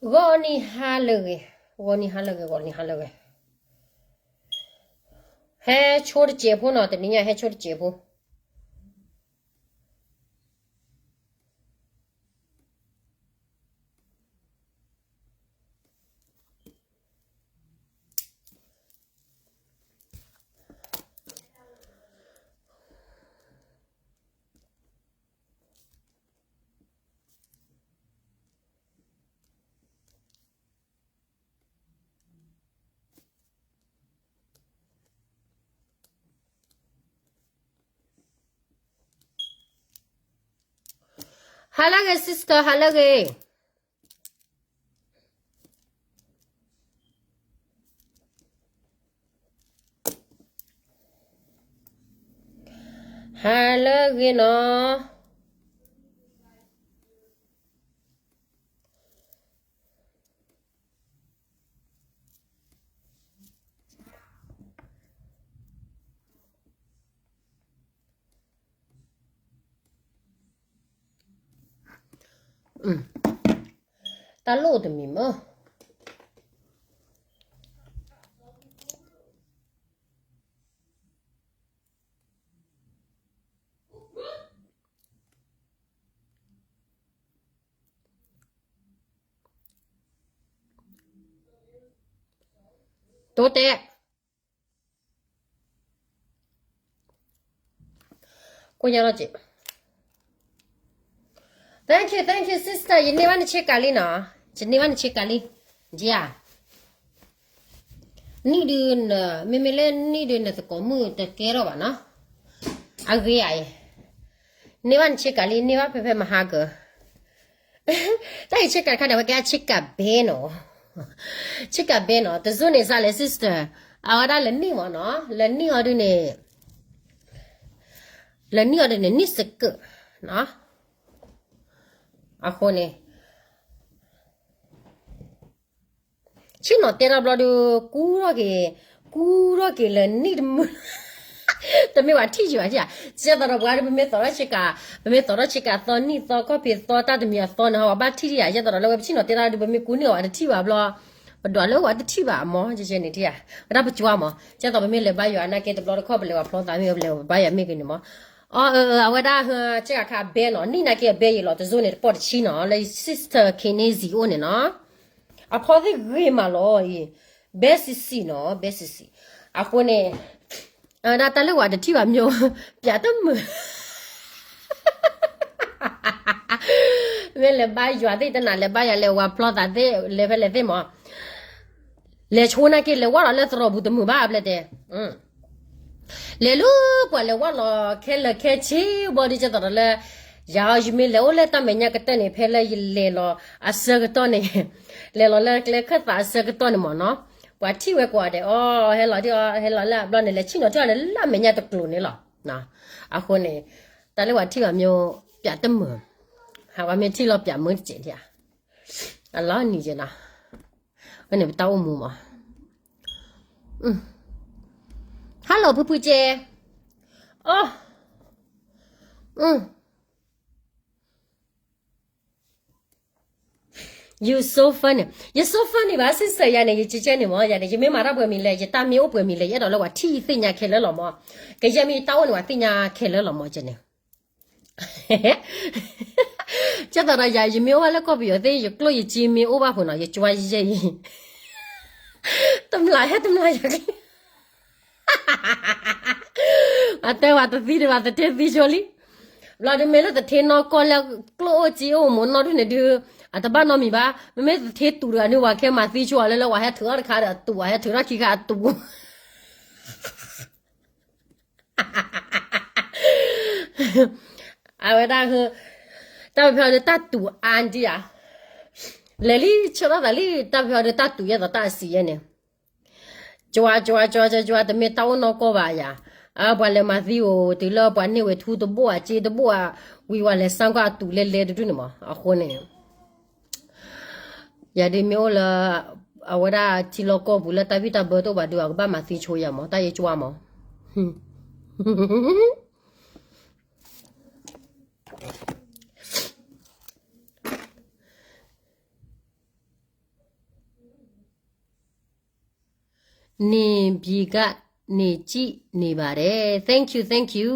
ဂီၤနံၤဟါလၢအဂ့ၤ, ဂီၤနံၤဟါလၢအဂ့ၤ, ဂီၤနံၤဟါလၢအဂ့ၤ, ဟဲဆိတစဲးဖိနီၤ, တနံၤညါဟဲဆိတစဲးဖိ. ဟါလၢအဂ့ၤ sister, ဟါလၢအဂ့ၤ. ဟါလၢအဂ့ၤနီၤ. တၢ်လိၣ်တမံၤမး. တိတဲ ကိညါလီၤက့ၤ. Thank you, thank you, sister. ယန့ၢ်ဘၣ်နဆ့ကၤလံနီၤ. ယန့ၢ်ဘၣ်နဆ့ကၤလံ. ယၤ နံၣ်ဒုးန, မ့မ့ၢ်လၢနံၣ်ဒုးနသကိးမုၣ်တကဲထီၣ်ဘၣ်နီၤ. အဂ့ၤဧါအံၤ, န့ၢ်ဘၣ်နဆ့ကၤလံ, န့ၢ်ဘၣ်ဖဲဖဲမဟါကၢၤ. တၢ်အံၤဆ့ကၤတခါန့ၣ် အဝဲကဲဆ့ကၤဘဲနီၤ. ဆ့ကၤဘဲနီၤ, တစိၢ်န့ၣ်စးလဲၣ် sister. အဝဲဒၣ်လဲၤနံၣ်မးနီၤ, လဲၤနံၣ်အီၤဒုးန့ၣ် လဲၤနံၣ်အီၤဒုးန့ၣ် နံၣ်စကၢၢ်နီၤ. အဃိန့ၣ် ဆ့ၣ်နီၤတဲထီၣ်ဘျီဒုး ကူထီၣ်က့ၤ, ကူထီၣ်က့ၤလၢနံၣ်တမုာ်, တမ့ၢ်ဝဲထံၣ်ယံၤဘၣ်ထံၣ်ဧါ. ကဲသိးဒီးပှၤဒုး ပမ့ၢ်သီထီၣ်ဆ့ကၤ, ပမ့ၢ်သီထီၣ်ဆ့ကၤသီနံၣ်သီခီၣ်ဖံးသီတၢ်တမံၤအသီန့ၣ် ဟီ ပဘၣ်ထံၣ်ထံၣ်ဧါ. ကဲသိးဒီးလၢဝဲပဆ့ၣ်နီၤတဲထီၣ်ဒုး ပမ့ၢ်ကူန့ၢ်အီၤ ပှၤတထံၣ်ဘၣ်ဘျီ, ပဒွးလၢဝဲတထံၣ်ဘၣ်အမၢ် ကဲန့ၣ်ထံၣ်ဧါ. ဝဲဒၣ်ပကွၢ်မၢ်, ကဲသိးပမ့ၢ်လဲၤဘါယွၤနာ်က့တဘျီတခီၣ် ပလဲၤဝဲဖျီသးမ့ၢ်ဂ့ၤ ပလဲၤဝဲဘါယွၤမ့ၢ်ဂ့ၤန့ၣ်မၢ်. အဝဲဒၣ် ဆ့ကၤခါဘဲနီၤ, နံၣ်နာ်က့အဘဲယံၤလီၤ, တစိၢ်န့ၣ်တပီၢ်တဆံနီၤ, လၢ sister Kennedy အိၣ်န့ၣ်နီၤ. အဖီသ့ၣ်ဂ့ၤမးလီၤအံၤ, ဘဲစံးစံးနီၤ, ဘဲစံးစံး. အဃိန့ၣ် အဝဲဒၣ်တၢ်လၢဝဲတထံၣ်ဘၣ်မၠိ, ပၠးတမုာ်. မ့ၢ်လဲၤဘါယွၤသ့ၣ်တနၤ လဲၤဘါယွၤ လဲၤဝဲဖျီသးသ့ၣ် လဲၤဖဲလဲၣ်သ့ၣ်မၢ်. လဲၤဆိနာ်က့ လဲၤဝဲလီၤလၢသရိာ်ပူၤတမုာ်ဘၣ် အပျဲၢ်တဲ. လဲၤလၢပှၤလဲၤဝဲလီၤခဲလၢာ်ခဲဆ့ဘျီဒုး ကဲသိးဒီးလၢ ယၤအီၤ ယမ့ၢ်လဲၤအိၣ်လၢတၢ်မဲာ်ညါကတၢၢ်န့ၣ် ဖဲလၢယလဲၤလီၤအဆၢကတီၢ်န့ၣ်, လဲၤလီၤလၢကျဲခၢၣ်သးအဆၢကတီၢ်န့ၣ်မၢ်နီၤ, ပှၤထံၣ်ဝဲကိးဂၤဒဲး အီၤ ဟဲလီၤဒ်အီၤ ဟဲလီၤလၢအဘျီန့ၣ် လဲၤဆ့ၣ်နီၤထံၣ်အီၤန့ၣ် လၢအမဲာ်ညါတကျိၤန့ၣ်လီၤ. အဃိန့ၣ် တၢ်လၢပှၤထံၣ်ဘၣ်မၠိ ပၠးတမုာ်, ဟးဝဲမ့ၢ်ထံၣ်လီၤပၠးမုာ်တစဲးဒံးဧါ. အလီၤနံၤကဲနီၤ, ဝဲန့ၣ်ပတၢ်အိၣ်မူမး. Hello ဖုဖုကဲ, အိၣ် You so funny. ယ so funny ဘၣ် sister ယၤန့ၣ် ယကဲကဲန့ၣ်မၢ် ယၤန့ၣ် ယမ့ၢ်မၤတၢ်ပှဲၤမံၤလဲၣ် ယတၢ်မ့ၢ်အိၣ်ပှဲၤမံၤလဲၣ် ယအဲၣ်ဒိးလၢပှၤထံၣ်ယသ့ၣ်ညါခဲလၢာ်လီၤမၢ်. ကယဲၢ်မ့ၢ်ယတၢ်အိၣ်န့ၣ် ပှၤသ့ၣ်ညါခဲလၢာ်လီၤမၢ် ကဲန့ၣ်. ကဲသိးဒီးယၤ ယမ့ၢ်အိၣ်ဘၣ်လၢကီၢ်ပယီၤသ့ၣ် ယကျိၣ်ယစ့မ့ၢ်အိၣ်ဘၣ်ဖုးနီၤ ယကွၢ်ယဲၢ်အံၤ တမျးဟဲတမျးယၤ အတဲဝဲတသံဒံးဘၣ် သထ့သံဆိလံ. ဘျီဒုးမ့ၢ်လၢသထ့နီၢ်ကီၢ်လၢကျိၣ်အိၣ်စ့အိၣ်မူနီၢ်ဒုးန့ၣ်ဒုး အတဘၣ်နီတမံၤဘၣ်. မ့မ့ၢ်သထ့တူာ်တဂၤန့ၣ် ဝၤခဲမၤသံဆိအီၤလၢလၢ ဝၤဟဲထုးထီၣ်တခါဒီးအတူာ် ဝၤဟဲထုးထီၣ်ခံခါအတူာ် အဝဲဒၣ် တၢ်ဖဲဖဲဒီးတၢ်တူာ်အါဒံးဧါ. လဲၤလံဆၢထီၣ်သးလံ တၢ်ဖဲဖဲဒီးတၢ်တူာ်ယဲၢ်သိးတၢ်အစံးယဲၢ်န့ၣ် ကွၢ်ကွၢ်ကွၢ်ကွၢ်ကွၢ် တမ့ၢ်တၢ်အိၣ်နီၢ်ကီၢ်ဘၣ်ယၤ. အပှၤလဲၤမၤသံဧိၤ တုၤလၢပှၤန့ၢ်ဝဲထူတဘိၣ်ဧါ စ့တဘိၣ်ဧါ ဝံၤဝဲလဲၤစၢ်ကွၢ်အတူာ်လဲလဲတဒုန့ၣ်မး အဃိန့ၣ် ယၤဒုးမ့ၢ်အိၣ်လၢ အဝဲဒၣ်ထံလီၢ်ကီၢ်ပူၤလၢတၢ်ဘံၣ်တၢ်ဘၢတအိၣ်ဘၣ်ဒုး အကဘၣ်မၤသံဆိယၤမး တၢ်ယကွၢ်မး. နေပြည်က နေကြည့်နေပါတယ်. Thank you, thank you.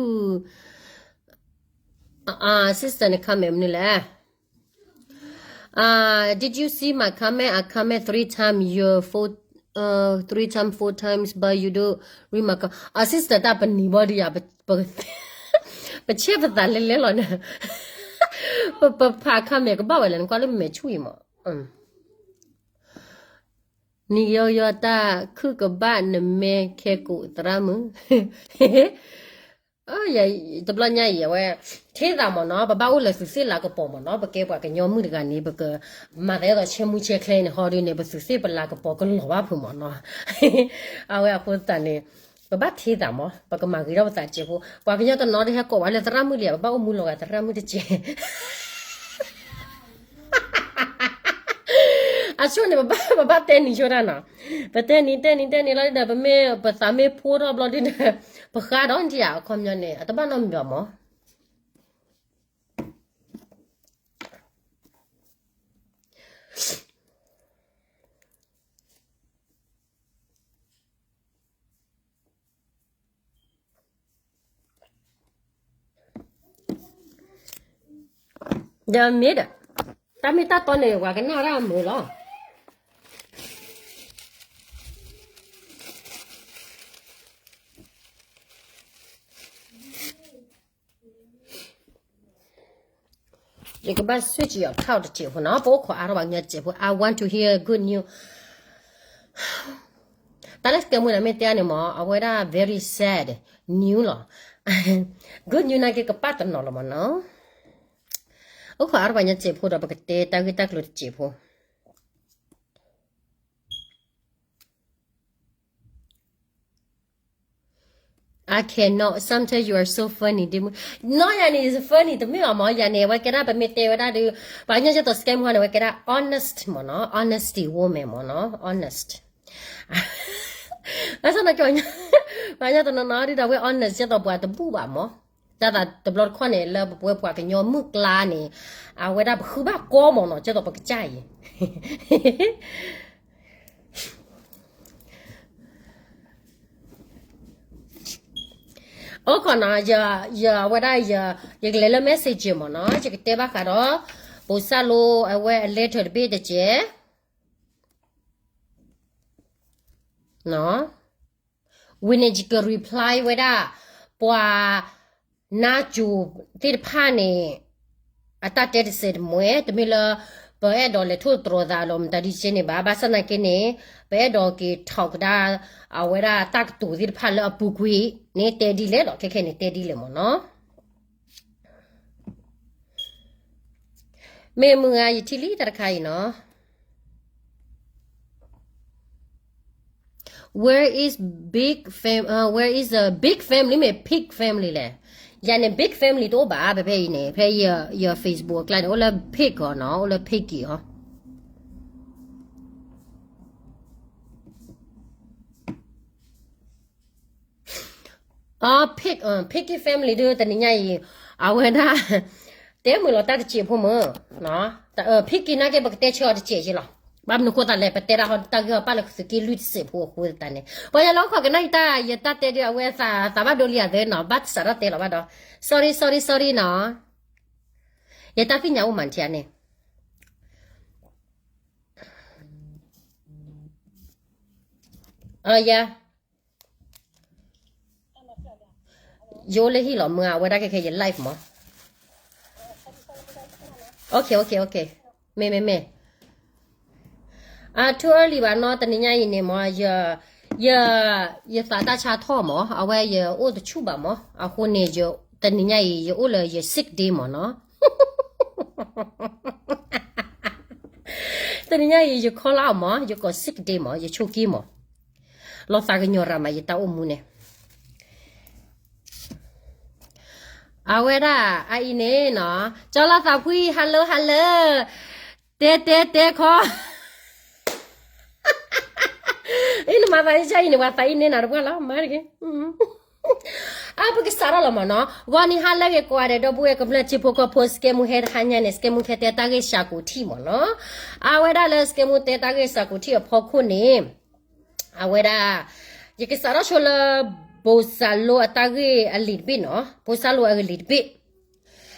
အာ, sister န့ၣ် comment မနုၤလဲၣ်. Did you see my comment? I comment three times, your four, uh, three times, four times, but you don't read my com-, အာ, sister တၢ်ပနံၤဘီဒုယၤ, ပ, ပ, ပဆဲးပသးလဲၤလဲၤလီၤန့ၣ်, ပ, ပဖး comment ကဘၣ်ဝဲလဲၣ်, နကွၢ်လၢပမဲာ်ဆူၣ်အံၤမး. နံၤယီၤယီၤတၢ်ခုၣ်ကဘၣ်နမဲခဲကိးသရၣ်မုၣ်, တဘျီညါအံၤအဝဲ, ထံသးမ့ၢ်နီၤ, ပဘၣ်အိၣ်လၢသုးသ့ၣ်လၤကပီၤမ့ၢ်နီၤ, ပကဲပှၤကညီမုၣ်တဂၤန့ၣ် ပကမၤသးဒ်သိးဆဲမူဆဲချဲန့ၣ် ဟီဒုန့ၣ် ပသုးသ့ၣ်ပလၤကပီၤကလီၤဘၣ်ဖုးမ့ၢ်နီၤ. အဝဲအဃိသတးန့ၣ်, ပဘၣ်ထံသးမ့ၢ်, ပကမၤဂ့ၤထီၣ်ပသးတစဲးဖိ, ပှၤကညီတနီၤတဟဲကိးဝဲလၢသရၣ်မုၣ်လံ, ပဘၣ်အိၣ်မူလီၤဂာ်သရၣ်မုၣ်တစဲး အဆိန့ၣ် ပဘၣ်, ပဘၣ်တဲနံၤဆိတၢ်နီၤ, ပတဲနံၤတဲနံၤတဲနံၤလီၤဒ်ဒီး ပမ့ၢ်ပသးမ့ၢ်ဖိထီၣ်ဘျီဒ်ဒီး, ပဃါဒီးနထံၣ်ဧါ, အခီပညီန့ၣ် အတဘၣ်နီတမံၤဘၣ်မ့ၢ်. ဒီးမ့ၢ်ဒီး, တၢ်မ့ၢ်တၢ်တီန့ၣ် ပှၤကနၣ်ဝဲဒၣ်မုာ်လီၤ. ယကဘၣ် switch ယထီၣ်တစဲးဖိနီၤ, ပအိၣ်ခိးအါထီၣ်ဘၣ်ကညီတစဲးဖိ, I want to hear good news. တၢ်လၢစကဲမူန့ၣ် မ့ၢ်တဲန့ၣ်မ့ၢ် အဝဲဒၣ် very sad news လီၤ. Good news နာ်က့ကပၣ်တနီၤလီၤမ့ၢ်နီၤ. အိၣ်ခိးအါထီၣ်ဘၣ်ကညီတစဲးဖိဒီး ပကတဲတၢ်ဂ့ၢ်တၢ်ကျိၤတစဲးဖိ. I cannot. Sometimes you are so funny, ဒ့မုၣ်. နီၢ်ယၤန့ၣ် funny တမ့ၢ်ဘၣ်မ့ၢ်, ယၤန့ၣ် အဝဲကဲဒၣ်ပမ့ၢ်တဲဝဲဒၣ်ဒီး, ပှၤကညီကဲသိးစကဲမူန့ၣ် အဝဲကဲဒၣ် honest မ့ၢ်နီၤ, honesty woman မ့ၢ်နီၤ, honest. ဘၣ်ဆၣ်သနာ်က့ ပှၤကညီတနီၤနီၤဒ်ဒီး အဝဲ honest ကဲသိးပှၤတဘူၣ်ဘၣ်မ့ၢ်, တၢ်သးတဘျီတခီၣ်န့ၣ် လၢပဝဲပှၤကညီမုၣ်ကျါန့ၣ်, အဝဲဒၣ်ပဃုဘၣ်ကီမ့ၢ်နီၤ, ကဲသိးပကစၢ်အံၤ အိၣ်ခိးနီၤ, ယ, ယ, အဝဲဒၣ်ယ, ယကလဲၤလၢ messenger မ့ၢ်နီၤ, ယကတဲဘၣ်ဃးဒီး, ပိစၢ်လိအဝဲအ letter တဘ့ၣ်တကဲး, နီၤ, ဝံၤန့ၣ်ယက reply ဝဲဒၣ်, ပှၤ, နါစိၤသ့ၣ်တဖၣ်န့ၣ်, အတၢ်တဲတစဲးတမှဲ, တမ့ၢ်လၢ, ပအဲၣ်ဒိးလဲၤထိၣ်သတြီၤသးလီၤမတၤဒ်ကဲန့ၣ်ဘၣ်, ဘၣ်ဆၣ်သနာ်က့န့ၣ်, ပအဲၣ်ဒိးက့ၤ talk ကဒါ, အဝဲဒၣ်တၢ်ကတိၤသ့ၣ်တဖၣ်လၢအပူၤကွံာ်န့ၣ် တဲဒ်လဲၣ်လီၤ, ခဲခဲန့ၣ်တဲဒ်လဲၣ်မ့ၢ်နီၤ. မ့ၢ်မုၢ်ဂၤ ယထံၣ်လံတၢ်တခါအံၤနီၤ. Where is big fam-, uh, where is a big family မ့ၢ် pig family လဲၣ်. ယၤန့ၣ် big family တအိၣ်ဘၣ် ဖဲဖဲအံၤန့ၣ်, ဖဲယ, ယ Facebook အကျါန့ၣ် အိၣ်လၢ pig အီၤနီၤ, အိၣ်လၢ piggy အီၤ. Pig, piggy family ဒုး တနံၤညါအံၤ, အဝဲဒၣ်, တဲမုာ်လီၤတၢ်တစဲးဖိမုၢ်, piggy နာ်က့ ပကတဲဆၢအီၤတစဲးက့လီၤ. ဘၣ်မနုၤဃိသတးလဲၣ်, ပတဲဒၣ်ဟီတၢ်ဂ့ၢ်ဟီဘၣ်လၢသုးက့လွံၢ်တစဲးဖိအဃိသတးန့ၣ်, ပှၤယလီၤခိးကနၣ်ယတၢ်, ယတၢ်တဲဒုး အဝဲသးဘၣ်ဒိလံအသးနီၤ, ဘၣ်တစးထီၣ်တဲလီၤဘၣ်ဒီး, sorry, sorry, sorry နီၤ. ယတၢ်သ့ၣ်ညါအိၣ်မးထံန့ၣ်. ယၤ ယအိၣ်လၢဟံၣ်လီၤမုၢ်ဧါ, အဝဲဒၣ်ခဲခဲယ live မး. Okay, okay, okay. မ့ၢ်, မ့ၢ်, မ့ၢ်. အ too early ဘၣ်နီၤ, တနံၤညါအံၤန့ၣ်မး, ယ, ယ, ယသးတၢ်ဆါထီၣ်မး, အဝဲယအိၣ်တဆူၣ်ဘၣ်မး, အဃိန့ၣ် တနံၤညါအံၤ ယအိၣ်လၢယ sick day မးနီၤ. တနံၤညါအံၤ ယ call out မး, ယကိး sick day မး, ယဆိးက့မး. လီၤသးကညီၤရၤမး ယတၢ်အိၣ်မူန့ၣ်. အဝဲဒၣ် အအံၤန့ၣ်နီၤ, ကၠီလီၤသးဖှံ, hello, hello. တဲတဲတဲခီ, အံၤနမၤသးယဆၢအံၤန့ၣ် ပှၤသးအံၤန့ၣ်နၤတပှၢ်လီၤ, မၤတက့ၢ်. အါ ပကစးထီၣ်လီၤမးနီၤ, ဂီၤနံၤဟါလၢအဂ့ၤကိးဂၤဒဲး ဒီပုၢ်ဝဲၢ်ကမျၢၢ်ထံဖိကီၢ်ဖိ, စကဲမူဟဲတဟါညါန့ၣ် စကဲမူဟဲတဲတၢ်ဂ့ၢ်စှၤကိးထံၣ်မးနီၤ. အဝဲဒၣ်လၢစကဲမူတဲတၢ်ဂ့ၢ်စှၤကိးထံၣ်အဖီခိၣ်န့ၣ်, အဝဲဒၣ် ယကစးထီၣ်ဆိလၢ ဘိၣ်စၢ်လိအတၢ်ဂ့ၢ်အလံာ်တဘ့ၣ်နီၤ, ဘိၣ်စၢ်လိအဂ့ၢ်လံာ်တဘ့ၣ်.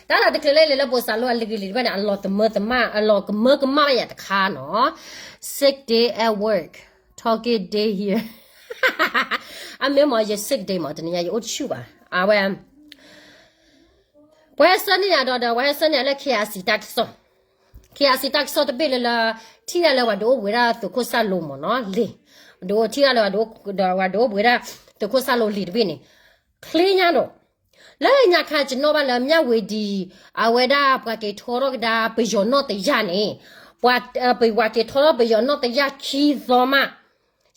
တၢ်လၢတချုးလၢလဲၤလၢဘိၣ်စၢ်လိအဂ့ၢ်လံာ်တဘ့ၣ်န့ၣ် အလီၤသမၢသမၣ် အလီၤကမၢကမၣ်ဘၣ်ယၤတခါနီၤ. Sick day at work, talking day here. အမ့ၢ်မ့ၢ်ယ sick day မ့ၢ် တနံၤညါယအိၣ်တဆူၣ်ဘၣ်. အဝဲ ပှၤဟဲဆှၢန့ၢ်ယၤဒီး ဒီးပှၤဟဲဆှၢန့ၢ်ယၤလၢ KIC တၢ်ကစီၣ်, KIC တၢ်ကစီၣ်တဘ့ၣ်လၢလၢ ထံၣ်ဒၣ်လၢပှၤဒုးအိၣ်ဘှံးဒၣ်သုးခိၣ်စၢ်လိမ့ၢ်နီၤ, လံာ် ဒုးထံၣ်ဒၣ်လၢ ဒီးပှၤဒုးအိၣ်ဘှံးဒၣ်သုးခိၣ်စၢ်လိလံာ်တဘ့ၣ်န့ၣ် ချ့ညါဒီး လၢညါခါယနီၣ်ဘၣ်လၢ မြဝတီ အဝဲဒၣ်ပှၤက့ၤထီထီၣ်ကဒါ ပယီၤနီၣ်တယၢ်န့ၣ်, ပှၤက့ၤထီထီၣ်ပယီၤနီၣ်တယၢ်ခံသီမး,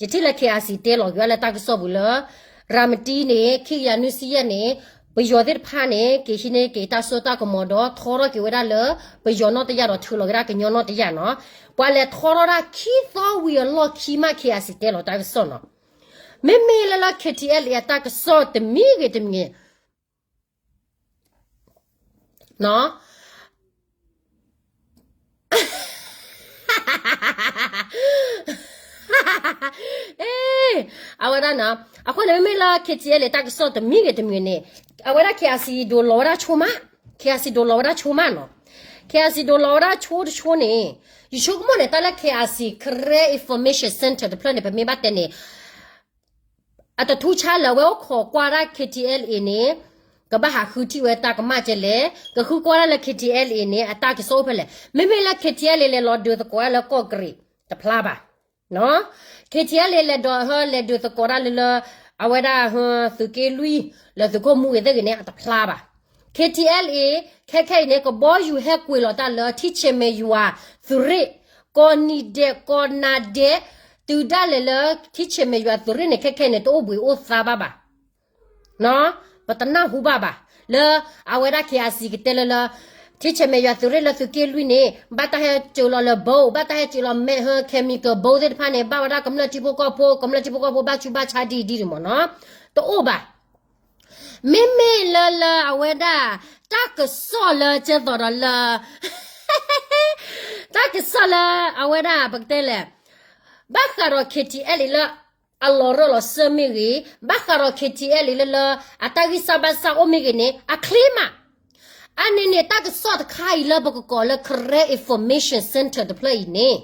ယထံၣ်လၢ KIC တဲလီၤက့ၤဝဲလၢတၢ်ကစီၣ်ပူၤလၢ ရၤမတံန့ၣ် ခံကယၤနွံဆံယဲၢ်န့ၣ် ပယီၤသ့ၣ်တဖၣ်န့ၣ် က့ၤဟံးန့ၢ်က့ၤတၢ်စိတၢ်ကမီၤဒီး ထီထီၣ်က့ၤဝဲဒၣ်လၢ ပယီၤနီၣ်တယၢ်ဒီးထုးလီၤက့ၤဒၣ်ကညီနီၣ်တယၢ်နီၤ. ပှၤလဲၤထီထီၣ်ဒၣ်ခံသီဝံၤအလီၢ်ခံမး KIC တဲလီၤတၢ်ကစီၣ်နီၤ. မ့မ့ၢ်လၢလၢ KTLA အတၢ်ကစီၣ်တမံၤဂ့ၤတမံၤ နီၤ, အဝဲဒၣ်နီၤ, အဃိန့ၣ် မ့မ့ၢ်လၢ KTLA တၢ်ကစီၣ်တမံၤဂ့ၤတမံၤန့ၣ်, အဝဲဒၣ် KIC ဒိးလီၤဝဲဒၣ်ဆိမး, KIC ဒိးလီၤဝဲဒၣ်ဆိမးနီၤ, KIC ဒိးလီၤဝဲဒၣ်ဆိတဆိန့ၣ်, ယဆိကမိၣ်န့ၣ် တၢ်လၢ KIC Karen Information Center တဖျၢၣ်န့ၣ် ပမ့ၢ်ဘၣ်တဲန့ၣ် အတထူးခြားလၢအဝဲအိၣ်ခိးကွၢ်ဒၣ် KTLA န့ၣ် ကဘၣ်ဟးဃုထံၣ်ဝဲတၢ်ကမၣ်ကဲလဲၣ်, ကဃုကွၢ်ဒၣ်လၢ KTLA န့ၣ် အတၢ်ကစီၣ်အိၣ်ဖဲလဲၣ်. မ့မ့ၢ်လၢ KTLA လဲၤလီၤဒုးသကိးဒၣ်လၢကီၢ်ကရံၣ် တဖျါဘၣ်, KTLA လဲၤဒိးဟဲလဲၤဒုးသကိးဒၣ်လၢလၢ အဝဲဒၣ် သုးက့လွံၢ် လၢသုးခိၣ်မူဂ့ၤသ့ၣ်ဂ့ၤန့ၣ် အတဖျါဘၣ်. KTLA ခဲခဲအံၤန့ၣ် ကဘီယူၤဟဲကွံာ်လီၤတၢ်လၢ ထံဆဲးမဲာ်ယွၤသုးရ့ၣ်, ကီၢ်နံၤဒဲး ကီၢ်နါဒဲး, တုၤဒၣ်လဲာ်လၢ ထံဆဲးမဲာ်ယွၤသုးရ့ၣ်န့ၣ် ခဲခဲအံၤန့ၣ် တအိၣ်ဘှံးအိၣ်သါဘၣ်ဘၣ် ပတနၢ်ဟူဘၣ်ဘၣ်, လၢအဝဲဒၣ် KIC ကတဲလၢလၢ ထံဆဲးမဲာ်ယွၤသုးရ့ၣ်လၢသုးက့လွံၢ်န့ၣ် ဘၣ်တၢ်ဟဲစိာ်လီၤလၢ bomb, ဘၣ်တၢ်ဟဲစိာ်လီၤ မဲ ဟၢ chemical bomb သ့ၣ်တဖၣ်န့ၣ် ဘၣ်ဝဲဒၣ်ကမျၢၢ်ထံဖိကီၢ်ဖိ, ကမျၢၢ်ထံဖိကီၢ်ဖိဘၣ်ဆူးဘၣ်ဆါဒ်အံၤဒ်န့ၣ်မ့ၢ်နီၤ, တအိၣ်ဘၣ်. မ့မ့ၢ်လၢလၢအဝဲဒၣ် တၢ်ကစီၣ်လၢကဲသိးဒီးလၢ တၢ်ကစီၣ်လၢအဝဲဒၣ် ပကတဲလဲၣ်, ဘၣ်ဃးဒီး KTLA လၢ အလီၤရၢၢ်လီၤစၢၢ်မ့ၢ်ဂ့ၤ, ဘၣ်ဃးဒီး KTLA လၢလၢ အတၢ်ဂံၢ်စၢ်ဘါစၢ်အိၣ်မ့ၢ်ဂ့ၤန့ၣ် အချ့မး. အန့ၣ်န့ၣ် တၢ်ကစီၣ်တခါအံၤလၢပကကိးလၢ Karen Information Center တဖျၢၣ်အံၤန့ၣ်,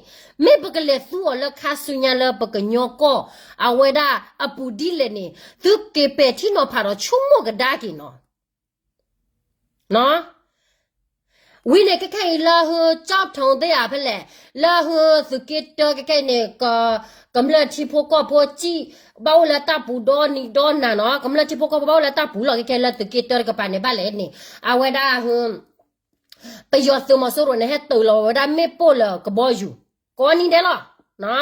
မ့ၢ်ပကလဲၤသူအီၤလၢခါဆူညါလၢပကညီကီၢ် အဝဲဒၣ်အပူၤဒ်လဲၣ်န့ၣ် သုက့ၤပဲာ်ထံနီၤဖးဒီးဆိကမိၣ်ကဒါက့ၤနီၤ. ဝံၤန့ၣ် ခဲခဲအံၤလၢဟု ကၠီၣ်ထိၣ်သ့ၣ်ဧါဖဲလဲၣ်, လၢဟုသုးက့တၢခဲခဲအံၤန့ၣ် ကမျၢၢ်ထံဖိကီၢ်ဖိစံၣ် ဘၣ်အိၣ်လၢတၢ်ပူၤဒီနံၤဒီနၤနီၤ, ကမျၢၢ်ထံဖိကီၢ်ဖိဘၣ်အိၣ်လၢတၢ်ပူၤလီၤ. ခဲခဲလၢသုးက့တၢတကပၤန့ၣ် ဘၣ်လဲၣ်န့ၣ် အဝဲဒၣ် ပယီၤသုးမီၤစိရိၤန့ၣ် ဟဲတုၤလီၤဝဲဒၣ်မ့ၣ်ပိၢ်လၢကဘီယူၤ ကိးနံၤဒဲးလီၤ.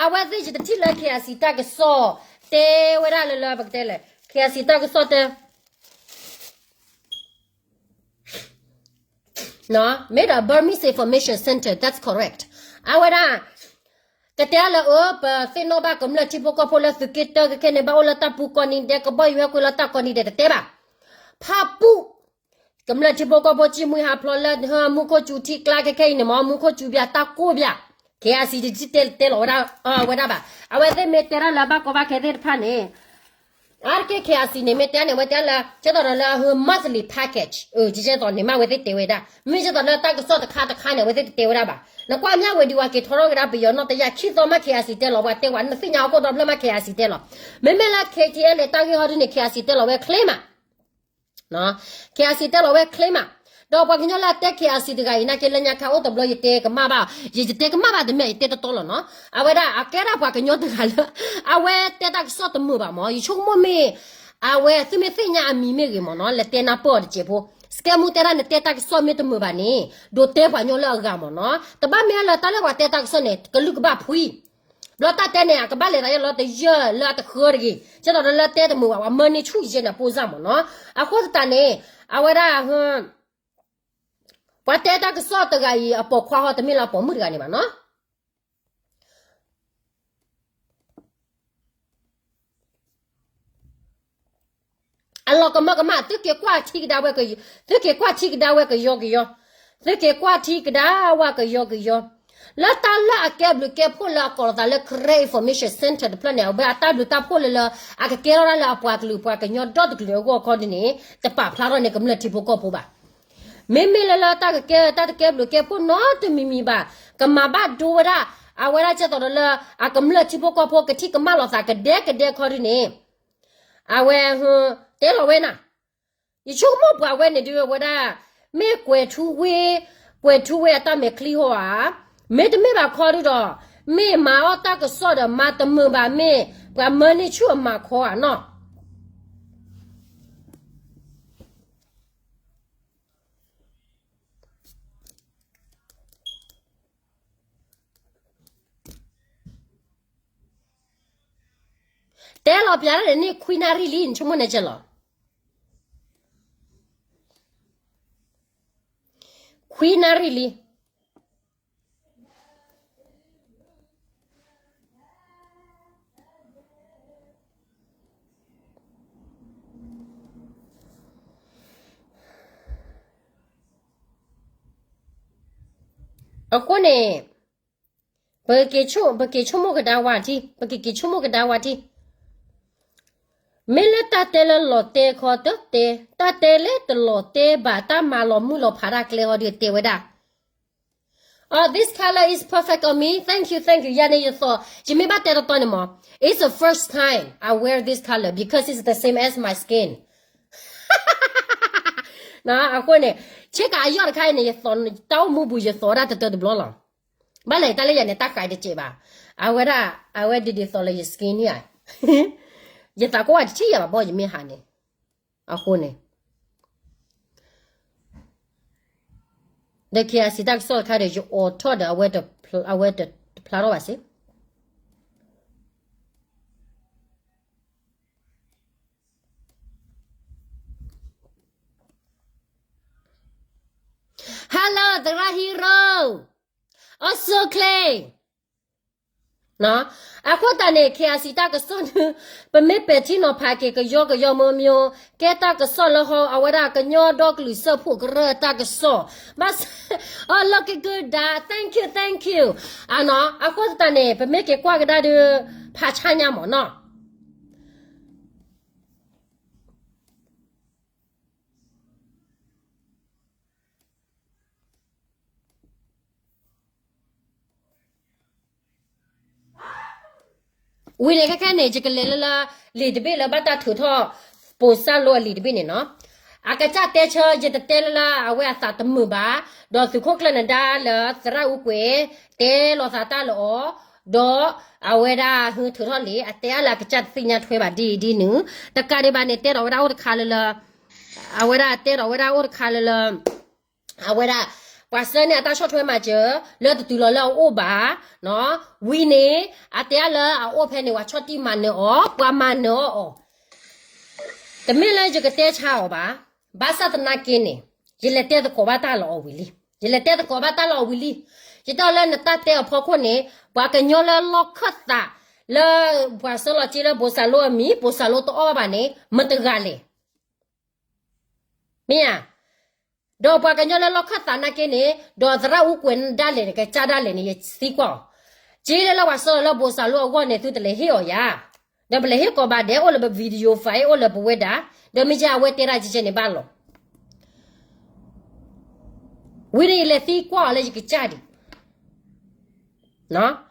အဝဲသ့ၣ်ယတထံၣ်လၢ KIC တၢ်ကစီၣ် တဲဝဲဒၣ်လၢလၢပကတဲလဲၣ်, KIC တၢ်ကစီၣ်တဲ မ့ၢ်ဒီး Burmese Information Center, that's correct. အဝဲဒၣ် ကတဲလၢအၢ ပသ့ၣ်နီၣ်ဘၣ်ကမျၢၢ်ထံဖိကီၢ်ဖိလၢသုးက့တၢခဲခဲန့ၣ် ဘၣ်အိၣ်လၢတၢ်ပူၤကိးနံၤဒဲး ကဘီယူၤဟဲကွံာ်လီၤတၢ်ကိးနံၤဒဲး တတဲဘၣ်. ဖၣ်ပူၣ် ကမျၢၢ်ထံဖိကီၢ်ဖိ ကံၢ်မှံဟးဖျိးလၢမူခိၣ်စူၤထံကျါခဲခဲအံၤန့ၣ်မ့ၢ် မူခိၣ်စူၤဘၣ် တၢ်ကိၢ်ဘၣ်, KIC တထံၣ်တဲလီၤဝဲဒၣ် ဝဲဒၣ်ဘၣ်. အဝဲသ့ၣ်မ့ၢ်တဲဒၣ်လၢဘၣ်ကီဘၣ်ခဲသ့ၣ်တဖၣ်န့ၣ် အါတက့ၢ် KIC န့ၣ် မ့ၢ်တဲန့ၣ် အဝဲတဲလၢ ကဲသိးဒီးလၢ monthly package ကဲသိးန့ၣ်မ့ၢ်အဝဲသ့ၣ်တဲဝဲဒၣ်, မ့ၢ်ကဲသိးလၢတၢ်ကစီၣ်တခါတခါန့ၣ် အဝဲသ့ၣ်တတဲဝဲဒၣ်ဘၣ်. နကွၢ်မ့ၢ်ဝဲဒၣ် ပှၤက့ၤထီထီၣ်ကဒါပယီၤနီၣ်တယၢ်ခံသီမး KIC တဲလီၤ ပှၤတဲဝဲ နသ့ၣ်ညါဟီၣ်ခိၣ်ဒီဖျၢၣ်မး KIC တဲလီၤ. မ့မ့ၢ်လၢ KTLA တၢ်ဂ့ၢ်ဟီဒ်န့ၣ် KIC တဲလီၤဝဲချ့မး KIC တဲလီၤဝဲချ့မး. ဒီးပှၤကညီလၢအတဲ KIC တဂၤအံၤ နာ်က့လၢညါခါအိၣ်တဘျီ ယတဲကမၣ်ဘၣ်, ယ ယတဲကမၣ်ဘၣ်တမ့ၢ် ယတဲတတီလီၤနီၤ. အဝဲဒၣ်အကဲဒၣ်ပှၤကညီတဂၤလၢ အဝဲတဲတၢ်ကစီၣ်တမုာ်ဘၣ်မ့ၢ် ယဆိကမိၣ်မ့ၢ် အဝဲသုမ့ၢ်သ့ၣ်ညါအမံၤမ့ၢ်ဂ့ၤမ့ၢ်နီၤ လဲၤတဲနၢ်ပၢၢ်အီၤတစဲးဖိ, စကဲမူတဲဒၣ်နတဲတၢ်ကစီၣ်မ့ၢ်တမုာ်ဘၣ်န့ၣ် ဒိးတဲပှၤကညီလၢအဂၤမ့ၢ်နီၤ. တဘၣ်မ့ၢ်လၢတၢ်လၢပှၤတဲတၢ်ကစီၣ်န့ၣ် ကလုၢ်ကဘၣ်ဖှံ ဘျီတၢ်တဲန့ၣ် အကဘၣ်လဲၤသးယဲလီၤတယၢၢ်လၢအတဃၢတဂ့ၤ, ကဲသိးဒီးလၢတဲတမုာ်ဘၣ် ပှၤမၢန့ၢ်ဆူၣ်ယဲန့ၣ် ပိၢ်စၢ်မ့ၢ်နီၤ. အဃိသတးန့ၣ် အဝဲဒၣ် ပှၤတဲတၢ်ကစီၣ်တဂၤအံၤ အပိာ်ခွါဟီတမ့ၢ်လၢအပိာ်မုၣ်တဂၤန့ၣ်ဘၣ်နီၤ. အလီၤကမၢကမၣ် သုက့ၤကွၢ်ထံကဒါဝဲ, သုက့ၤကွၢ်ထံကဒါဝဲကယီကယီ, သုက့ၤကွၢ်ထံကဒါဝဲကယီကယီ. လၢတၢ်လၢအကဲဘျုးကဲဖှိၣ်လၢအကိးလီၤသးလၢ Karen Information Center တဖျၢၣ်န့ၣ် အဝဲအတၢ်ဘျုးတၢ်ဖှိၣ်လၢလၢ အကကဲထီၣ်ဒၣ်လၢအပှၤကလုာ်ပှၤကညီဒီတကလုာ်အဂီၢ်ခီဒ်န့ၣ် တပာ်ဖျါထီၣ်န့ၢ်ကမျၢၢ်ထံဖိကီၢ်ဖိဘၣ်. မ့မ့ၢ်လၢလၢတၢ်ကကဲတၢ်တကဲဘျုးကဲဖှိၣ်နီတမံၤမံၤဘၣ် ကမၤဘၣ်ဒိဝဲဒၣ် အဝဲဒၣ်ကဲသိးဒီးလၢ အကမျၢၢ်ထံဖိကီၢ်ဖိကထံၣ်ကမၣ်လိာ်သးကဒဲကဒဲခီဒ်န့ၣ် အဝဲ တဲလီၤဝဲနၤ ယဆိကမိၣ်ပှၤဝဲန့ၣ်ဒုးဝဲဒၣ် မ့ၢ်ကွဲၤထူဝ့ ကွဲၤထူဝ့အတၢ်မဲာ်ချံဟီဧါ, မ့တမ့ၢ်ဘၣ်ခီဒုးဒီး မ့ၢ်မၤအီၣ်တၢ်ကစီၣ်ဒီးမၤတမုာ်ဘၣ် မ့ၢ်ပှၤမၢန့ၢ်ဆူၣ်အမၤခီဧါနီၤ. တဲလီၤပျးတၢ်န့ၣ်န့ၣ် ခွံနၣ်ရံၣ်လံ နဆိကမိၣ်န့ၣ်ကဲလီၤ. ခွံနၣ်ရံၣ်လံ. အဃိန့ၣ် ပက့ၤဆိကမိၣ်ကဒါဝါထံ, ပကက့ၤဆိကမိၣ်ကဒါဝါထံ. မ့ၢ်လၢတၢ်တဲလၢလီၤတဲခီတတဲ, တၢ်တဲလၢတလီၤတဲဘၣ် တၢ်မၤလီၤမုၢ်လီၤဖးတၢ်ကျဲဟီဒုးတဲဝဲဒၣ် Oh, this color is perfect on me. Thank you, thank you. ယၤန့ၣ်ယသီၣ်, ယမ့ၢ်ဘၣ်တဲတတီန့ၣ်မး, it's the first time I wear this color because it's the same as my skin. အဃိန့ၣ် ဆ့ကၤအယီၢ်တခါအံၤန့ၣ် ယသီၣ်တၢ်အိၣ်မူပူၤ ယသီၣ်ဝဲဒၣ်တတၢတဘျီလီၤ. ဘၣ်လဲၣ်တၢ်လၢယၤန့ၣ် တၢ်ဃးတစဲးဘၣ်. အဝဲဒၣ် အဝဲဒ်ဒ်သိးလၢယ skin န့ၣ်ဧါ. ယသးကိးဝဲတထံၣ်ယၤဘၣ်ဘီ ယမ့ၢ်ဟးန့ၣ်. အဃိန့ၣ် ဒီး K I C တၢ်ကစီၣ်တခါဒီး ယအိးထီၣ်ဒီး အဝဲတဖျါထီၣ်ဘၣ်စ့ၢ်. Hello သရၣ် hero, အိၣ်ဆူၣ်ချ့. အဃိသတးန့ၣ် K I C တၢ်ကစီၣ်န့ၣ် ပမ့ၢ်ပဲာ်ထံနီၤဖးက့ၤ ကယီကယီမိမိ, ကဲတၢ်ကစီၣ်လၢဟီ အဝဲဒၣ်ကညီဒီကလုာ်စၢဖှိၣ်ကရၢတၢ်ကစီၣ်, ဘၣ်ဆၣ်, အလီၢ်က့ၤကဒါ, thank you, thank you. အဃိသတးန့ၣ် ပမ့ၢ်က့ၤကွၢ်ကဒါဒီး ဖးဆါညါမးနီၤ. ဝံၤန့ၣ်ခဲခဲန့ၣ် ယကလဲၤလၢလၢ လံာ်တဘ့ၣ်လၢဘၣ်တၢ်ထုးထီၣ် ပိၤစၢ်လိအလံာ်တဘ့ၣ်န့ၣ်နီၤ. အကစၢ်တဲဆၢ ယတတဲလၢလၢအဝဲအသးတမုာ်ဘၣ်, ဒီးသုးခိၣ်ကျၢၢ်နဒါလၢသရၣ်အူကွဲၤ တဲလီၤသးတၢ်လၢအီၤ, ဒီးအဝဲဒၣ်ဟုထုးထီၣ်လံာ် အတဲအါလၢအကစၢ်တသ့ၣ်ညါထွဲဘၣ်ဒ်အံၤဒ်နုၤ, တကးဒံးဘၣ်န့ၣ် တဲဒီးဝဲဒၣ်အိၣ်တခါလၢလၢ အဝဲဒၣ်တဲဒီးဝဲဒၣ်အိၣ်တခါလၢလၢ အဝဲဒၣ် ပှၤဆှၢန့ၢ်အတၢ်ဆီၣ်ထွဲမၤစၢၤ လၢတတုၤလီၤလၢအအိၣ်ဘၣ်, ဝံၤန့ၣ် အတဲအါလၢအအိၣ်ဖဲန့ၣ် ပှၤဆီၣ်တံၢ်မၤနၢၤအီၤ ပှၤမၤနၢၤအီၤအီၤ, တမ့ၢ်လၢယကတဲဆါအီၤဘၣ်, ဘၣ်ဆၣ်သနာ်က့န့ၣ် ယလဲၤတဲသကိးဘၣ်တၢ်လၢအီၤဝံၤလံ, ယလဲၤတဲသကိးဘၣ်တၢ်လၢအီၤဝံၤလံ, ယတဲလၢနတၢ်တဲအဖီခိၣ်န့ၣ် ပှၤကညီလၢလီၢ်ခၢၣ်သး လၢပှၤဆှၢလီၤစ့လၢဘိၣ်စၢ်လိအမံၤ ဘိၣ်စၢ်လိတအီၣ်ဘၣ်န့ၣ် မတဂၤလဲၣ် မ့ၢ်ဧါ, ဒီးပှၤကညီလၢလီၢ်ခၢၣ်သးနာ်က့န့ၣ် ဒီးသရၣ်အူကွဲၤဒၣ်လဲာ်န့ၣ် ကစၢ်ဒၣ်လဲာ်န့ၣ် ယသံကွၢ်အီၤ, က့လၢလၢပှၤဆှၢလီၤလၢဘိၣ်စၢ်လိအဂီၢ်န့ၣ် သုတလဲၤဟ့ၣ်အီၤယၤ, ဒီးပလဲၤဟ့ၣ်ကိးဘၣ်ဒဲး အိၣ်လၢပ video file အိၣ်လၢပဝဲဒၣ်, ဒီးမ့ၢ်ယဲအဝဲတဲဒၣ်ကဲကဲန့ၣ်ဘၣ်လီၤ. ဝံၤန့ၣ်ယလဲၤသံကွၢ်အီၤလၢယကစၢ်ဒံး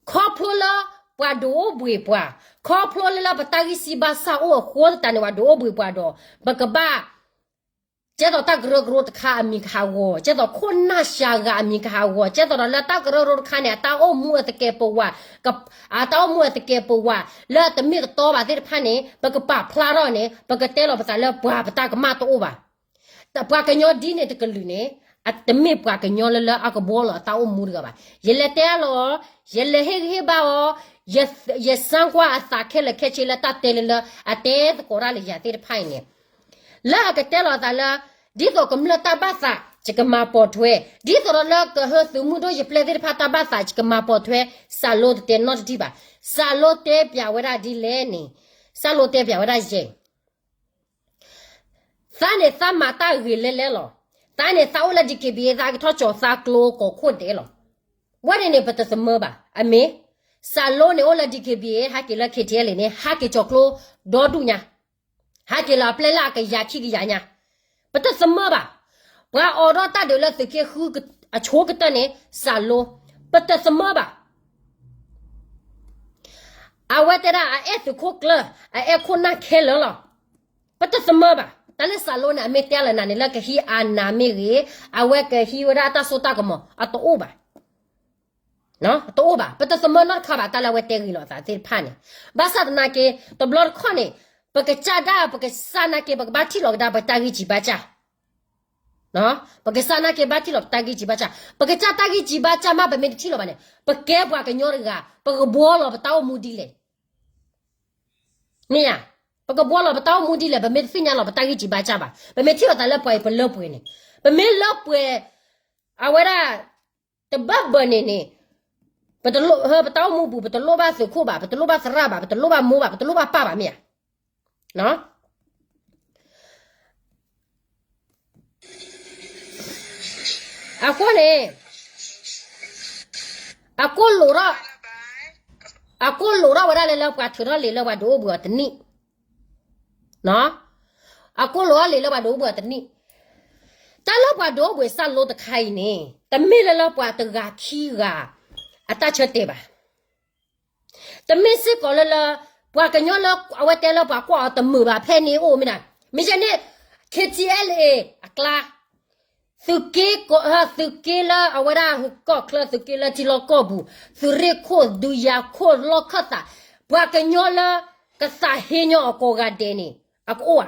ခီဖျိလၢပှၤဒုးအိၣ်ဘှံးပှၤ, ခီဖျိလၢလၢပတၢ်ဂံၢ်စၢ်ဘါစၢ်အိၣ်အဃိသတးန့ၣ် ပှၤဒုးအိၣ်ဘှံးပှၤဒီး ပကဘၣ် ကဲသိးတၢ်ကရၢကရိတခါအမံၤကဟးဂီၤ, ကဲသိးခိၣ်နၢ်စှၤဂၤအမံၤကဟးဂီၤ, ကဲသိးဒီးလၢတၢ်ကရၢကရိတခါန့ၣ် အတၢ်အိၣ်မူအသကဲးပဝး, အတၢ်အိၣ်မူအသကဲးပဝး လၢတမ့ၢ်တတီဘၣ်သ့ၣ်တဖၣ်န့ၣ် ပကပာ်ဖျါထီၣ်န့ၣ် ပကတဲလီၤပသးလၢပှၤပတၢ်ကမၣ်တအိၣ်ဘၣ်. ပှၤကညီဒ်န့ၣ်တကလုာ်န့ၣ် အတမ့ၢ်ပှၤကညီလၢလၢအကဘှီလီၤအတၢ်အိၣ်မူတဂၤဘၣ်. ယလဲၤတဲလီၤ, ယလဲၤဟ့ၣ်ဂံၢ်ဟ့ၣ်ဘါအီၤ, ယစၢကွၢ်အသးခဲလၢာ်ခဲဆ့လၢတၢ်တဲလၢလၢ အတဲသကိးတၢ်လၢယၤသ့ၣ်တဖၣ်အံၤန့ၣ် လၢအကတဲလီၤအသးလၢ ဒ်သိးကမျၢၢ်တၢ်ဘၣ်သး ယကမၤပိာ်ထွဲ, ဒ်သိးဒီးလၢကဟၢသုးမုၢ်ဒိၣ်ယပျဲၢ်သ့ၣ်တဖၣ်တၢ်ဘၣ်သး ယကမၤပိာ်ထွဲ, စၢ်လိတတဲနီတထံၣ်ဘၣ်. စၢ်လိတဲပျးဝဲဒၣ်ဒ်လဲၣ်န့ၣ်, စၢ်လိတဲပျးဝဲဒၣ်ယဲၢ် သးန့ၣ်သးမၤတၢ်ဂ့ၤလဲၣ်လဲၣ်လီၤ. သးန့ၣ်သးအိၣ်လၢ D K B A သးကထီၣ်ကၠီၤသးကျိကိးခိၣ်ဒဲးလီၤ. ဝဲန့ၣ်န့ၣ် ပတသမၢဘၣ်. အမ့ၢ် စးလိန့ၣ်အိၣ်လၢ DKBA ဟဲက့ၤလၢ KTLA န့ၣ် ဟးက့ၤကၠီၤကျိဒီဒူၣ်ညါ, ဟးက့ၤလၢအပျဲၢ်လၢအကယၤခံကယၤညါ, ပတသမၢဘၣ်. ပှၤအိးထီၣ်တၢ်ဒုးလၢသုးက့ဃုအဆိကတၢၢ်န့ၣ် စးလိ, ပတသမၢဘၣ်. အဝဲတဲဒၣ်အအဲၣ်သုးခိၣ်ကျၢၢ်, အအဲၣ်ခိၣ်နၢ်ခဲလၢာ်လီၤ. ပတသမၢဘၣ်. တၢ်လၢစးလိန့ၣ် အမ့ၢ်တဲလၢနၤန့ၣ် လၢကဟံးအနၤမ့ၢ်ဂ့ၤ, အဝဲကဟံးဝဲဒၣ်အတၢ်စိတၢ်ကမီၤ အတအိၣ်ဘၣ်. တအိၣ်ဘၣ်. ပတသမၢနီတခါဘၣ် တၢ်လၢအဝဲတဲဂ့ၤလီၤအသးသ့ၣ်တဖၣ်န့ၣ်. ဘၣ်ဆၣ်သနာ်က့ တဘျီတခီၣ်န့ၣ် ပကစၢ်ဒၣ် ပကစၢ်နာ်က့ ပကဘၣ်ထံၣ်လီၤကဒါပတၢ်ဂံၢ်စၢ်ဘါစၢ်, ပကစၢ်နာ်က့ ဘၣ်ထံၣ်လီၤပတၢ်ဂံၢ်စၢ်ဘါစၢ်, ပကစၢ်တၢ်ဂံၢ်စၢ်ဘါစၢ်မး ပမ့ၢ်တထံၣ်လီၤဘၣ်န့ၣ် ပကဲပှၤကညီတဂၤ ပကဘှီလီၤပတၢ်အိၣ်မူဒ်လဲၣ်. မ့ၢ်ဧါ. ပကဘှီလီၤပတၢ်အိၣ်မူဒ်လဲၣ် ပမ့ၢ်တသ့ၣ်ညါလီၤပတၢ်ဂံၢ်စၢ်ဘါစၢ်ဘၣ်. ပမ့ၢ်ထံၣ်လီၤသးလၢပှၤအံၤပလၢပှဲၤန့ၣ်, ပမ့ၢ်လၢပှဲၤ အဝဲဒၣ် တဘၣ်ဘၣ်န့ၣ်န့ၣ် ပတလိၣ် ပတၢ်အိၣ်မူပူၤ ပတလိၣ်ဘၣ်သုးခိၣ်ဘၣ်, ပတလိၣ်ဘၣ်သရၣ်ဘၣ်, ပတလိၣ်ဘၣ်မိၢ်ဘၣ်, ပတလိၣ်ဘၣ်ပၢ်ဘၣ် မ့ၢ်ဧါ. အဃိန့ၣ် အကိၣ်လိာ်ထီၣ်, အကိၣ်လိာ်ထီၣ်ဝဲဒၣ်လၢလၢပှၤထုးထီၣ်လံာ်လၢပှၤဒုးအိၣ်ဘှံးအီၤတနံၣ်, အကိၣ်လိာ်ထီၣ်လံာ်လၢပှၤဒုးအိၣ်ဘှံးအီၤတနံၣ်. တၢ်လၢပှၤဒုးအိၣ်ဘှံးစးလိတခါအံၤန့ၣ် တမ့ၢ်လၢလၢပှၤတဂၤခံဂၤ အတၢ်ဆၢတဲာ်ဘၣ်. တမ့ၢ်စ့ၢ်ကီးလၢလၢ ပှၤကညီလၢအဝဲတဲလၢပှၤကွၢ်အီၤတမုာ်ဘၣ်ဖဲန့ၣ်အိၣ်မ့ၢ်ဒၣ်, မ့ၢ်ယဲန့ၣ် KTLA အကျါ, သုးက့, သုးက့လၢအဝဲဒၣ်ဟူးကီၢ်ချၢ သုးက့လၢထံလီၢ်ကီၢ်ပူၤ, သုးရ့ၣ်ခိၣ် ဒုးယၤခိၣ် လီၢ်ခၢၣ်သး, ပှၤကညီလၢကသးဟ့ညီအီၤကိးဂၤဒဲးန့ၣ် အကအိၣ်ဧါ.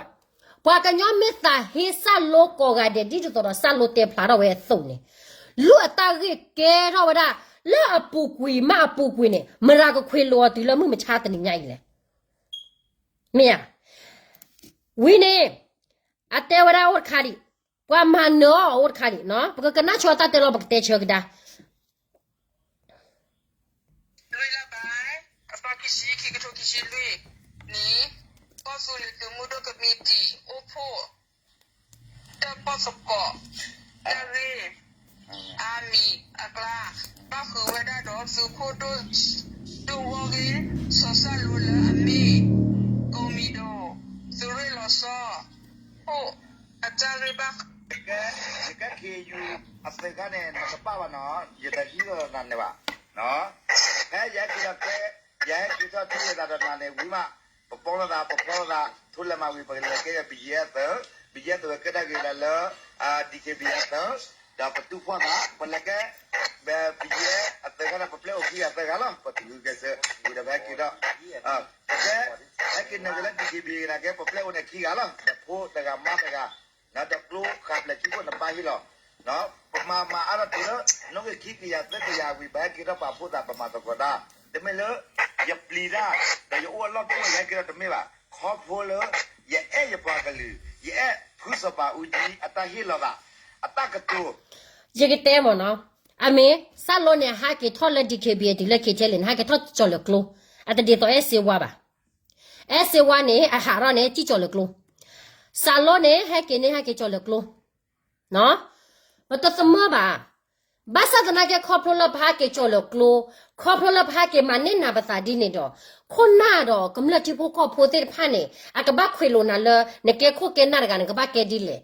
ပှၤကညီမ့ၢ်သးဟ့စးလိကိးဂၤဒဲး ဒ်သိးဒီးစးလိတဲဖျါထီၣ်ဝဲအသိးန့ၣ်, လူၢ်အတၢ်ဂ့ၢ်ကဲထီၣ်ဝဲဒၣ် လၢအပူၤကွံာ်မးအပူၤကွံာ်န့ၣ် မတၤကခွ့းလိာ်အီၤတုၤလၢမုၢ်မဆါတနံၤညါအံၤလဲၣ်. မ့ၢ်ဧါ. ဝံၤန့ၣ် အတဲဝဲဒၣ်အိၣ်တခါဒံး, ပှၤမၤနၢၤအီၤအိၣ်တခါဒံး, ပကကနၣ်ဆိတၢ်တဲလီၤ ပကတဲဆၢကဒါ လွံၢ်လါဘၣ် အသီခံဆံ ခံကထိခံဆံလွံၢ်နံၣ်, ကီၢ်သူလ့ၤသုးမုၢ်ဒိၣ်ကမံးတံာ်အိၣ်ဖှိၣ် တၢ်ပီၣ်သကိး တၢ်ရ့ၣ်အါမံၤအကျါ ဘၣ်ဃုာ်ဝဲဒၣ်ဒီးသုးခိၣ်ဒိၣ် ဒိၣ်ဝီဂ့ၤ စီၤစၢ်လိလၢအမ့ၢ် ကိးမံၤဒိၣ် သုးရ့ၣ်လီၤဆီ ခိၣ်အတၢ်ရ့ၣ်ဘၣ်ဃး ယကဲ ယကဲ ခ့ယုၢ် အသုးခါန့ၣ် နကပာ်ဘၣ်နီၤ ယတဟံးလီၤနၤန့ၣ်ဘၣ်. ဖဲယဟဲက့ၤဒီးကျဲ ယဟဲက့ၤထီၣ်ထံၣ်လိာ်သးဒီးနၤန့ၣ် ဝံၤမး ပပီလိာ်သး ပဖီလိာ်သး ထူလၢမၤဝံၤ ပကလဲၤကဲ ဘံယဲအသုး ဘံယဲအသုးဝဲကဲတၢ်ဂ့ၤလၢလၢ DKBA အသုး ဒီးပတူၢ်ဖှီၣ်သး ပလဲၤကဲ ဘံယဲအသုးခါဒီး ပပျဲအိၣ်ခံဂၤသၢဂၤလီၤ ပတုၤကဲစၢ ဝံၤဒီးပဟဲက့ၤဒီး ပကဲ ဟဲက့ၤနုာ်က့ၤလၢ DKBA နာ်က့ ပပျဲအိၣ်န့ၣ်ခံဂၤလီၤ ဒီးဖိတဂၤမါတဂၤ ဒီးကျိဃာ်ဖျဲးခံခိၣ်နပၢ်ဟ့ၣ်လီၤ ပမၤမၤအါထီၣ်တုၤလၢ နီၣ်ဂံၢ်ခံကယၤသၢကယၤဝံၤ ပဟဲက့ၤထီၣ်ပာ်ဖှိၣ်သး ပမၤသကိးတၢ် တမ့ၢ်လၢ ယပျံၤတၢ် ဒီးယအိၣ်အလီၢ်တအိၣ် ယဟဲက့ၤထီၣ်တမ့ၢ်ဘၣ် ခီဖျိလၢ ယအဲၣ်ယပှၤကလုာ် ယအဲၣ်ဖုစီၤပၤအူကၠံ အတၢ်ဟ့ၣ်လီၤသး အတၢ်ကတိၤ ယကတဲမ့ၢ်နီၤ အမ့ၢ် စၢ်လိန့ၣ် ဟဲက့ၤထီၣ်လၢ DKBA တုၤလၢ KTLA န့ၣ် ဟဲက့ၤထီၣ်ကၠီၤလၢၤကျိ အတဒ်သိးအဲၣ်စ့ဝါဘၣ် အဲၣ်စ့ဝါန့ၣ် အဟးထီၣ်န့ၣ် ကံၣ်ကၠီၤလၢၤကျိ စၢ်လိန့ၣ် ဟဲက့ၤန့ၣ် ဟဲက့ၤကၠီၤလၢၤကျိ ပတသမၢဘၣ်. ဘၣ်ဆၣ်သနာ်က့ ခီဖျိလၢပဟဲက့ၤကၠီၤလၢၤကျိ ခီဖျိလၢပဟဲက့ၤမၤန့ၢ်နးပသးဒ်န့ၣ်ဒီး ခိၣ်နၢ်ဒီးကမျၢၢ်ထံဖိကီၢ်ဖိသ့ၣ်တဖၣ်န့ၣ် အကဘၣ်ခွ့းလိာ်နၤလၢ နကဲခိၣ်ကဲနၢ်တဂၤ နကဘၣ်ကဲဒ်လဲၣ်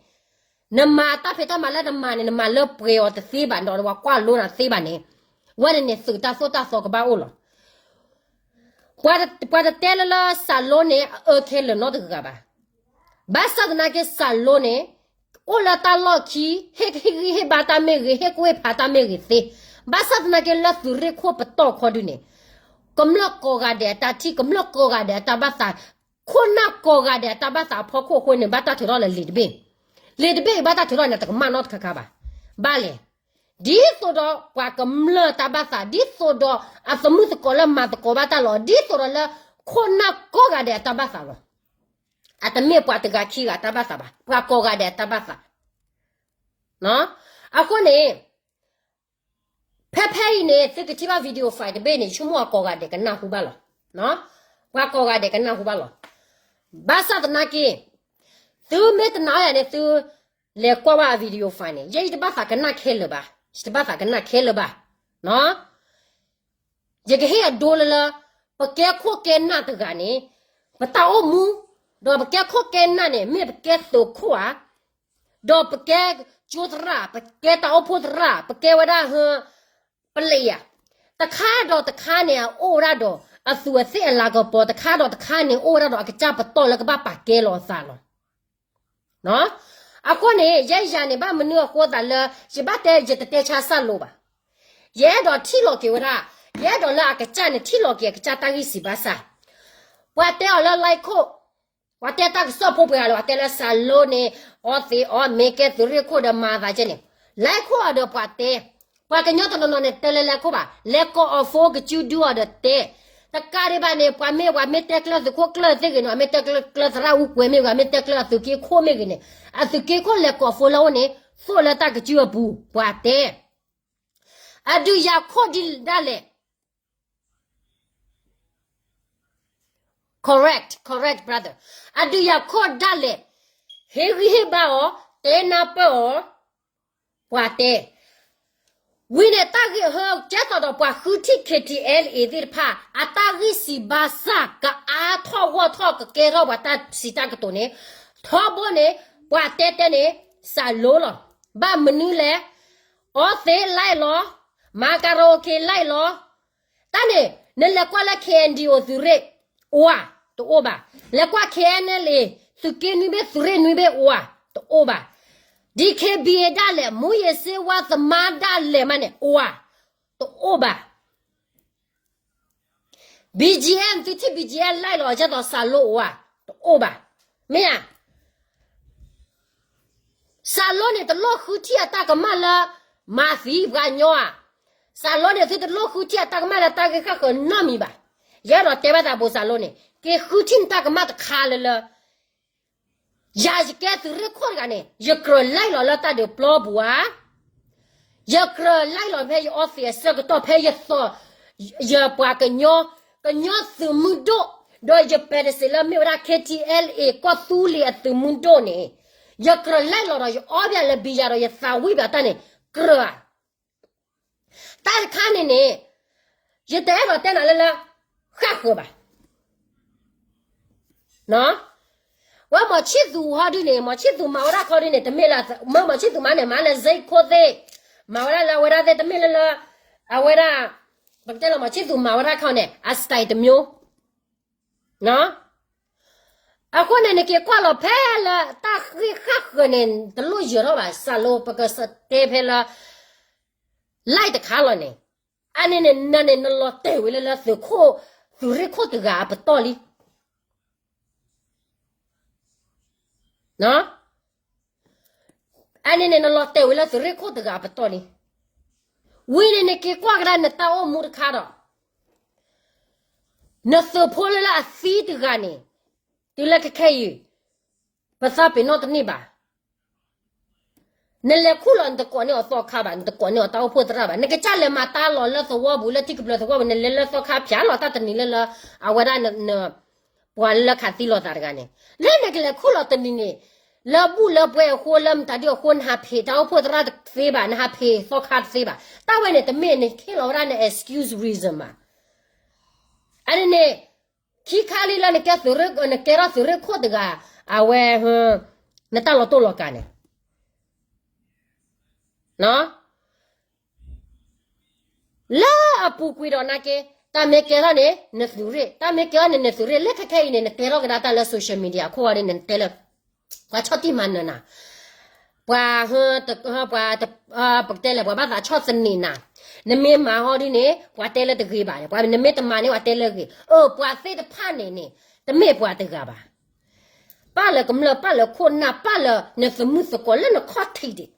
နမၤတၢ်ဖံးတၢ်မၤလၢနမၤန့ၣ် နမၤလၢပှဲၤအီၤတသ့ဘၣ်ဒီး ပှၤကွၢ်လိနၤတသ့ဘၣ်န့ၣ် ဝဲန့ၣ်န့ၣ် သုးတၢ်သိၣ်တၢ်သီကဘၣ်အိၣ်လီၤ. ပှၤတတဲလၢလၢစၢ်လိန့ၣ် အအၢခဲလၢာ်နီတဂၤဘၣ်. ဘၣ်ဆၣ်သနာ်က့စၢ်လိန့ၣ် အိၣ်လၢတၢ်လီၢ်ခံ ဟ့ၣ်ဂံၢ်ဟ့ၣ်ဘါတၢ်မ့ၢ်ဂ့ၤ ဟ့ၣ်ကူၣ်ဟ့ၣ်ဖးတၢ်မ့ၢ်ဂ့ၤသ့. ဘၣ်ဆၣ်သနာ်က့လၢသုးရ့ၣ်ခိၣ်ပတီၢ်ခီဒုန့ၣ် ကမျၢၢ်ကိးဂၤဒဲးအတၢ်ထံၣ် ကမျၢၢ်ကိးဂၤဒဲးအတၢ်ဘၣ်သး ခိၣ်နၢ်ကိးဂၤဒဲးအတၢ်ဘၣ်သးအဖီခိၣ်အဃိန့ၣ် ဘၣ်တၢ်ထုးထီၣ်လၢလံာ်တဘ့ၣ်, လံာ်တဘ့ၣ်အံၤဘၣ်တၢ်ထုးထီၣ်န့ၣ် တကမၣ်နီတခါခါဘၣ်. ဘၣ်လဲၣ်, ဒ်သိးဒီးပှၤကမျၢၢ်တၢ်ဘၣ်သး ဒ်သိးဒီးအသမုၢ်သကိးလၢမၤသကိးဘၣ်တၢ်လီၤ ဒ်သိးဒီးလၢ ခိၣ်နၢ်ကိးဂၤဒဲးအတၢ်ဘၣ်သးလီၤ. အတမ့ၢ်ပှၤတဂၤခံဂၤတၢ်ဘၣ်သးဘၣ် ပှၤကိးဂၤဒဲးအတၢ်ဘၣ်သး အဃိန့ၣ် ဖဲဖဲအံၤန့ၣ် သုကထံၣ်ဘၣ် video file တဘ့ၣ်န့ၣ် ဆိကမိၣ်အကိးဂၤဒဲးကနၢ်ဟူဘၣ်လီၤ. ပှၤကိးဂၤဒဲးကနၢ်ဟူဘၣ်လီၤ. ဘၣ်ဆၣ်သနာ်က့ သုမ့ၢ်တနာ်အီၤယၤန့ၣ် သုလဲၤကွၢ်ဘၣ်အ video file န့ၣ် ယဲယတဘၣ်သးကနၣ်ခဲလၢာ်ဘၣ်, ယတဘၣ်သးကနၣ်ခဲလၢာ်ဘၣ်. ယကဟ့ၣ်အဒိလၢလၢ ပကဲခိၣ်ကဲနၢ်တဂၤန့ၣ် ပတၢ်အိၣ်မူ ဒီးပကဲခိၣ်ကဲနၢ်န့ၣ် မ့ၢ်ပကဲသုးခိၣ်ဧါ, ဒီးပကဲကၠိသရၣ်, ပကဲတၢ်အိၣ်ဖှိၣ်သရၣ်, ပကဲဝဲဒၣ်ဟၢ ပလံၤဧါ, တခါဒီးတခါန့ၣ် အအိၣ်ဝဲဒၣ်ဒီး အသူးအသ့ၣ်အလၤကပီၤ, တခါဒီးတခါန့ၣ် အိၣ်ဝဲဒၣ်ဒီးအကစၢ်ပတီၢ်လၢကဘၣ်ပာ်ကဲလီၤအသးလီၤ. အဃိန့ၣ် ယဲယၤန့ၣ် ဘၣ်မနုၤအဃိသးလၢ ယဘၣ်တဲ ယတတဲဆါစၢ်လိဘၣ်. ယအဲၣ်ဒိးထံၣ်လီၤက့ၤဝဲဒၣ်, ယအဲၣ်ဒိးလၢအကစၢ်န့ၣ် ထံၣ်လီၤက့ၤအကစၢ်တၢ်ဂံၢ်စံးဘၣ်ဆၣ်, ပှၤတဲအီၤလၢ like ခိၣ်, ပှၤတဲတၢ်ကစီၣ်ဖိပှဲၤဂၤလၢ ပှၤတဲလၢစၢ်လိန့ၣ် အီသံးအီမ့ၤ ကဲသုးရ့ၣ်ခိၣ်ဒီးမၤသးကဲန့ၣ်, like ခိၣ်အီၤဒီးပှၤတဲ, ပှှၤကညီတနီၤနီၤန့ၣ် တဲလၢ like ခိၣ်ဘၣ်, လဲၤကိးအီၤ phone ကစုဒုအီၤဒီးတဲ, တကးဒံးဘၣ်န့ၣ် ပှၤမ့ၢ်ပှၤမ့ၢ်တဲကျၢၤသုးခိၣ်ကျၢၤသ့ၣ်ဂ့ၤန့ၣ်, အမ့ၢ်တဲကျၢၤ ကျၢၤသရၣ်အူကွဲၤမ့ၢ်ဂ့ၤ, အမ့ၢ်တဲကျၢၤအသုးက့ခိၣ်မ့ၢ်ဂ့ၤန့ၣ်, အသုးက့ခိၣ်လဲၤကိး phone လၢအအိၣ်န့ၣ် သိၣ်လၢတၢ်ကစုအပူၤ ပှၤတဲ အဒုးယၤခိၣ်ဒ်ဒၣ်လဲာ်, correct, correct brother, အဒုးယၤခိၣ်ဒၣ်လဲာ်, ဟ့ၣ်ဂံၢ်ဟ့ၣ်ဘါအီၤ, တဲနၢ်ပၢၢ်အီၤ, ပှၤတဲ ဝံၤန့ၣ် တၢ်ဂ့ၢ်ဟၢကဲသိးဒီးပှၤဃုထံၣ် K T L A သ့ၣ်တဖၣ် အတၢ်ဂံၢ်စံးဘၣ်ဆၣ် ကအါထီၣ်ဂီၢ်ထီၣ် ကကဲထီၣ်ပှၤတၢ်စံးတၢ်ကတိၤန့ၣ်, ထီဘိန့ၣ် ပှၤတဲတဲန့ၣ် စၢ်လိလီၤ. ဘၣ်မနုၤလဲၣ်, အီသံး like လီၤ, မၤ karaoke like လီၤ. တၢ်န့ၣ် နလဲၤကွၢ်လၢ K N D O သုးရ့ၣ် အိၣ်ဧါ, တအိၣ်ဘၣ်. လဲၤကွၢ် K N L A သုးက့နွံဘ့ၣ် သုးရ့ၣ်နွံဘ့ၣ် အိၣ်ဧါ, တအိၣ်ဘၣ်. D K B A ဒၣ်လဲာ် မူးယစ်ဆေးဝါးသမား ဒၣ်လဲာ်မးန့ၣ် အိၣ်ဧါ, တအိၣ်ဘၣ်. B G M သုထံၣ် B G M like လီၤ ကဲသိးစၢ်လိအိၣ်ဧါ, တအိၣ်ဘၣ်. မ့ၢ်ဧါ. စၢ်လိန့ၣ် တလိၣ်ဃုထံၣ်အတၢ်ကမၣ်လၢ မၤသံပှၤကညီဧါ. စၢ်လိန့ၣ် သုတလိၣ်ဃုထံၣ်အတၢ်ကမၣ်လၢတၢ်ဂ့ၢ်ဃၣ်ဃၢၤနီတမံၤဘၣ်. ယအဲၣ်ဒိးတဲဘၣ်သးဘိးစၢ်လိန့ၣ် က့ၤဃုထံၣ်နတၢ်ကမၣ်တခါလၢလၢ ယၤယကဲသုးရ့ၣ်ခိၣ်တဂၤန့ၣ် ယကြၢး like လီၤလၢတၢ်ဒုးပျီပူၤဧါ. ယကြၢး like လီၤဖဲယအီသံးအဆၢကတီၢ် ဖဲယသိး ယပှၤကညီ ကညီသုးမုၢ်ဒိၣ် ဒီးယပဲတစ့းလၢမ့ၢ်ဝဲဒၣ် K T L A ကီၢ်သူလ့ၤအသုးမုၢ်ဒိၣ်န့ၣ် ယကြၢး like လီၤဒီး ယအီဘၣ်လၢဘံယၤဒီး ယသးဝံၣ်ဘၣ်တၢ်န့ၣ် ကြၢးဧါ. တၢ်တခါန့ၣ်န့ၣ် ယတအဲၣ်ဒိးတဲနၤလၢလၢ ဃၣ်ဃၢၤဘၣ်. ဝဲမီၤဆံၣ်သူးဟီဒုန့ၣ် မီၤဆံၣ်သူးမၤဝဲဒၣ်ခီဒုန့ၣ် တမ့ၢ်လၢ မၢမီၤဆံၣ်သူးမၤန့ၣ် မၤလၢ စ့ခိၣ်သ့ၣ် မၤဝဲဒၣ်လၢအဝဲဒၣ်သ့ၣ် တမ့ၢ်လၢလၢ အဝဲဒၣ် ပကတဲလၢမီၤဆံၣ်သူးမၤဝဲဒၣ်ခီန့ၣ် အ style တမျိုး အဃိန့ၣ် နက့ၤကွၢ်လီၤဖဲလၢတၢ်ဂ့ၢ်ဃၣ်ဃၢၤန့ၣ် တလိၣ်ယၢၤထီၣ်ဘၣ် စၢ်လိ ပကတဲဖဲလၢ like တခါလီၤန့ၣ် အန့ၣ်န့ၣ် နန့ၣ် နလီၤတဲာ်ဝဲလၢလၢသုးခိၣ် သုးရ့ၣ်ခိၣ်တဂၤအပတီၢ်လံ. အန့ၣ်န့ၣ် နလီၤတဲာ်ဝဲလၢသုးရ့ၣ်ခိၣ်တဂၤအပတီၢ်လံ. ဝံၤန့ၣ် နက့ၤကွၢ်ကဒါနတၢ်အိၣ်မူတခါဒီး နသုးဖိလၢလၢအသံတဂၤန့ၣ် တုၤလၢခဲခဲအံၤ ပသးပ့ၤနီၣ်တန့ၢ်ဘၣ်. နလဲၤခူၣ်လီၤ နတကိးန့ၢ်အီၤသီခါဘၣ်, နတကိးန့ၢ်အီၤတၢ်အိၣ်ဖှိၣ်သရၣ်ဘၣ်, နကစၢ်လဲၤမၤတၢ်လီၤလၢသဝီပူၤ လၢထံကပျၢၤသဝီပူၤ နလဲၤလၢသီခါဖျါလီၤတၢ်တနံၤလၢလၢ အဝဲဒၣ် ပှၤလၢခးသံလိာ်သးတဂၤန့ၣ် လၢနကလဲၤခူၣ်လီၤတနံၤန့ၣ် လၢဘူၣ်လၢပှဲၤအဃိ လၢမတၤဒုအဃိ နဟးဖံးတၢ်အိၣ်ဖှိၣ်သရၣ်တသ့ဘၣ်, နဟးဖံးသီခါတသ့ဘၣ်. တၢ်ဝဲန့ၣ် တမ့ၢ်နဟ့ၣ်လီၤဝဲဒၣ်န excuse reason ဘၣ်. အန့ၣ်န့ၣ် ခံခါလံလၢနကဲသုးရ့ၣ် နကဲထီၣ်သုးရ့ၣ်ခိၣ်တဂၤ အဝဲ နတၢ်လီၤတိၢ်လီၤကၤန့ၣ် လၢအပူၤကွံာ်ဒီးနာ်က့ တၢ်မ့ၢ်ကဲထီၣ်န့ၣ် နသုးရ့ၣ်, တၢ်မ့ၢ်ကဲထီၣ်န့ၣ် နသုးရ့ၣ်, လၢခဲခဲအံၤန့ၣ် နတဲထီၣ်ကဒါတၢ်လၢ social media အခိၣ်ဂီၤဒ်န့ၣ် နတဲလၢ ပှၤဆီၣ်တံၢ်မၤနၢၤနၤ, ပှၤ ပှၤ ပကတဲလဲၣ် ပှၤဘၣ်သးဆီၣ်သနံးနၤ, နမ့ၢ်မၤဟီဒ်န့ၣ် ပှၤတဲလၢတဂ့ၤဘၣ်, နမ့ၢ်တမၤန့ၣ် ပှၤတဲလၢဂ့ၤ. အၢ ပှၤသ့ၣ်တဖၣ်န့ၣ်န့ၣ် တမ့ၢ်ပှၤတဂၤဘၣ်. ပၢ်လၢကမျၢၢ် ပၢ်လၢခိၣ်နၢ် ပၢ်လၢနသမုသကိးလၢနခီၣ်ထံးဒံး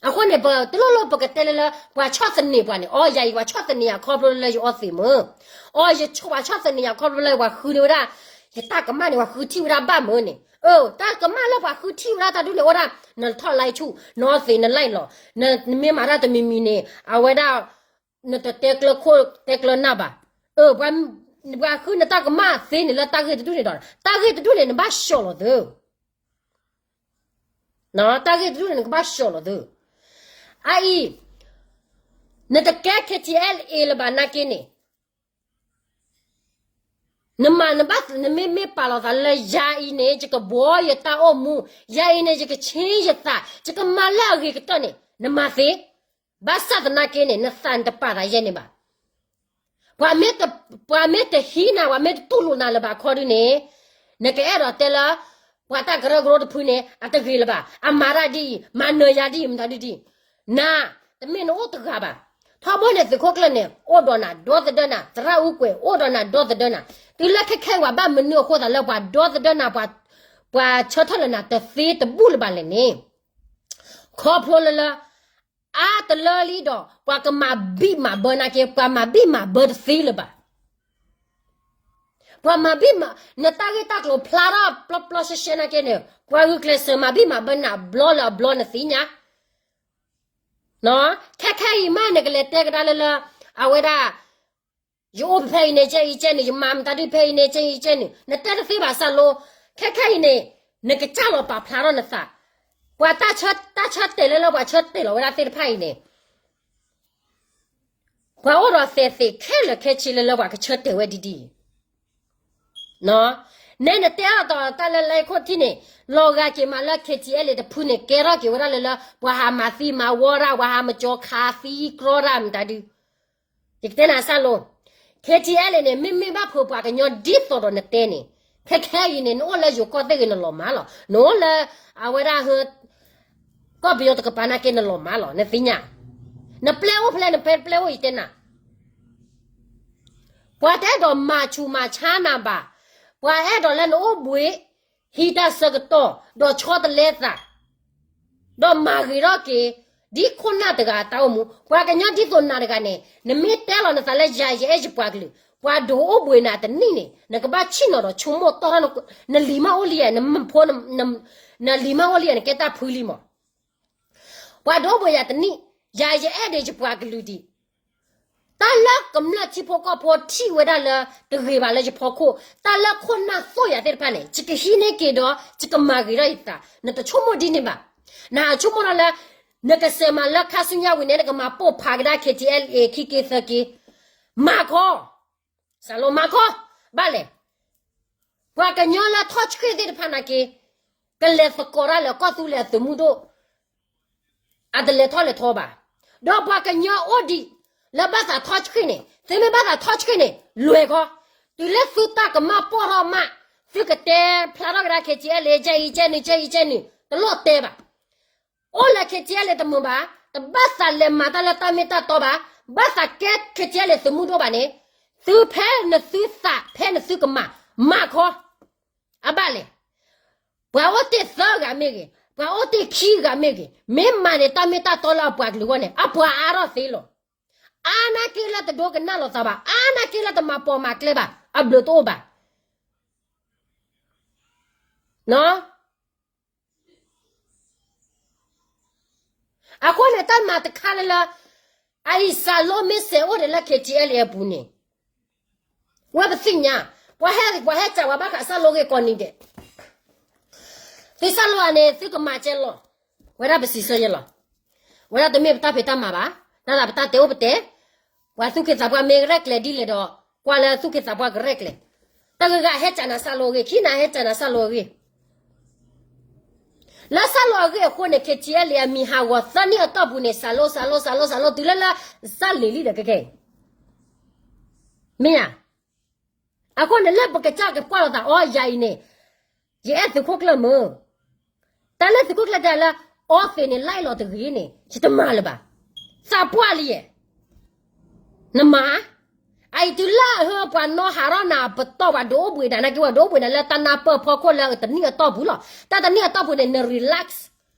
အဃိန့ၣ် ပတလိၣ်လိၣ်ပကတဲလၢလၢ ပှၤဆီၣ်သနံးပှၤန့ၣ်, အီ ယၤအံၤ ပှၤဆီၣ်သနံးယၤခီဖျိလၢယအီသံးမ့ၢ်, အီ ယဆိ ပှၤဆီၣ်သနံးယၤခီဖျိလၢပှၤဃုန့ၢ်ဝဲဒၣ် ယတၢ်ကမၣ်န့ၣ် ပှၤဃုထံၣ်ဝဲဒၣ်ဘၣ်မ့ၢ်န့ၣ်, အၢ တၢ်ကမၣ်လၢပှၤဃုထံၣ်ဝဲဒၣ်တၢ်ဒ်န့ၣ် အိၣ်ဒၣ် နထီၣ် like ဆူၣ် နအီသံး န like လီၤ, နမ့ၢ်မၤတၢ်တမံၤမံၤန့ၣ် အဝဲဒၣ် နတတဲကျၢၤခိၣ်တဲကျၢၤနၢ်ဘၣ်. အၢ ပှၤဃုနတၢ်ကမၣ်သ့န့ၣ်လၢတၢ်ဂ့ၢ်တဒူၣ်န့ၣ်ဒီး တၢ်ဂ့ၢ်တဒူၣ်န့ၣ် နဘၣ်ဆှီလီၤသု တၢ်ဂ့ၢ်တဒူၣ်န့ၣ် နကဘၣ်ဆှီလီၤသု. အအံၤ နတကဲ K T L A လၢၤဘၣ်နာ်က့န့ၣ်, နမၤနဘၣ် နမ့မ့ၢ်ပာ်လီၤသးလၢယၤအံၤန့ၣ် ယကဘှီယတၢ်အိၣ်မူ, ယၤအံၤန့ၣ် ယကဆ့ယသး, ယကမၤလၢအဂ့ၤကတၢၢ်န့ၣ် နမၤသ့. ဘၣ်ဆၣ်သနာ်က့န့ၣ် နသးနတပာ်သးယဲၢ်န့ၣ်ဘၣ်. ပှၤမ့ၢ်တ, ပှၤမ့ၢ်တဟံးနၤ, ပှၤမ့ၢ်တတူၢ်လိာ်နၤလၢၤဘၣ်ခီဒုန့ၣ်, နကအဲၣ်ဒိးတဲလၢ ပှၤတၢ်ကရၢကရိတဖုန့ၣ် အတဂ့ၤလၢၤဘၣ်, အမၤတၢ်ဒ်အံၤ, မၤနၢၤယၤဒ်အံၤ, မတၤဒ်ဒ်, နၤ, တမ့ၢ်နအိၣ်တဂၤဘၣ်. ထီဘိန့ၣ် သုးခိၣ်ကျၢၢ်န့ၣ် အိၣ်ဒီးနၤဒီသဒၢနၤ, သရၣ်အူကွဲၤ အိၣ်ဒီးနၤဒီသဒၢနၤ, တုၤလၢခဲခဲအံၤ ပှၤဘၣ်မနုၤအဃိသးလၢပှၤဒီသဒၢနၤ, ပှၤ, ပှၤဆၢထၢၣ်လၢနၤတသ့တဘူၣ်လၢၤဘၣ်လဲၣ်န့ၣ်, ခီဖျိလၢလၢ အါတလၢလံဒီး ပှၤကမၤဘံၣ်မၤဘၢနာ်က့ ပှၤမၤဘံၣ်မၤဘၢတသ့လၢၤဘၣ်. ပှၤမၤဘံၣ်မၤ, နတၢ်ဂ့ၢ်တၢ်ကျိၤဖျါထီၣ်ပျီပျီရှဲရှဲနာ်က့န့ၣ် ပှၤဂုာ်ကျဲးစၢးမၤဘံၣ်မၤဘၢနၤဘျီလၢအဘျီနသ့ၣ်ညါ. ခဲခဲအံၤမး နကလဲၤတဲကဒါလၢလၢ အဝဲဒၣ် ယအိၣ်ဖဲအံၤန့ၣ် ကဲအံၤကဲန့ၣ်, ယမၤမတၤဒုဖဲအံၤန့ၣ် ကဲအံၤကဲန့ၣ်, နတဲတသ့ဘၣ်စၢ်လိ, ခဲခဲအံၤန့ၣ် နကစၢ်လီၤပာ်ဖျါထီၣ်နသး, ပှၤတၢ်ဆၢ, တၢ်ဆၢတဲာ်လၢလၢပှၤဆၢတဲာ်လီၤဝဲဒၣ်သ့ၣ်တဖၣ်အံၤန့ၣ် ပှၤအိၣ်ဒီးသဲးသ့းခဲလၢာ်ခဲဆ့လၢလၢပှၤကဆၢတဲာ်ဝဲဒ်ဒ်အံၤ, နဲနတဲအါတီၤတၢ်လၢလၢခိၣ်ထံးန့ၣ်, လီၤဂာ်က့ၤမးလၢ K T L A တဖုန့ၣ် ကဲထီၣ်က့ၤဝဲဒၣ်လၢလၢ ပှၤဟးမၤသံမၤဝီတၢ်, ပှၤဟးမၤသံမၤဝီတၢ်, ပှၤဟးမကၠီခးသံကြီတၢ်မတၤဒု ယကတဲနၤစၢ်လိ, K T L A န့ၣ် မ့မ့ၢ်ဘၣ်ဖုးပှၤကညီဒ်သိးဒီးနတဲန့ၣ်, ခဲခဲအံၤန့ၣ် နအိၣ်လၢယိၤကီၢ်သ့ၣ်ဂ့ၤနလီၤမၢ်လီၤ, နအိၣ်လၢ အဝဲဒၣ်ဟၢ ကီၢ်ပယီၤတကပၤနာ်က့နလီၤမၢ်လီၤ, နသ့ၣ်ညါ, နပျဲအိၣ်ဖဲလဲၣ် နပျဲအိၣ်ယတဲနၤ, ပှၤတအဲၣ်ဒိးမၤဆူးမၤဆါနၤဘၣ်, ပှၤအဲၣ်ဒိးလၢနအိၣ်ဘှံး, ဟံးတၢ်ဆၢကတီၢ်, ဒီးဆီတလဲသး ဒီးမၤဂ့ၤထီၣ်က့ၤ ဒ်ခိၣ်နၢ်တဂၤအတၢ်အိၣ်မူ, ပှၤကညီဒ်သိးနၤတဂၤန့ၣ် နမ့ၢ်တဲလီၤနသးလၢယၤယအဲၣ်ယပှၤကလုာ်, ပှၤဒိးအိၣ်ဘှံးနၤတနံၣ်န့ၣ် နကဘၣ်ဆံၣ်နီၤဒီးဆိကမိၣ်တီၢ်ထီၣ်, နလံၤမ့ၢ်အိၣ်လံဧါ, နဖိ, နလံၤမ့ၢ်အိၣ်လံဧါ, နကဲတၢ်ဖုလံမး ပှၤဒိးအိၣ်ဘှံးယၤတနံၣ်, ယၤယအဲၣ်ဒိးယပှၤကလုာ်ဒံး, တၢ်လၢကမျၢၢ်ထံဖိကီၢ်ဖိထံၣ်ဝဲဒၣ်လၢတဂ့ၤဘၣ်လၢယဖီခိၣ်, တၢ်လၢခိၣ်နၢ်သိၣ်ယၤသ့ၣ်တဖၣ်န့ၣ် ယကဟံးန့ၢ်က့ၤဒီး ယကမၤဂ့ၤထီၣ်ယသး, နတဆိကမိၣ်ဒ်န့ၣ်ဘၣ်. နဟးဆိကမိၣ်ထီၣ်လၢ နကစၢၢ်မၤလၢခါဆူညါဝံၤန့ၣ် နကမၤပိာ်ဖးကဒါ K T L A ခံက့သၢက့, မၤခီ စၢ်လိမၤခီ, ဘၣ်လဲၣ်. ပှၤကညီလၢထီၣ်ဆှ့ၣ်သ့ၣ်တဖၣ်နာ်က့ ကလဲၤသကိးတၢ်လၢကီၢ်သူလ့ၤအသုးမုၢ်ဒိၣ်, အတလဲၤထီၣ်လဲၤထီဘၣ်. ဒီးပှၤကညီအိၣ်ဒံးလၢဘၣ်သးထီၣ်ဆှ့ၣ်န့ၣ်, သုမ့ၢ်ဘၣ်သးထီၣ်ဆှ့ၣ်န့ၣ် လွဲၢ်ခီ, တုၤလၢသုတၢ်ကမၣ်ပိာ်ထီၣ်မး, သုကတဲဖျါထီၣ်ကဒါ K T L A ကဲအံၤကဲနုၤ ကဲအံၤကဲနုၤ တလိၣ်တဲဘၣ်. အိၣ်လၢ K T L A တမုာ်ဘၣ်, တဘၣ်သးလဲၤမၤတၢ်လၢတၢ်မ့ၢ်တၢ်တီဘၣ်, ဘၣ်သးကဲ K T L A သုးမုၢ်ဒိၣ်ဘၣ်န့ၣ်, သုဖဲနသုသးဖဲနသုကမၣ်, မၤခီ, အဘၣ်လဲၣ်. ပှၤအိၣ်တ့ၢ်သၢဂၤမ့ၢ်ဂ့ၤ, ပှၤအိၣ်တ့ၢ်ခံဂၤမ့ၢ်ဂ့ၤ, မ့ၢ်မၤန့ၢ်တၢ်မ့ၢ်တၢ်တီလၢအပှၤကလုာ်အဂီၢ်န့ၣ် အပှၤအါထီၣ်သ့လီၤ. အါနာ်က့လၢတဒိကနၣ်လိာ်သးဘၣ်, အါနာ်က့လၢတမၤပိာ်မၤကျဲဘၣ်, အဘျုးတအိၣ်ဘၣ်. အဃိန့ၣ် တၢ်မၤတခါလၢလၢ အအံၤစၢ်လိမ့ၢ်စဲးအိၣ်ဒံးလၢ K T L A အပူၤန့ၣ်, ဝဲပသ့ၣ်ညါ, ပှၤဟဲ, ပှၤဟဲစံးဝဲဘၣ်ဃးစၢ်လိဂ့ၢ်ကိးနံၤဒဲး, သုစၢ်လိန့ၣ် သုကမၤကဲလီၤ, ဝဲဒၣ်ပစံးဆၢယဲလီၤ. ဝဲဒၣ်တမ့ၢ်ပတၢ်ဖံးတၢ်မၤဘၣ်, တၢ်သးပတၢ်တဲအိၣ်ပတဲ, ပှၤသူၣ်က့သးပှၢ်မ့ၢ်ကရဲၣ်ကျဲၤဒ်လဲၣ်ဒီး, ကွၢ်လၢသူၣ်က့သးပှၢ်ကရဲၣ်ကျဲၤ, တၢ်ဂ့ၢ်ဂၤဟဲစံးနၤစၢ်လိအဂ့ၢ်, ခံနၤဟဲစံးနၤစၢ်လိအဂ့ၢ် လၢစၢ်လိအဂ့ၢ်အဃိန့ၣ် K T L A အမံၤဟးဂီၤသၢနံၣ်အတီၢ်ပူၤန့ၣ် စၢ်လိ စၢ်လိ စၢ်လိ စၢ်လိ တုၤလၢလၢ စၢ်လံၤလံဒီးကဲကဲအံၤ, မ့ၢ်ဧါ. အဃိန့ၣ်လၢပကစၢ်ကကွၢ်လိာ်သးအီၤယၤအံၤန့ၣ်, ယအဲၣ်သုးခိၣ်ကျၢၢ်မုၢ်, တၢ်လၢသုးခိၣ်ကျၢၢ်တဲလၢ အီသံးန့ၣ် လၢအလီၤတဂ့ၤန့ၣ် ယတမၤလၢၤဘၣ်, သးပှၢ်လံယဲ နမၤ, အအံၤတုၤလၢအဟၢပှၤနီၢ်ဟးထီၣ်နၤပတီၢ် ပှၤဒုးအိၣ်ဘှံးနၤနာ်က့ ပှၤဒုးအိၣ်ဘှံးနၤလၢတၢ်နၢ်ပၢၢ်ဖီခိၣ်လၢတနံၣ်အတီၢ်ပူၤလီၤ. တၢ်တနံၣ်အတီၢ်ပူၤန့ၣ် န relax,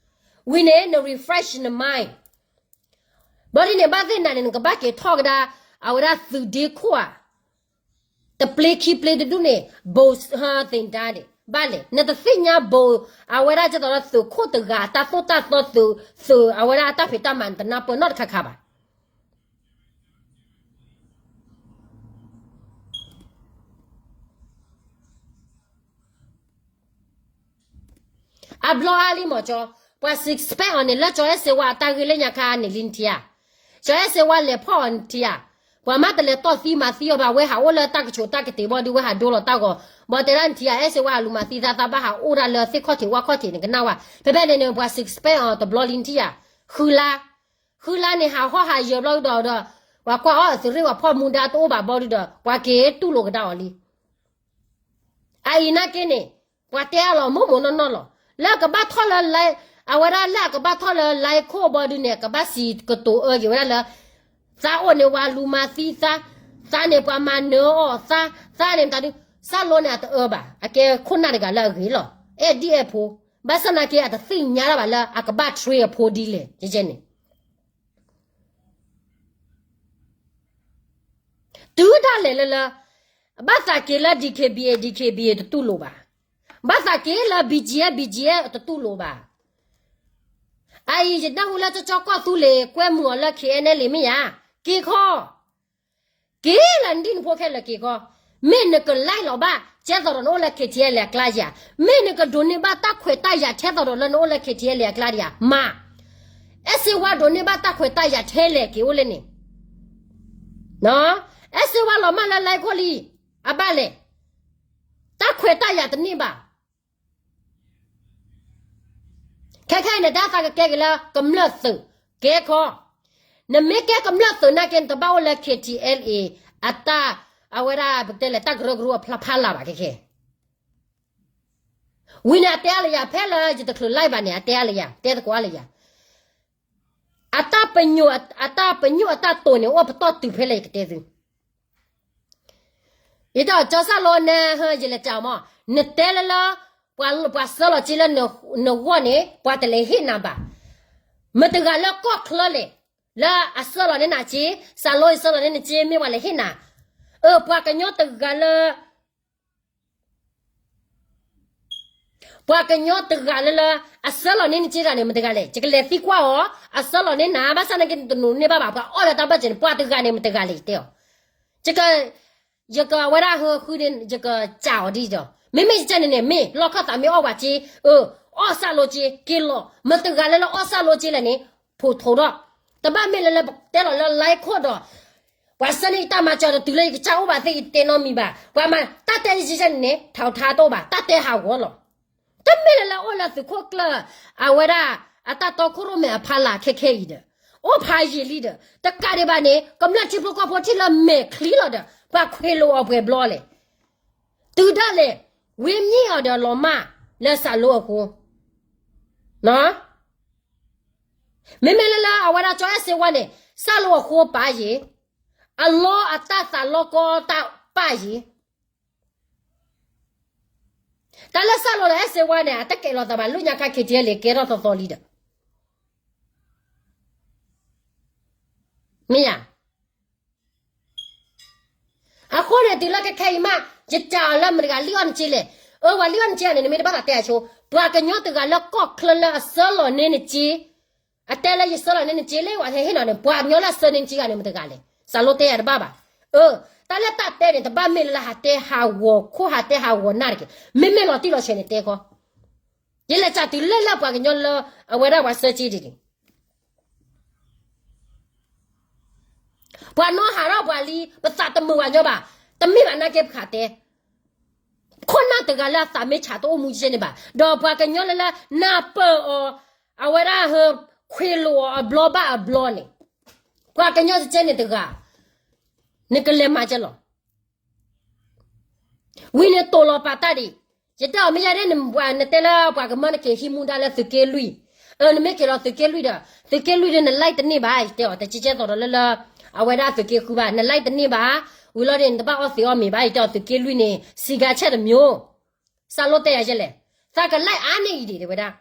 ဝံၤန့ၣ် န refresh န mind, ဘၣ်ဒ်န့ၣ် ဘၣ်သ့ၣ်နၤန့ၣ် နကဘၣ်က့ၤထီၣ်ကဒါ အဝဲဒၣ်သုးဒ့ခိၣ်ဧါ တပျ့ခံပျ့တဒူၣ်န့ၣ် ဘိးသ့ၣ်ဒါန့ၣ် ဘၣ်လဲၣ် နတသ့ၣ်ညါဘိး အဝဲဒၣ်ကသိးဒီးသုးခိၣ်တဂၤ တၢ်သိၣ်တၢ်သီသုး သုး အဝဲဒၣ်အတၢ်ဖံးတၢ်မၤနတနၢ်ပၢၢ်နီတခါခါဘၣ်. အဘျီအါလံမ့ၢ်ကၠီ, ပှၤ suspect အီၤန့ၣ် လၢကၠီအဲၣ်စ့ဝါအတၢ်ဂ့ၢ်လၢညါခါန့ၣ်လံနထံၣ်ဧါ. ကၠီအဲၣ်စ့ဝါလဲၤဖီၣ်အီၤနထံၣ်ဧါ, ပှၤမ့ၢ်တလဲၤတီၢ်သံမၤသံအီၤဘၣ် ဝဲဟးအိၣ်လၢတၢ်ကဆိးတၢ်ကတ့ၤဘီဒုး ဝဲဟးဒိလီၤတၢ်ဂီၤ, ဘၣ်တဲဒၣ်နထံၣ်ဧါ အဲၣ်စ့ဝါဟးလူၤမၤသံသး သးဘၣ်ဟးအိၣ်ဒၣ်လၢသ့ၣ်ခီၣ်ထံးဝၣ်ခီၣ်ထံးန့ၣ်ကနၣ်ဝဲ, ဖဲဖဲန့ၣ်န့ၣ် ပှၤ suspect အီၤတဘျီလံနထံၣ်ဧါ, ဃုလါ, ဃုလါန့ၣ် ဟးဟီၣ်ဟးယၢၤဘျီဒုးဒီး, ပှၤကွၢ်အီၣ်အသုးရ့ၣ်ပှၤဖီၣ်မူဒါတအိၣ်ဘၣ်ဘီဒုးဒီး ပှၤက့ၤတူၢ်လိာ်ကဒါအီၤလံ အအံၤနာ်က့န့ၣ်, ပှၤတဲအလီၤမိၢ်မိၢ်နီၢ်နီၢ်လီၤ. လၢအကဘၣ်ထီၣ်လၢ, အဝဲဒၣ်လၢအကဘၣ်ထီၣ်လၢ line ခိၣ်ဘီဒုန့ၣ် အကဘၣ်စံးကတိၤအၢက့ၤဝဲဒၣ်လၢ သးအိၣ်န့ၣ်ဝဲလူၤမၤသံသး, သးန့ၣ်ပှၤမၤနၢၤအီၤသး, သးန့ၣ်မတၤဒု, စၢ်လိန့ၣ်အတအၢဘၣ်, အကဲခိၣ်နၢ်တဂၤလၢအဂ့ၤလီၤ, အဲၣ်ဒ်အဲၣ်ဖိ, ဘၣ်ဆၣ်နာ်က့အတသ့ၣ်ညါတၢ်ဘၣ်လၢအကဘၣ် train အဖိဒ်လဲၣ်, ကဲန့ၣ် တုၤဒၣ်လဲာ်လၢလၢ, ဘၣ်သးက့ၤလၢ DKBA, DKBA တတူၢ်လိာ်ဘၣ်. ဘၣ်သးက့ၤလၢ BGF, BGF တတူၢ်လိာ်ဘၣ်. အအံၤယနၢ်ဟူလၢကၠီကီၢ်သူလ့ၤ ကွဲမုာ်အီၤလၢ KNLA မ့ၢ်ဧါ, က့ၤခီ, က့ၤလၢနဒံၣ်နဖိခဲလၢာ်က့ၤခီ, မ့ၢ်နကလဲၤလီၤဘၣ် ကဲသိးဒီးနအိၣ်လၢ KTLA အကျါဧါ, မ့ၢ်နကဒိးန့ၢ်ဘၣ်တၢ်ခွဲးတၢ်ယာ်ထဲသိးဒီးလၢနအိၣ်လၢ KTLA အကျါဧါ, မၤ အဲၣ်စ့ဝါဒိးန့ၢ်ဘၣ်တၢ်ခွဲးတၢ်ယာ်ထဲလဲၣ်က့ၤအိၣ်လၢန့ၣ်, အဲၣ်စ့ဝါလီၤမၢ်လၢ line ခိၣ်လံ, အဘၣ်လဲၣ်, တၢ်ခွဲးတၢ်ယာ်တန့ၢ်ဘၣ်. ခဲခဲအံၤန့ၣ် တၢ်သးကကဲက့ၤလၢကမျၢၢ်သုး, ကဲခီ, နမ့ၢ်ကဲကမျၢၢ်သုးနာ်က့ နတဘၣ်အိၣ်လၢ KTLA အတၢ်, အဝဲဒၣ်ပတဲလဲၣ် တၢ်ကရၢကရိအဖျါဖးလၢ်ဘၣ်ခဲခဲ ဝံၤန့ၣ်အတဲအါလၢယၤ ဖဲလၢယတချုး live ဘၣ်န့ၣ် အတဲအါလၢယၤ တဲသကိးအါလၢယၤ, အတၢ်ပညိၣ်, အတၢ်ပညိၣ်အတၢ်တိာ်န့ၣ် အိၣ်ပတီၢ်တုၤဖဲလဲၣ်ယကတဲသု, ယတဲအီၤ ကၠီစၢ်လိန့ၣ် ယလဲၤကးမး, နတဲလၢလၢ, ပှၤဆှၢလီၤစ့လၢနဂီၢ်န့ၣ် ပှၤတလဲၤဟ့ၣ်နၤဘၣ်, မတၤတဂၤလၢကီၢ်ချၢလဲၣ်, လၢအဆှၢလီၤန့ၢ်နၤစ့, စၢ်လိအဆှၢလီၤန့ၢ်နစ့ မ့ၢ်ပှၤလဲၤဟ့ၣ်နၤ, အၢ ပှၤကညီတဂၤလၢ ပှၤကညီတဂၤလၢလၢ, အဆှၢလီၤန့ၢ်နစ့တဂၤန့ၣ် မတၤတဂၤလဲၣ်, ယကလဲၤသံကွၢ်အီၤ, အဆှၢလီၤန့ၢ်နၤ ဘၣ်ဆၣ်နာ်က့နတဒိးန့ၢ်ဘၣ်ဘၣ် ပှၤအီၣ်လၢတၢ်ဘၢၣ်စၢၤန့ၣ် ပှၤတဂၤန့ၣ် မတၤတဂၤလဲၣ် ယတဲအီၤ, ယက, ယကဝဲဒၣ်ဟၢဃုန့ၣ် ယကစးအီၤဒ်ဒီး, မ့မ့ၢ်ယကဲန့ၣ်န့ၣ် မ့ၢ်လီၢ်ခၢၣ်သးမ့ၢ်အီၣ်ပှၤစ့, အၢ, အီၣ်စၢ်လိစ့ က့ၤလီၤ, မတၤတဂၤလၢလၢအီၣ်စၢ်လိစ့လဲၣ်န့ၣ်, ဖိးထိးဒီး, တဘၣ်မ့ၢ်လၢလၢပတဲလီၤလၢ line ခိၣ်ဒီး ပှၤဆှၢန့ၢ်ယတၢ်မၤစၢၤဒီးတုၤလၢယကစၢ်အိၣ်ဘၣ်သ့ၣ် ယတဲနီတမံၤဘၣ်, ပှၤမၤတၢ်တဲယကဲန့ၣ်န့ၣ် ထးထါတအိၣ်ဘၣ် တၢ်တဲဟးဂီၤလီၤ, တမ့ၢ်လၢလၢအိၣ်လၢသုးခိၣ်ကျၢၢ်, အဝဲဒၣ်, အတၢ်တီခိၣ်ရိၣ်မဲအဖီလာ်ခဲခဲအံၤဒီး, အိၣ်ဖးယံာ်လံဒီး, တကးဒံးဘၣ်န့ၣ် ကမျၢၢ်ထံဖိကီၢ်ဖိထံၣ်လၢမဲာ်ချံလီၤဒီး ပှၤခွ့လိာ်အီၤပှဲၤဘျီလဲၣ်, တုၤဒၣ်လဲာ်, ဝံမံအီၤဒီးလီၤမၢ်, လၢစၢ်လိအဃိ မ့မ့ၢ်လၢလၢအဝဲဒၣ်ကၠီအဲၣ်စ့ဝါန့ၣ် စၢ်လိအဃိပာ်ယံၤ, အလီအတၢ်သးလီကီတၢ်ပာ်ယံၤ, တၢ်လၢစၢ်လိဒီးအဲၣ်စ့ဝါန့ၣ် အတကဲးလိာ်သးဘၣ် လၢညါခါ KTLA ကဲထီၣ်သီသီလံဒီး, မ့ၢ်ဧါ အဃိန့ၣ် တုၤလၢခဲခဲအံၤမး ယတဲအီၤလၢမတၤတဂၤလံအီၣ်နစ့လဲၣ်, အၢ ပှၤလံအီၣ်နစ့ဧါန့ၣ် နမ့ၢ်တဘၣ်သးတဲအဆိ, ပှၤကညီတဂၤလၢကီၢ်ချၢလၢအဆှၢလီၤန့ၢ်နစ့, အတဲလၢယဆှၢလီၤန့ၢ်နစ့လၢပှၤဟဲဟ့ၣ်နီၤန့ၣ် ပှၤကညီလၢအဆှၢန့ၢ်နစ့ဂၤန့ၣ် မတၤတဂၤလဲၣ်, စၢ်လိတဲယၤတဘၣ်ဘၣ်, အၢ, တၢ်လၢတၢ်တဲန့ၣ် တဘၣ်မ့ၢ်လၢလၢဟးတဲဟးဂီၤခိၣ် ဟးတဲဟးဂီၤနၢ်တက့ၢ်, မ့မ့ၢ်လီၤတံၢ်လီၤဆဲးန့ၣ်တဲခီ ယလဲၤစးတုၤလၢလၢပှၤကညီလၢ အဝဲဒၣ်ပှၤဆှၢစ့ဒ်န့ၣ်, ပှၤနီၢ်ဟးထီၣ်ပှၤလံ ပသးတမုာ်ပှၤကညီဘၣ်, တမ့ၢ်ဘၣ်နာ်က့ပခးတဲ, ခိၣ်နၢ်တဂၤလၢအသးမ့ၢ်ဆးတအိၣ်မူကဲန့ၣ်ဘၣ်, ဒီးပှၤကညီလၢလၢနၢ်ပၢၢ်အီၤ, အဝဲဒၣ်ဟၢ ခွ့လိာ်အီၤအဘျီဘၣ်အဘျီန့ၣ်, ပှၤကညီကဲန့ၣ်တဂၤ, နကလဲၤမၤကဲလီၤ ဝံၤန့ၣ်တိာ်လီၤပာ်တၢ်ဒံး, ယတဲအီၤမ့ၢ်ယဲဒၣ် နတဲလၢပှၤကမၢနက့ၤဟံးမူဒါလၢသုးက့လွံၢ်, အၢ နမ့ၢ်က့ၤလီၤသုးက့လွံၢ်ဒီး သုးက့လွံၢ်ဒီး န like တန့ၢ်ဘၣ် ယတဲအီၤ တကဲကဲသိးဒီးလၢလၢ, အဝဲဒၣ်သုးက့ဃုဘၣ် န like တန့ၢ်ဘၣ်, ဝံၤလီၤဒီး နတဘၣ်အီၣ်သံးအီၣ်မ့ၤဘၣ် ယတဲအီၤ သုးက့လွံၢ်န့ၣ် စံးကါဆဲၣ်တမျိုး, စၢ်လိတဲယၤယဲလဲၣ်, သးက like အါန့ၢ်အံၤဒံး တဲဝဲဒၣ်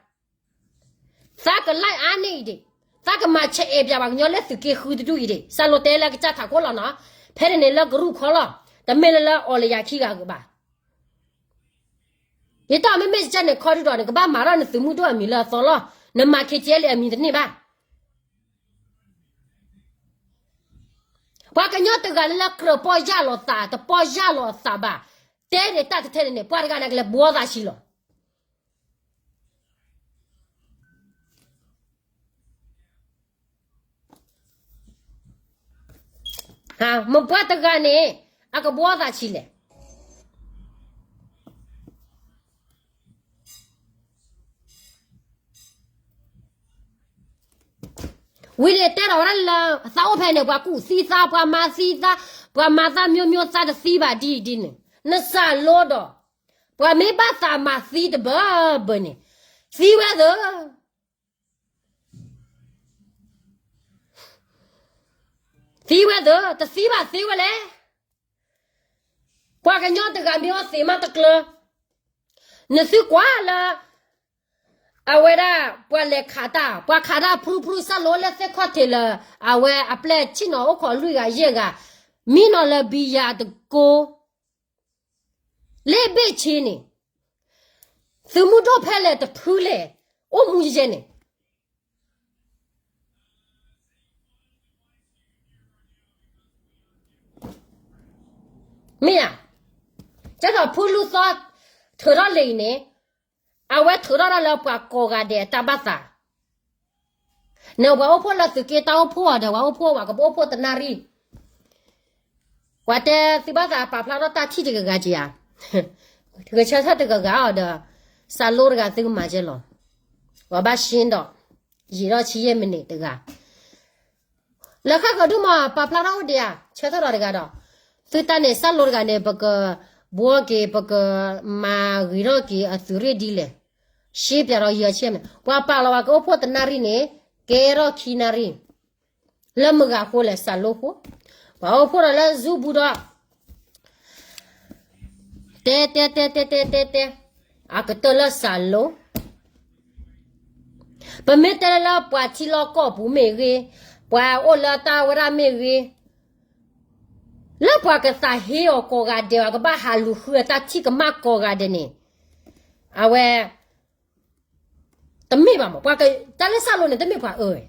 သးက like အါန့ၢ်အံၤဒံး, သးကမၤဆဲးအဲၣ်ပၠးပှၤကညီလၢသုးက့ဃုတဒူၣ်အံၤဒံး, စၢ်လိတဲလၢကစၢ်ထးခိၣ်လီၤနီၤ, ဖဲန့ၣ်န့ၣ်လၢကရူၢ်ခီလီၤ, တမ့ၢ်လၢလၢအီၤလၢယၤခံဂၤဂ့ၤဘၣ် ယတဲအီၤမ့မ့ၢ်ကစၢ်န့ၣ်ခီဒုဒီး နကဘၣ်မၤထီၣ်နသုးမုၢ်ဒိၣ်အမံၤလၢအသီလီၤ, နမၤ KTLA အမံၤတန့ၢ်ဘၣ်. ပှၤကညီတဂၤလၢလၢကြၢးပီၢ်ယၢ်လီၤသး တပီၢ်ယၢ်လီၤအသးဘၣ်, တဲဒၣ်တၢ်တထဲန့ၣ်န့ၣ် ပှၤတဂၤန့ၣ်ကလဲၤဘှီသးဆံးလီၤ. မ့ၢ်ပှၤတဂၤန့ၣ် အကဘှီသးဆံးလဲၣ်. ဝံၤန့ၣ်တဲထီၣ်ဝဲဒၣ်လၢ သးအိၣ်ဖဲန့ၣ် ပှၤကူၣ်သံသး ပှၤမၤသံသး ပှၤမၤသး မျိုးမျိုး သးတသံဘၣ်ဒ်အံၤဒ်န့ၣ် နစၢ်လိဒီး ပှၤမ့ၢ်ဘၣ်သးမၤသံတဘၢဘၢန့ၣ် သံဝဲသၢ သံဝဲသၢ တသံဘၣ်သံဝဲလဲၣ်. ပှၤကညီတဂၤမ့ၢ်အီသံးမးတကျၢၤ နသုကွၢ်လၢ အဝဲဒၣ် ပှၤလဲၤခးတၢ် ပှၤခးတၢ်ဖုဖု စၢ်လိလၢသ့ၣ်ခီၣ်ထံးလၢ အဝဲအပျဲၢ်ဆံၣ်နီၤအိၣ်ခိးလွံၢ်ဂၤယဲၢ်ဂၤ မံနီၤလၢဘံယၤတကိ လၢဘ့ၣ်ဆ့န့ၣ် သုးမုၢ်ဒိၣ်ဖဲလဲၣ်တဖုလဲၣ် အိၣ်မူယဲန့ၣ် မ့ၢ်ဧါ. ကဲထီၣ်ဖုလူၤသီ ထုးထီၣ်လံအံၤန့ၣ် အဝဲထုးထီၣ်တၢ်လၢပှၤကိးဂၤဒဲးအတၢ်ဘၣ်သး နပှၤအိၣ်ဖှိၣ်လၢသုးက့တၢ်အိၣ်ဖှိၣ်အီၤဒီး ပှၤအိၣ်ဖှိၣ်ဝဲကဘၣ်အိၣ်ဖှိၣ်တနၣ်ရံၣ် ပှၤတဲသုဘၣ်သးပာ်ဖျါထီၣ်တၢ်ထံၣ်တဂၤဂၤက့ၤဧါ. ဂဲၤဆၢထၢၣ်တဂၤဂၤအီၤဒီး စၢ်လိတဂၤသုကမၤကဲလီၤ. ပှၤဘၣ်ရှ့ဒီး ယံာ်ထီၣ်ဆံယဲၢ်မံးနံးတဂၤ လၢဃၣ်ဃၢၤဒုမး ပာ်ဖျါထီၣ်အိၣ်ဒံးဧါ ဆၢထၢၣ်ဒီးတဂၤဒီး သုတၢ်န့ၣ် စၢ်လိတဂၤန့ၣ် ပကဘှီက့ၤ ပကမၤဂ့ၤထီၣ်က့ၤအသုးရ့ၣ်ဒ်လဲၣ်. ရှ့ပၠးဒီးယဲၢ်ဆံမံးနံး ပှၤပာ်လီၤဝဲကအိၣ်ဖှိၣ်တနၣ်ရံၣ်န့ၣ် ကဲထီၣ်ခံနၣ်ရံၣ် လၢမုၢ်ဂၤဃိလဲၣ် စၢ်လိဃိ ပှၤအိၣ်ဖှိၣ်ဒီးလၢ Zoom ပူၤဒီး တဲတဲတဲတဲတဲတဲတဲ အကတၢၢ်လၢစၢ်လိ ပမ့ၢ်တဲလၢပှၤထံလီၢ်ကီၢ်ပူၤမ့ၢ်ဂ့ၤ, ပှၤအိၣ်လၢတၢ်ဝဲဒၣ်မ့ၢ်ဂ့ၤ, လၢပှၤကသးဟ့အီၤကိးဂၤဒဲး အကဘၣ်ဟးလူၤဃုအတၢ်ထံၣ်ကမၣ်ကိးဂၤဒဲးန့ၣ်, အဝဲ တမ့ၢ်ဘၣ်မး, တၢ်လၢစၢ်လိန့ၣ် တမ့ၢ်ပှၤအၢ,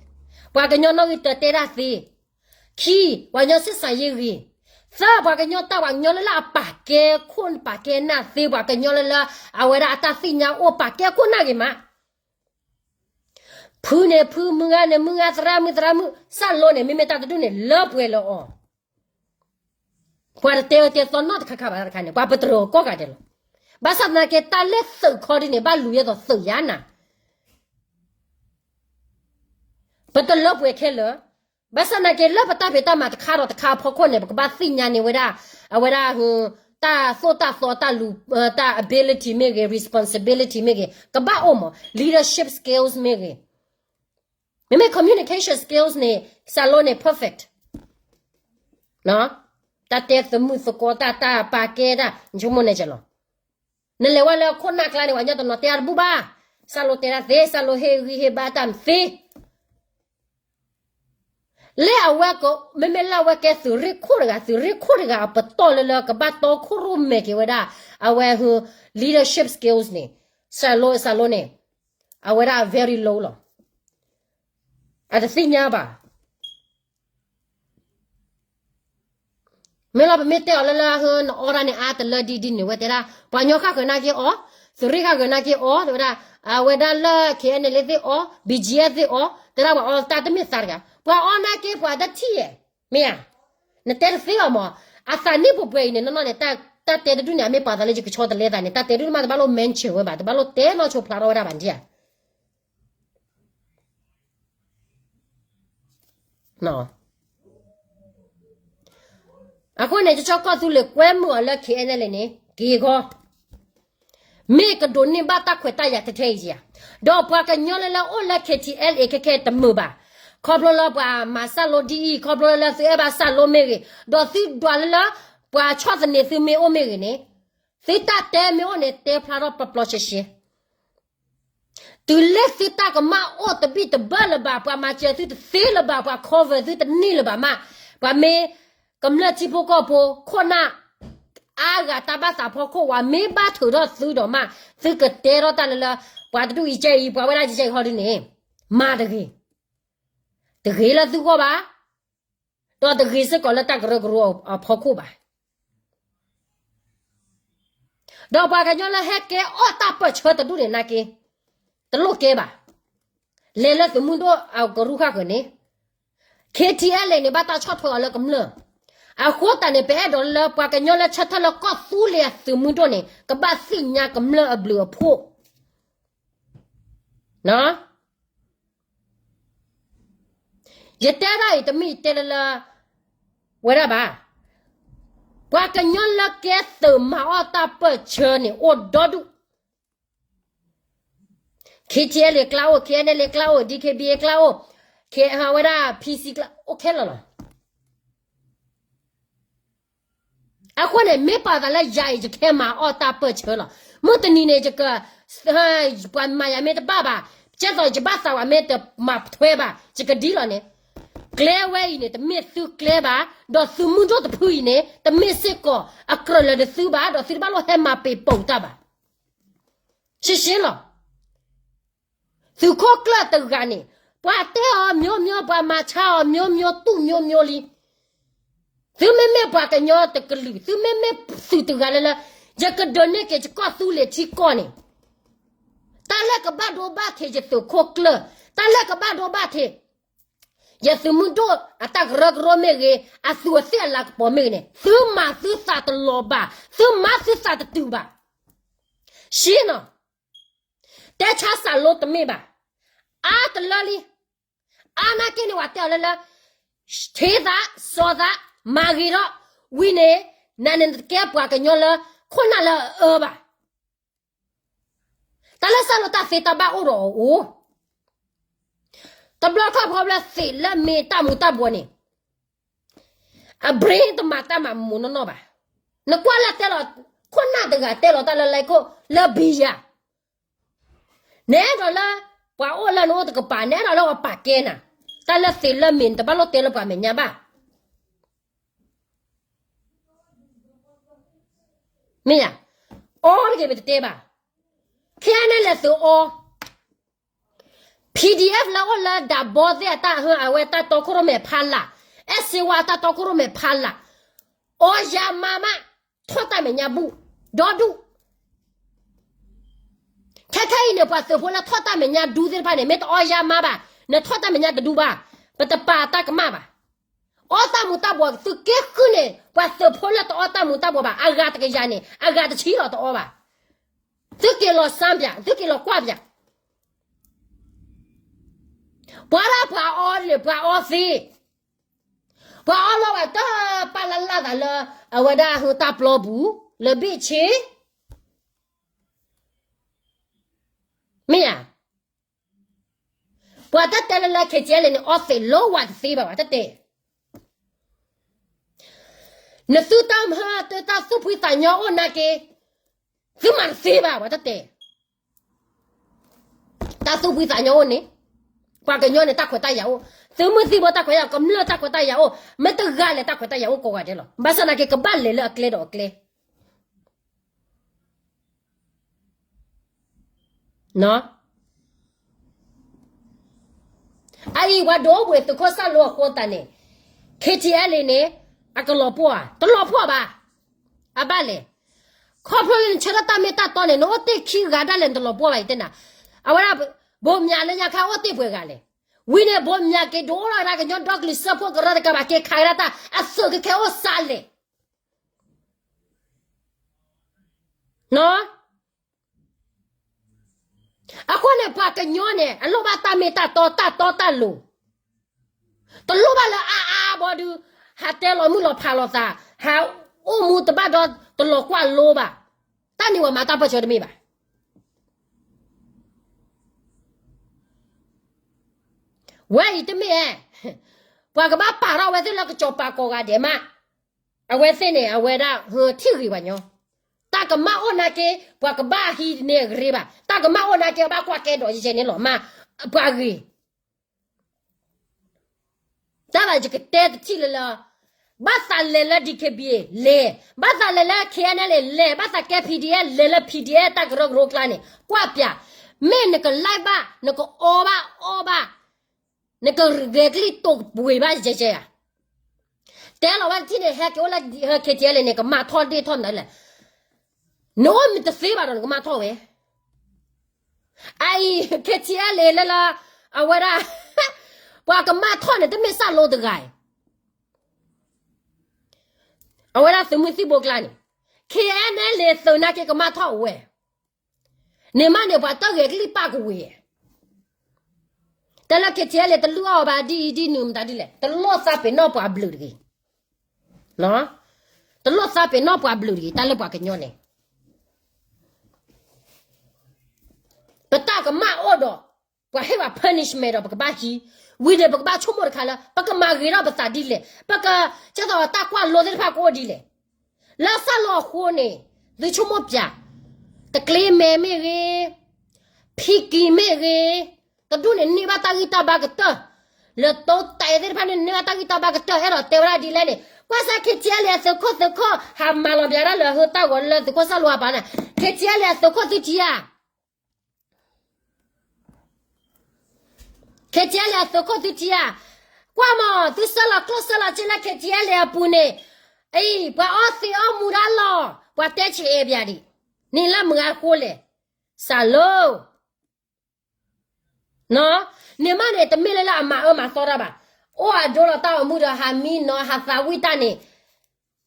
ပှၤကညီနီၣ်ဂံၢ်တၢတဲတၢ်သ့, ခံ, ပှၤကညီ ဆက်ဆံရေး ဂ့ၤ, သၢ, ပှၤကညီတၢ်ပှၤကညီလၢလၢအပာ်ကဲခိၣ်ပာ်ကဲနၢ်သ့ ပှၤကညီလၢလၢ အဝဲဒၣ်အတၢ်သ့ၣ်ညါအိၣ်ပာ်ကဲခိၣ်နၢ်ဂ့ၤမး ဖုန့ၣ်ဖု, မုၢ်ဂၤန့ၣ်မုၢ်ဂၤ, သရၣ်မုၣ်သရၣ်မုၣ်, စၢ်လိန့ၣ် မ့မ့ၢ်တၢ်တဒူၣ်န့ၣ် လၢပှဲၤလၢအီၤ, ပှၤတတဲအၢတဲသီနီတခါခါဘၣ်တခါန့ၣ် ပှၤပတြၢၤအီၤကိးဂၤဒဲးလီၤ. ဘၣ်ဆၣ်သနာ်က့ တၢ်လၢသုးခီဒ်န့ၣ် ဘၣ်လူၤယဲသိးသုးယါနၤ ပတလၢပှဲၤခဲလၢာ်, ဘၣ်ဆၣ်သနာ်က့ လၢပတၢ်ဖံးတၢ်မၤတခါဒီးတခါအဖီခိၣ်န့ၣ် ပကဘၣ်သ့ၣ်ညါန့ၢ်ဝဲဒၣ်, အဝဲဒၣ်, တၢ်သိၣ်တၢ်သီတၢ်လူၤ, တၢ် ability မ့ၢ်ဂ့ၤ, responsibility မ့ၢ်ဂ့ၤ, ကဘၣ်အိၣ်မး, leadership skills မ့ၢ်ဂ့ၤ, မ့မ့ၢ် communication skills န့ၣ် စၢ်လိန့ၣ် perfect တၢ်တဲသမုာ်သကိးတၢ်, တၢ်ပာ်ကဲတၢ်, ဆိကမိၣ်န့ၣ်ကလီၤ. နလဲၤဝဲလၢခိၣ်နၢ်ကျါန့ၣ် ပှၤကညီတနီၤတဲအါတဘူၣ်ဘၣ်, စၢ်လိတဲတၢ်သ့, စၢ်လိဟ့ၣ်ဂံၢ်ဟ့ၣ်ဘါတၢ်သ့ လၢအဝဲက, မ့မ့ၢ်လၢအဝဲကဲသုးရ့ၣ်ခိၣ်တဂၤ, သုးရ့ၣ်ခိၣ်တဂၤအပတီၢ်လၢလၢကဘၣ်တီခိၣ်ရိၣ်မဲာ်က့ၤဝဲဒၣ်, အဝဲ, leadership skills န့ၣ်, စၢ်လိ, စၢ်လိန့ၣ်, အဝဲဒၣ် very low လီၤ. အတသ့ၣ်ညါဘၣ်. မ့ၢ်လီၤ ပမ့ၢ်တဲအီၤလၢလၢ, နအီဒၣ်န့ၣ်အါတလၢဒ်ဒ်န့ၣ် ဝဲတဲဒၣ်, ပှၤကညီဃၣ်ဃၢၤနာ်က့ၤအီၤ, သုးရ့ၣ်ဃၣ်ဃၢၤနာ်က့ၤအီၤ, တဲဝဲဒၣ်, အဝဲဒၣ်လၢ KNLA သ့ၣ်အီၤ, BGF သ့ၣ်အီၤ, တဲဒၣ်ပှၤအီတၢ်တမ့ၢ်သးတဂၤ, ပှၤအီနာ်က့ၤပှၤတထံၣ်ဧါ, မ့ၢ်ဧါ. နတဲတသ့ဘၣ်မး, အသးနံၣ်ပှဲၤပှဲၤအံၤန့ၣ် နီၢ်နီၢ်န့ၣ်, တၢ်တဲတဒူၣ်န့ၣ်အမ့ၢ်ပှၤသးလၢယကဆီတလဲသးန့ၣ် တၢ်တဲဒူၣ်မးတဘၣ်လိၣ် mention ဝဲဘၣ်, တဘၣ်လိၣ်တဲနီၢ်ဆိဖျါထီၣ်ဝဲဒၣ်ဘၣ်ဒ်ဧါ. အဃိန့ၣ် ကၠီကီၢ်သူလ့ၤကွဲမုာ်အီၤလၢ KNLA န့ၣ် က့ၤဂီၤ, မ့ၢ်ကဒိးန့ၢ်ဘၣ်တၢ်ခွဲးတၢ်ယာ်ထဲထဲအံၤဧါ, ဒီးပှၤကညီလၢလၢအိၣ်လၢ KTLA ခဲခဲတမုာ်ဘၣ်, ခီဖျိလၢပှၤမၤစၢ်လိဒ်အံၤ, ခီဖျိလၢသုအဲၣ်ဘၣ်စၢ်လိမ့ၢ်ဂ့ၤ, ဒီးသုဒွးလၢလၢ ပှၤဆီၣ်သနံးသုမ့ၢ်အိၣ်မ့ၢ်ဂ့ၤန့ၣ်, သုတၢ်တဲမ့ၢ်အိၣ်န့ၣ် တဲဖျါထီၣ်ပျီပျီရှဲရှဲ တုၤလၢသုတၢ်ကမၣ်အိၣ်တဘံၣ်တဘၢလၢၤဘၣ်, ပှၤမၤစၢၤသုတသ့လၢၤဘၣ်, ပှၤ cover သုတန့ၢ်လၢၤဘၣ်မး, ပှၤမ့ၢ်ကမျၢၢ်ထံဖိကီၢ်ဖိ ခိၣ်နၢ်အါဂၤတၢ်ဘၣ်သးဖီခိၣ် ပှၤမ့ၢ်ဘၣ်ထုးထီၣ်သုဒီးမး, သုကတဲထီၣ်တၢ်လၢလၢ ပှၤတဒူၣ်အံၤကဲအံၤ, ပှၤဝဲဒၣ်ကဲကဲအံၤဟီဒ်န့ၣ်, မၤတဂ့ၤ, တဂ့ၤလၢသုဂီၢ်ဘၣ်, ဒီးတဂ့ၤစ့ၢ်ကီးလၢတၢ်ကရၢကရိအဖီခိၣ်ဘၣ်. ဒီးပှၤကညီလၢဟဲကဲအီၣ်တၢ်ပၢၢ်ဆၢတဒူၣ်န့ၣ်နာ်က့, တလိၣ်ကဲဘၣ်, လဲၤလၢသုးမုၢ်ဒိၣ်အကရူၢ်ဃၣ်ဃၢၤန့ၣ်, KTLA န့ၣ် ဘၣ်တၢ်ဆီၣ်ထွဲအီၤလၢကမျၢၢ်, အဃိသတးန့ၣ် ပအဲၣ်ဒိးလၢပှၤကညီလၢဆၢထၢၣ်လၢကီၢ်သူလ့ၤအသုးမုၢ်ဒိၣ်န့ၣ် ကဘၣ်သ့ၣ်ညါကမျၢၢ်အဘျုးအဖှိၣ်. ယတဲဒၣ်အံၤတမ့ၢ်ယတဲလၢလၢ ဝဲဒၣ်ဘၣ်. ပှၤကညီလၢကဲသုးမၤအီၣ်တၢ်ပၢၢ်ဆၢန့ၣ် အိၣ်ဒီဒူၣ်. ခ့ထံအဲလ့ကျါအိၣ်, ခ့အဲနဲလ့ကျါအိၣ်, ဒံခ့ဘံအကျါအိၣ်, ခ့ဝဲဒၣ် ဖံစံကျါအိၣ်ခဲလၢာ်လီၤ. အဃိန့ၣ် မ့ၢ်ပာ်သးလၢယၤအံၤ ယကဟဲမၤအီၣ်တၢ်ပၢၢ်ဆၢလီၤ. မုၢ်တနံၤန့ၣ် ယက ပှၤမၤယၤမ့ၢ်တဘၣ်ဘၣ်, ကဲသိးယဘၣ်သးဝဲမ့ၢ်တမၤထွဲဘၣ် ယကဒ်လီၤန့ၣ်, ကျဲဝဲအံၤန့ၣ် တမ့ၢ်သုကျဲဘၣ်, ဒီးသုးမုၢ်ဒိၣ်တဖုအံၤန့ၣ် တမ့ၢ်စ့ၢ်ကီးအကြၢးလၢာ်ဒီးသုဘၣ်, ဒီးသုတဘၣ်လိၣ်ဟဲမၤပ့ၤပိာ်တၢ်ဘၣ်. ရှဲရှဲလီၤ. သုးခိၣ်ကျၢၢ်တဂၤန့ၣ် ပှၤတဲအီၤမျိုးမျိုး, ပှၤမၤဆါအီၤမျိုးမျိုး, တူၢ်မျိုးမျိုးလံ. သုမ့မ့ၢ်ပှၤကညီတကလုာ်, သုမ့မ့ၢ်သုးတဂၤလၢလၢ ယကဒုးနဲၣ်က့ၤယကီၢ်သူလ့ၤထံကီၢ်န့ၣ်, တၢ်လၢကဘၣ်ဒိဘၣ်ထံးယသုးခိၣ်ကျၢၢ်, တၢ်လၢကဘၣ်ဒိဘၣ်ထံး ယသုးမုၢ်ဒိၣ်အတၢ်ကရၢကရိမ့ၢ်ဂ့ၤ, အသူးအသ့ၣ်အလၤကပီၤမ့ၢ်ဂ့ၤန့ၣ်, သုမၤသုသးတလီၤဘၣ်, သုမၤသုသးတတုၤဘၣ်. ရှဲနီၤ, တဲဆါစးလိတမ့ၢ်ဘၣ်. အါတလၢလံ. အါနာ်က့န့ၣ် ပှၤတဲအီၤလၢလၢ ထံသး, စီၤသး, မၤဂ့ၤထီၣ်, ဝံၤန့ၣ် နန့ၣ်နတကဲပှၤကညီလၢ ခိၣ်နၢ်လၢအအၢဘၣ်. တၢ်လၢစးလိတၢ်သ့တၢ်ဘၣ်အိၣ်ဒီးအအိၣ်, တဘျီခီၣ်ဖီဘျီသ့ၣ်လၢမ့ၢ်တၢ်မူၤတၢ်ဘှီးန့ၣ် အ brain တမၤတၢ်မၤမူးနီၢ်နီၢ်ဘၣ်. နကွၢ်လၢတဲလီၤ, ခိၣ်နၢ်တဂၤတဲလီၤတၢ်လၢလၢခိၣ်လၢဘံယၤ, နအဲၣ်ဒိးလၢ ပှၤအိၣ်လၢနအိၣ်တကပၤ, နအဲၣ်ဒိးလၢပှၤပာ်ကဲနၤ, တၢ်လၢသ့ၣ်လၢမ့ၢ်နတဘၣ်လိၣ်တဲလၢပှၤမဲာ်ညါဘၣ်. မ့ၢ်ယၤ, အီတဂ့ၤ ပတတဲဘၣ်. ခဲအံၤန့ၣ်လဲၤသုးအီ PDF လၢအိၣ်လၢဒးဘီသ့ၣ်အတၢ်ဟၢအဝဲတၢ်တီခိၣ်ရိၣ်မဲဖးလာ်, အဲၣ်စ့ဝါတၢ်တီခိၣ်ရိၣ်မဲဖးလာ်, အီယါမါမး, ထီၣ်တၢ်မဲာ်ညါဘူၣ်, ဒီဒူၣ်. ခဲခဲအံၤန့ၣ် ပှၤသုးဖိလၢထီၣ်တၢ်မဲာ်ညါဒူသ့ၣ်တဖၣ်န့ၣ် မ့ၢ်တအီယါမါဘၣ်, နထီၣ်တၢ်မဲာ်ညါတဒူဘၣ်, ပတပာ်တၢ်ကမၣ်ဘၣ်. အီတၢ်မူၤတၢ်ဘှီး သုးက့ဃုန့ၣ် ပှၤသုးဖိလၢတအီတၢ်မူၤတၢ်ဘှီးဘၣ်, အဂၤတကယၤန့ၣ် အဂၤတဆံလီၤတအီဘၣ်. သုက့ၤလီၤစါပၠး, သုက့ၤလီၤကွၢ်ပၠး. ပှၤဒၣ်ပှၤအီန့ၣ် ပှၤအီသ့, ပှၤအီလီၤဝဲတၢ်ပာ်လၢ်လၢ်သးလၢ အဝဲဒၣ်ဟူတၢ်ပျီပူၤ လၢဘ့ၣ်ဆ့, မ့ၢ်ဧါ. ပှၤတတဲလၢလၢ KTLA န့ၣ် အီသ့းလီၤဝဲတသ့ဘၣ်, ပှၤတတဲ. နသုတၢ်မၤတၢ်သူၣ်ဖှံသးညီအိၣ်နာ်က့, သုမၤတသ့ဘၣ်, ပှၤတတဲ. တၢ်သူၣ်ဖှံသးညီအိၣ်န့ၣ်, ပှၤကညီန့ၣ် တၢ်ခွဲးတၢ်ယာ်အိၣ်, သုးမုၢ်သံၣ်ဘိတၢ်ခွဲးတၢ်ယာ်, ကမျၢၢ်တၢ်ခွဲးတၢ်ယာ်အိၣ်, မ့ၢ်တဂၤလဲၣ် တၢ်ခွဲးတၢ်ယာ်အိၣ်ကိးဂၤဒဲးလီၤ. ဘၣ်ဆၣ်နာ်က့ ကဘၣ်လဲၤလၢအကျဲဒီးအကျဲ အအံၤ ပှၤဒိးအိၣ်ဘှံးသုးခိၣ်စၢ်လိအဃိသတးန့ၣ်, KTLA န့ၣ် အကလီၤပှီၢ်ဧါ, တလီၤပှီၢ်ဘၣ်. အဘၣ်လဲၣ်. ခီဖျိလၢနဆၢထၢၣ်တၢ်မ့ၢ်တၢ်တီန့ၣ် နအိၣ်တ့ၢ်ခံဂၤဒၣ်လဲာ် နတလီၤပှီၢ်ဘၣ် ယတဲနၤ. အဝဲဒၣ် ဘိးမၠးလၢညါခါအိၣ်တ့ၢ်ပှဲၤဂၤလဲၣ်. ဝံၤန့ၣ် ဘိးမၠးက့ၤဒိးအိၣ်ထီၣ်ကဒါကညီဒီကလုာ်စၢဖှိၣ်ကရၢတကးဘၣ် က့ၤခးကဒါတၢ် အသုးကခဲအိၣ်စးလဲၣ် အဃိန့ၣ် ပှၤကညီန့ၣ် အလိၣ်ဘၣ်တၢ်မ့ၢ်တၢ်တီ တၢ်တီတၢ်လိၤ, တလိၣ်ဘၣ်လၢအါအါဘီဒုး ဟးတဲလီၤမုၢ်လီၤဖးလိာ်သး, ဟးအိၣ်မူတဘၣ်ဒီးတလီၤကွၢ်လိဘၣ်. တၢ်န့ၣ်ပှၤမၤတၢ်ပၢၢ်ဆၢတမ့ၢ်ဘၣ်. ဝဲအံၤတမ့ၢ်ဧါ, ပှၤကဘၣ်ပာ်ထီၣ်အဝဲသ့ၣ်လၢကစီၤပၤကိးဂၤဒဲးမး. အဝဲသ့ၣ်န့ၣ် အဝဲဒၣ်ဟၢထံၣ်ဂ့ၤပှၤညီ, တၢ်ကမၣ်အိၣ်နာ်က့ ပှၤကဘၣ်ဟံးန့ၢ်အကရ့ဘၣ်, တၢ်ကမၣ်အိၣ်နာ်က့ ဘၣ်ကွၢ်ကဲဒီးယဲန့ၣ်လီၤမး, ပှၤဂ့ၤ တၢ်ဘၣ်ယကတဲတထံၣ်လၢလၢ, ဘၣ်သးလဲၤလၢ DKBA လဲၤ, ဘၣ်သးလဲၤလၢ KNLA လဲၤ, ဘၣ်သးကဲ PDF လဲၤလၢ PDF တၢ်ကရၢကရိကျါန့ၣ် ကွၢ်ပၠး, မ့ၢ်နက like ဘၣ်, နကအီဘၣ် အီဘၣ်, နကဂဲၤကလံၣ်တိာ်ပှ့ၤဘၣ်ယဲယဲဧါ. တဲလီၤဝဲတထံၣ်န့ၣ် ဟဲက့ၤအိၣ်လၢ KTLA န့ၣ် ကမၣ်ထီၣ်ဒ့ၣ်ထီၣ်မနုၤလဲၣ်. နအိၣ်မ့ၢ်တသ့ဘၣ်ဒီးနကမၣ်ထီၣ်ဝဲ အအံၤ KTLA လၢလၢ အဝဲဒၣ် ပှၤကမၣ်ထီၣ်န့ၣ် တမ့ၢ်စၢ်လိတဂၤအံၤ. အဝဲဒၣ်သုးမုၢ်သံၣ်ဘိကျါန့ၣ် ခဲအံၤန့ၣ်လံာ်သုးနာ်က့ကမၣ်ထီၣ်ဝဲ, န့ၣ်မးန့ၣ် ပှၤတၢ်ဂဲၤကလံၣ်ပာ်ကဝ့ၤ, တၢ်လၢ ခဲကဲလံာ် တလုၢ်အီၣ်ဘၣ်ဒ်အံၤဒ်နုၤမတၤဒ်လဲၣ်, တလိၣ်သးပ့ၤနီၣ်ပှၤဘျုးတဂ့ၤ, တလိၣ်သးပ့ၤနီၣ်ပှၤဘျုးတဂ့ၤ, တၢ်လၢပှၤကညီန့ၣ် ပတၢ်ကမၣ်အိၣ်ဒီး ပှၤဟ့ၣ်ပှၤ punishment ဒီးပကဘၣ်ဟံး, ဝံၤန့ၣ် ပကဘၣ်ဆိကမိၣ်တခါလၢ ပကမၤဂ့ၤထီၣ်ပသးဒ်လဲၣ်, ပက ကဲသိးတၢ်ကွၢ်လိသ့ၣ်တဖၣ်ကအိၣ်ဒ်လဲၣ်, လၢစၢ်လိအဃိန့ၣ် သုဆိကမိၣ်ပၠး, တကျ့မဲမ့ၢ်ဂ့ၤ, ဖံကံမ့ၢ်ဂ့ၤ, တဒူၣ်န့ၣ်န့ၢ်ဘၣ်တၢ်ဂံၢ်တၢ်ဘါကတၢၢ်, လၢတိတဲသ့ၣ်တဖၣ်န့ၣ်န့ၢ်ဘၣ်တၢ်ဂံၢ်တၢ်ဘါကတၢၢ်, အဲၣ်ဒိးတဲဝဲဒၣ်ဒ်လဲၣ်န့ၣ်, ကွၢ်စၢ် ခဲကဲလံာ် အသုးခိၣ်သုးခိၣ် ဟးမၤလီၤပၠးဒၣ်လၢဟုတၢ်ဂီၤလၢသုးခိၣ်စၢ်လိဟးပာ်န့ၣ်, ခဲကဲလံာ် အသုးခိၣ်သုထံဧါ ခဲကဲလံာ် အသုးခိၣ်သုထံဧါ, ကွၢ်မး သုဆၢလီၤကျိၣ်ဆၢလီၤစ့လၢ ခဲကဲလံာ် အပူၤန့ၣ်, အံၤ ပှၤအီသံးအီမူၤဒၣ်လီၤ, ပှၤတဲဆံးအဲၣ်ပၠးဒံး, န့ၣ်လၢမုၢ်ဂၤဃိလဲၣ်, စၢ်လိ န့ၣ်မးန့ၣ် တမ့ၢ်လၢလၢအမၤအၢမၤသီတၢ်ဘၣ်, အိၣ်အဒိလီၤတၢ်အိၣ်မူဒီးဟးမံနီၤ ဟးသးဝံၣ်တၢ်န့ၣ်,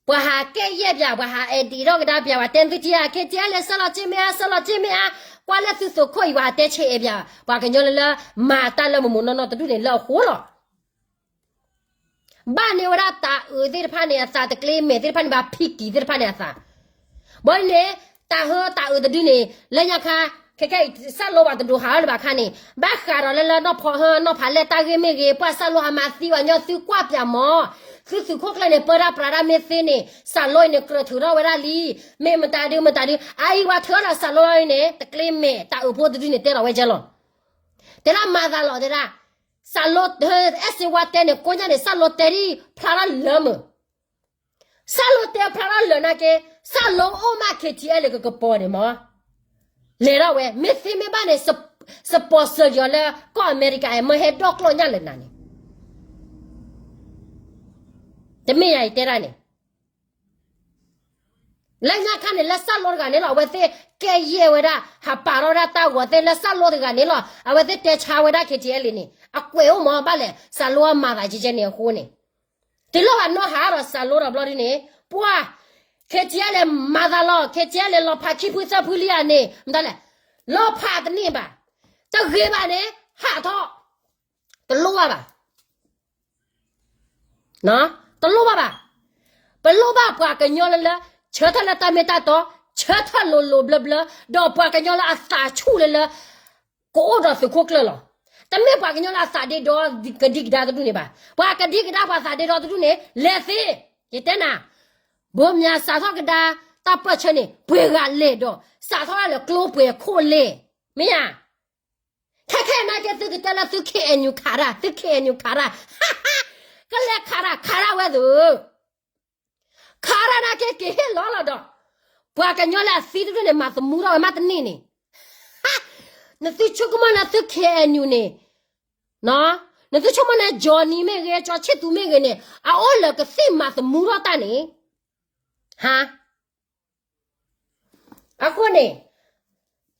ပှၤဟးကဲယဲၢ်ပၠး ပှၤဟးအဲၣ်ဒိးထီၣ်ကဒါပၠး ပှၤတဲသုထံဧါ, ခဲကဲလံာ် ဆၢလီၤစ့မ့ၢ်ဧါ, ဆၢလီၤစ့မ့ၢ်ဧါ, ကွၢ်လၢသုသုးခိၣ်အံၤ ပှၤဟးတဲဆံးအဲၣ်ပၠး ပှၤကညီလၢလၢ မၤတၢ်လၢမုၢ်မုၢ်နီၢ်နီၢ်တဒူၣ်န့ၣ်လၢအဃိလီၤ. ဘၣ်န့ၢ်ဝဲဒၣ်တၤအုးသ့ၣ်တဖၣ်န့ၣ် အသးတကျ့မဲာ်သ့ၣ်တဖၣ်န့ၣ် ဘၣ်ဖံးကံၤသ့ၣ်တဖၣ်န့ၣ်အသး, ဘၣ်န့ၣ် တၤဟၢတၤအုးတဒုန့ၣ် လၢညါခါ ခဲခဲအံၤ စၢ်လိပှၤတဒိးဟးလၢၤဘၣ်ခါန့ၣ် ဘၣ်ဃးဒီးလၢလၢနီၢ်ဖီဟၢ နီၢ်ဖးလဲၢ်တၢ်ဂ့ၢ်မ့ၢ်ဂ့ၤ ပှၤစၢ်လိဟးမၤသံပှၤကညီ သုကွၢ်ပၠးမး, သုသုးခိၣ်ကျၢၢ်န့ၣ် ပၢတၢ်ပြးတၢ်မ့ၢ်သ့န့ၣ် စၢ်လိအံၤန့ၣ် ကြၢးထုးထီၣ်ဝဲဒၣ်လံ, မ့ၢ်မတၤဒုမတၤဒု အအံၤပှၤထုးထီၣ်ဒီးစၢ်လိအံၤန့ၣ် တကျ့မဲာ်တၤအုးဖိတဒုန့ၣ် တဲထီၣ်ဝဲကဲလီၤ. တဲဒၣ်မၤသးလီၤတဲဒၣ်, စၢ်လိ အဲၣ်စ့ဝါတဲန့ၣ် ကိးညါန့ၣ် စၢ်လိတဲဒ်ဖျါထီၣ်လၢမုၢ်, စၢ်လိတဲဖျါထီၣ်လၢာ်နာ်က့, စၢ်လိအိၣ်မး ခဲကဲလံာ် ကကပီၤန့ၣ်မး, လဲၤထီၣ်ဝဲ မ့ၢ်သ့မ့ၢ်ဘၣ်န့ၣ် စပီၤစၢၤယီၤလၢကီၢ်အမဲရကၤ မ့ၢ်ဟဲဒိၣ်ကျိၣ်ညါလၢာ်နၤန့ၣ်, တမ့ၢ်ယၤအံၤတဲဒၣ်န့ၣ် လၢညါခါန့ၣ် လၢစၢ်လိတဂၤန့ၣ်လီၤ အဝဲသ့ၣ်ကဲယဲၢ်ဝဲဒၣ် ဟးပာ်ထီၣ်ဝဲဒၣ်တၢ်ဂီၤသ့ၣ် လၢစၢ်လိတဂၤန့ၣ်လီၤ အဝဲသ့ၣ်တဲဆါဝဲဒၣ် ခဲကဲလံာ် န့ၣ် အကွဲးအိၣ်မးဘၣ်လဲၣ် စၢ်လိအမၤသးကဲကဲန့ၣ်အဃိန့ၣ်, တုၤလီၤဘၣ်နီၢ်ဟးဒီးစၢ်လိဒီးဘျီဒ်န့ၣ် ပှၤ ခဲကဲလံာ် မၤသးလီၤ ခဲကဲလံာ် လီၤဖးခံဖုသၢဖုလံဧါန့ၣ် မတၤလဲၣ်, လီၤဖးတန့ၢ်ဘၣ်, တဂ့ၤဘၣ်န့ၣ် ဟးထီၣ် တလိၣ်ဘၣ်ဘၣ် တလိၣ်ဘၣ်ဘၣ်, ပလိၣ်ဘၣ်ပှၤကညီလၢလၢ ဆၢထၢၣ်လၢတၢ်မ့ၢ်တၢ်တီ, ဆၢထၢၣ်လိၤလိၤဘျၢဘျၢ, ဒီးပှၤကညီလၢအသးဆူၣ်လၢလၢ ကအိၣ်ဒီးသုးခိၣ်ကျၢၢ်လီၤ. တမ့ၢ်ပှၤကညီလၢအသးဒ့ဒီကဒံကဒါတဒူၣ်န့ၣ်ဘၣ်. ပှၤကဒံကဒါပှၤသးဒ့ဒီတဒူၣ်န့ၣ် လဲၤသ့, ယတဲနၤ, ဘိမၠးစးထီၣ်ကဒါတၢ်ပၢၢ်ဆၢန့ၣ် ပှဲၤဂၤလဲၢ်ဒီး စးထီၣ်ဒၣ်လၢကျိပှဲၤခိၣ်လဲၢ်, မ့ၢ်ဧါ ခဲခဲနာ်က့ သုကတဲလၢသု KNU ခးတၢ်, သု KNU ခးတၢ်, ကလဲၤခးတၢ် ခးတၢ်ဝဲသု, ခးတၢ်နာ်က့ က့ၤဟ့ၣ်လီၤလီၤဒီး ပှၤကညီလၢအသံတဒူၣ်န့ၣ် မၤသမူထီၣ်ဝဲမးတန့ၢ်န့ၣ်, နသုဆိကမိၣ်လၢသု KNU န့ၣ်, နသုဆိကမိၣ်န့ၣ် Johnny မ့ၢ်ဂ့ၤ ကၠီဆံၣ်သူမ့ၢ်ဂ့ၤန့ၣ် အအိၣ်လၢကသံၣ်မၤသမူထီၣ်တၢ်န့ၣ်, ဟါ အဃိန့ၣ်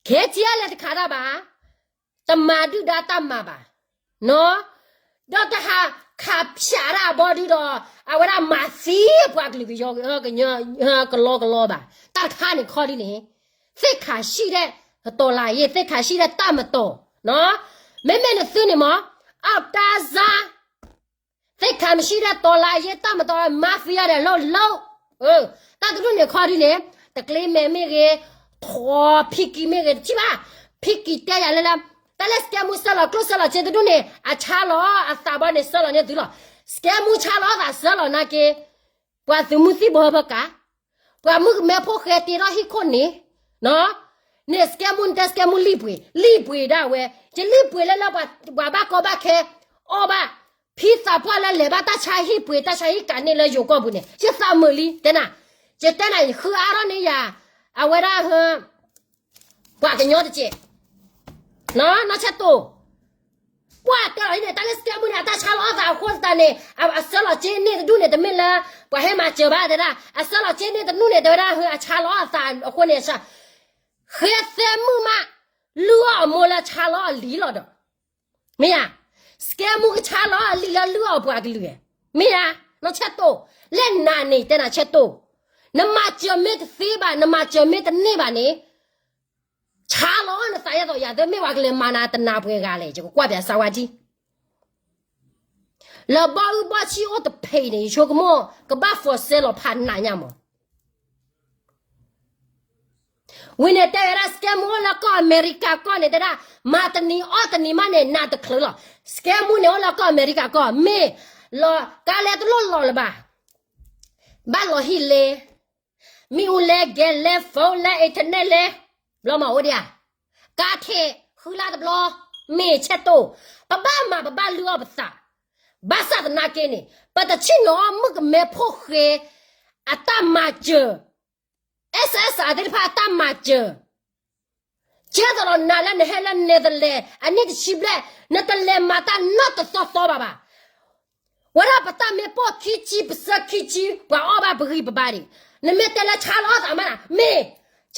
KTLA တခးတၢ်ဘၣ်, တမၤဒုၣ်ဒါတၢ်မၤဘၣ်, ဒီးတဟးခးဖျးတၢ်အဘီဒုဒီး အဝဲဒၣ်မၤသံပှၤကလုာ်ကညီ ကညီ ကလီကလီဘၣ်. တၢ်တခါန့ၣ်ခီဒ်န့ၣ် သ့ၣ်ခးဆံၣ်ဒဲး တလးယ့ သ့ၣ်ခးဆံၣ်ဒဲးတၢ်မတီၢ်, မ့မ့ၢ်နသုန့ၣ်မး အတၢ်စါ သ့ၣ်ခးမဆံၣ်ဒဲး တလးယ့ တၢ်မတီၢ် မၤသံအီၤဒီး လိၣ်လိၣ်, တၢ်တဒူၣ်န့ၣ်ခီဒ်န့ၣ် တကျ့မဲာ်မ့ၢ်ဂ့ၤ, ထိးဖံကံမ့ၢ်ဂ့ၤ တထံၣ်ဘၣ်, ဖံကံတဲယၤလၢလၢ တၢ်လၢ စကဲမူ ဆၢလီၤကျိၣ်ဆၢလီၤစ့တဒူၣ်န့ၣ် အဆါလီၤအသးဘီန့ၣ် ဆၢလီၤန့ၢ်သုလီၤ. စကဲမူဆါလီၤအသးဆၢလီၤနာ်က့ ပှၤသုးမုၢ်သံၣ်ဘိဟၢဖၢကၤ, ပှၤမုၣ်ကမဲဖိဃဲတ့ထီၣ်ဟံၣ်ခိၣ်န့ၣ်, န့ၣ် စကဲမူန့ၣ်တဲ စကဲမူလံၣ်ပှ့ၤ, လံၣ်ပှ့ၤဒၣ်ဝဲ, ယလံၣ်ပှ့ၤလၢလၢပှၤဘၣ်ကီဘၣ်ခဲ အီၣ်ဘၣ်, ဖံသးပှၢ်လၢလဲၤဘၣ်တၢ်ဆါဟံၣ်ပှ့ၤ တၢ်ဆါဟံၣ်ကးန့ၢ်လၢယိၤကီၢ်ပူၤန့ၣ် ယသးမုာ်လံ တဲနၤ, ယတဲနၤ ယဃုအါထီၣ်န့ၢ်ယၤ, အဝဲဒၣ် ပှၤကညီတက့ၢ်, နီၢ်ဆဲတိၢ် ပှၤတဲလီၤအံၤန့ၣ် တၢ်လၢစကဲမူန့ၣ် အတၢ်ဆါလီၤအသးအဃိသတးန့ၣ် အဆၢလီၤစ့န့ၢ်တဒူၣ်န့ၣ် တမ့ၢ်လၢ ပှၤဟဲမၤစၢၤဘၣ်တဲဒၣ် အဆၢလီၤစ့န့ၢ်တဒူၣ်န့ၣ် တဲဝဲဒၣ်အဆါလီၤအသးအဃိန့ၣ် ဃဲသဲမုၣ်မး လုၢ်အီၣ်အမိၢ်လၢဆါလီၤအလံၤလီၤဒီး မ့ၢ်ဧါ, စကဲမူကဆါလီၤအလံၤလၢလုၢ်အီၣ်ပှၤကလုာ်, မ့ၢ်ဧါ, နီၢ်ဆဲးတိၢ်, လၢနၤန့ၣ် တဲနၤဆဲးတိၢ်, နမၤစၢၤမ့ၢ်တသ့ဘၣ်, နမၤစၢၤမ့ၢ်တန့ၢ်ဘၣ်န့ၣ်, ဆါလီၤနသးယဲသိးယၤ သ့မ့ၢ်ပှၤကလဲၤမၤနၤတနၤပှဲၤဂၤလဲၣ်, ယကကွၢ်ပၠးစၢဝါထံ လၢဘီအုဘီဆံအိၣ်တဖဲအံၤန့ၣ် ယဆိကမိၣ် ကဘၣ် for sale လီၤဖးနးညါမး. ဝံၤန့ၣ်တဲဝဲဒၣ် scam အိၣ်လၢကီၢ်အမဲရကၤကီၢ်န့ၣ် တဲဒၣ် မၤတနံၤအီၣ်တနံၤမးန့ၣ် နးတချုးလီၤ. scam န့ၣ်အိၣ်လၢကီၢ်အမဲရကၤကီၢ် မ့ၢ်လီၤ ကါလဲတလိၣ်လီၤလၢၤဘၣ်, ဘၣ်လီၤဟံၣ်လဲ မ့ၣ်အူလဲ ဂဲၤလဲ phone လဲ internet လဲ, ဘျီမၤအိၣ်ဒံးဧါ, ကါထဲး ဃုလါတဘျီ, မ့ၢ်ဆဲးတိၢ်, ပဘၣ်မၤပဘၣ်လုၢ်အီၣ်ပသး, ဘၣ်ဆၣ်သနာ်က့န့ၣ် ပတဆ့ၣ်နီၤအီၣ်မုၣ်ကမဲဖိဃဲ အတၢ်မၤစၢၤ, SSR သ့ၣ်တဖၣ်အတၢ်မၤစၢၤ ကဲသိးဒီးနၤလၢနဟဲလၢ Netherlands အနံၣ်တဆံဘျဲၣ် နတလဲၤမၤတၢ်နီတသီသီဘၣ်ဘၣ်. ဝဲဒၣ်ပတၢ်မ့ၢ်ပိာ်ခံဆံ ပစၢခံဆံ ပှၤအီၣ်ဘၣ်ပဂံၢ်ပဘါဒံး, နမ့ၢ်တဲလၢဆါလီၤအီၣ်သးမးနၤ မ့ၢ်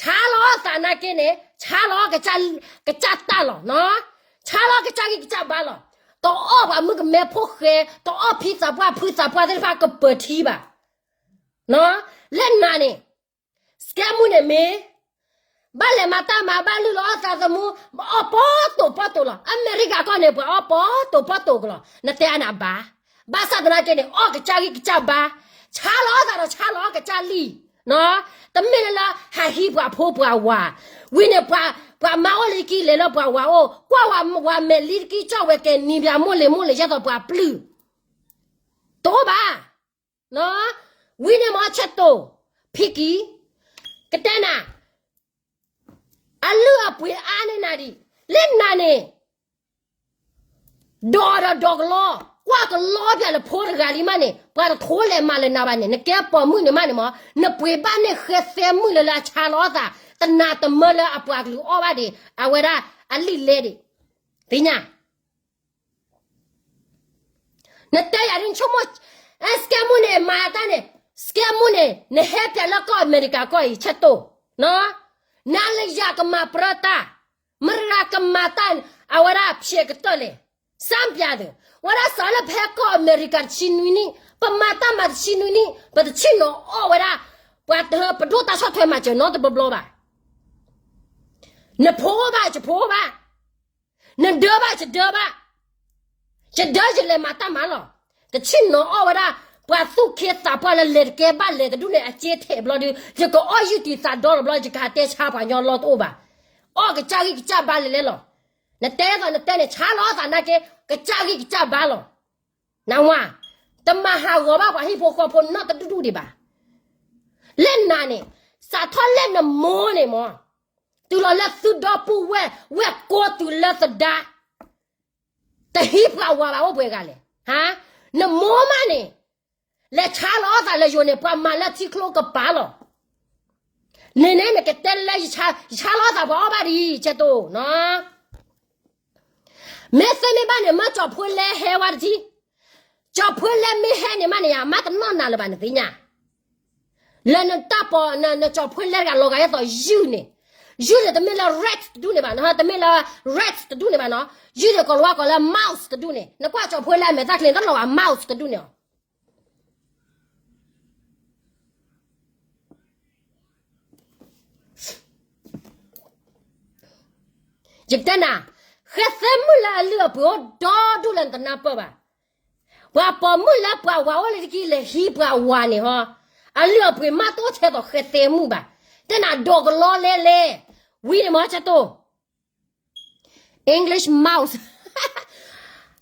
ဆါလီၤအီၣ်သးနာ်က့န့ၣ် ဆါလီၤအီၣ်ကစၢ်တၢ်လီၤနီၤ, ဆါလီၤအီၣ်ကစၢ်ဂံၢ်ကစၢ်ဘါလီၤ. တအီၣ်ပှၤမုၣ်ကမဲဖိဃဲ, တအီၣ်ဖံသးပှၢ်ဖုသးပှၢ်သ့ၣ်တဖၣ်ကပၢၤထံဘၣ် လၢနၤန့ၣ် scam မုၣ်န့ၣ်မ့ၢ် ဘၣ်လဲၤမၤတၢ်မၤဘၣ်လုၢ်လီၤအီၣ်သးသမူ, အီၣ်ပီတိာ်ပီတိာ်လီၤ. အမဲရကၤကီၢ်န့ၣ် ပှၤအီၣ်ပီတိာ်ပီတိာ်ကလီၤ. နတဲအါန့ၣ်အဘၣ်. ဘၣ်ဆၣ်သနာ်က့န့ၣ် အီၣ်ကစၢ်ဂံၢ်ကစၢ်ဘါ, ဆါလီၤအီၣ်သးဒီးဆါလီၤအီၣ်ကစၢ်လံာ်, တမ့ၢ်လၢလၢဟးဟံးပှၤဖိပှၤဝၤ, ဝံၤန့ၣ် ပှၤမါအိၣ်လၢခံလဲၤလၢပှၤဝၤအိၣ်, ကွၢ်ဝၤဝၤမဲာ်လံတကံၢ်ကၠီၣ်ဝဲကဲနံၤဘျးမိၢ်လ့ၤမိၢ်လ့ၤ ယဲသိးပှၤပျုၢ် တအိၣ်ဘၣ် ဝံၤန့ၣ်မ့ၢ်ဆဲးတိၢ်, ဖံကံ, ကတဲနၤ, အလုၢ်အပှ့ၤအါန့ၢ်နၤဒံး, လၢနၤန့ၣ်, ဒီးဒီးဒီးကလီ, ကွၢ်ကလီပၠးလၢဖိတဂၤလံမးန့ၣ် ပှၤတထိလဲၤမၤလၢနၤဘၣ်န့ၣ် နကဲပိာ်မုၣ်န့ၣ်မးန့ၣ်မ့ၢ် နပှ့ၤဘၣ်န့ၢ်ဃဲသဲမုၣ်လၢလၢအဆါလီၤအီၣ်သး, တနၤတမၢလၢအပှၤကလုာ်အီၣ်ဘၣ်ဒံး အဝဲဒၣ်အလံာ်လဲဒံး, သ့ၣ်ညါ နတဲယၤဒ်နဆိကမိၣ်, scam မုၣ်န့ၣ် မၤတၢ်န့ၣ်, scam မုၣ်န့ၣ် နဟဲပၠးလၢကီၢ်အမဲရကၤကီၢ်အံၤ ဆဲးတိၢ်, နၤလၢယၤကမၤပြၢတၢ်, မရၤကမၤတၢ်, အဝဲဒၣ်ဖျဲးကတၢၢ်လဲၣ်, စၢ်ပၠးသု, ဝဲဒၣ်စးလၢပဟဲကီၢ်အမဲရကၤတဆံနွံနံၣ်, ပမၤတၢ်မၤတဆံနွံနံၣ် ပတဆ့ၣ်နီၤအီၣ်ဝဲဒၣ်, ပှၤတဟၢပဒိၣ်တၢ်ဆီၣ်ထွဲမၤစၢၤနီတဘျီဘျီဘၣ်, နဖိဘၣ်ယဖိဘၣ် နဒၢဘၣ်ယဒၢဘၣ်, ယဒၢယလဲၤမၤတၢ်မၤလီၤ, တဆ့ၣ်နီၤအီၣ်ဝဲဒၣ်, ပှၤသူၣ်က့သးပှၢ်လၢလဲၤတကဲဘၣ်လဲၤတဒူၣ်န့ၣ် အစ့ထဲးဘျီဒုး ယကအီၣ်ယုၢ်တံၤသးဒီလီၤဘျီ ယကဟးတဲဆါပှၤညီလီၢ်တအိၣ်ဘၣ်, အီၣ်ကစၢ်ဂံၢ်ကစၢ်ဘါလဲၤလဲၤလီၤ, နတဲသိးနတဲန့ၣ် ဆါလီၤအီၣ်သးနာ်က့ ကစၢ်ဂံၢ်ကစၢ်ဘါလီၤ, နဝၤ, တမၤဟးဂီၤဘၣ်ပှၤဟံၣ်ဖိဃီဖိနီတဒူၣ်ဒံးဘၣ် လၢနၤန့ၣ်, စးထီၣ်လၢနမိၢ်န့ၣ်မ့ၢ်, တုၤလီၤလၢသုဒီပုၢ်ဝဲၢ် ဝဲၢ်ကိးတုၤလၢသဒါ, တဟံးပှၤဝၤဘၣ်အိၣ်ပှဲၤဂၤလဲၣ်, နမိၢ်မးန့ၣ်, လဲၤဆါလီၤအီၣ်သးလၢယိၤန့ၣ် ပှၤမၤလၢထံကျိကပၤလီၤ, န့ၣ်န့ၣ်နကတဲလၢ ယဆါလီၤအီၣ်သးပှၤအီၣ်ဘၣ်ဒံး ဆဲးတိၢ်နီၤ မ့ၢ်သ့မ့ၢ်ဘၣ်န့ၣ် မ့ၢ်ကၠီၤဖိလဲဟဲဝဲတထံ, ကၠီၤဖိလဲမ့ၢ်ဟဲန့ၣ်မးန့ၣ် မၤတနီၢ်နၤလၢၤဘၣ်န့ၣ်သ့ၣ်ညါ, လၢနတၢ်ပီၢ် နကၠီၤဖိလဲတဂၤလီၤဂာ်ယဲသိးယုၢ်န့ၣ်, ယုၢ်န့ၣ်တမ့ၢ်လၢ rat တဒူၣ်န့ၣ်ဘၣ်နီၤ, တမ့ၢ်လၢ rat တဒူၣ်န့ၣ်ဘၣ်နီၤ, ယုၢ်န့ၣ်ကိးလီၤဝဲကိးလၢ mouse တဒူၣ်န့ၣ်, နကွၢ်ကၠီၤဖိလဲအမဲာ်သၣ်ချံန့ၣ် တလီၤဂာ် mouse တဒူၣ်န့ၣ် ယကတဲနၤ, ဃဲသဲမုၣ်လၢအလုၢ်အပှ့ၤအိၣ်ဒီဒူၣ်လၢနတနၢ်ပၢၢ်ဘၣ်, ပှၤပိာ်မုၣ်လၢပှၤဝၤအိၣ်လၢတကံၢ်လဲၤဟံးပှၤဝၤန့ၣ်ဟီ, အလုၢ်အပှ့ၤမးတအိၣ်ထဲသိးဃဲသဲမုၣ်ဘၣ်, တဲနၤဒီးကလီလဲလဲ, ဝံၤန့ၣ်မ့ၢ်ဆဲးတိၢ် English mouse,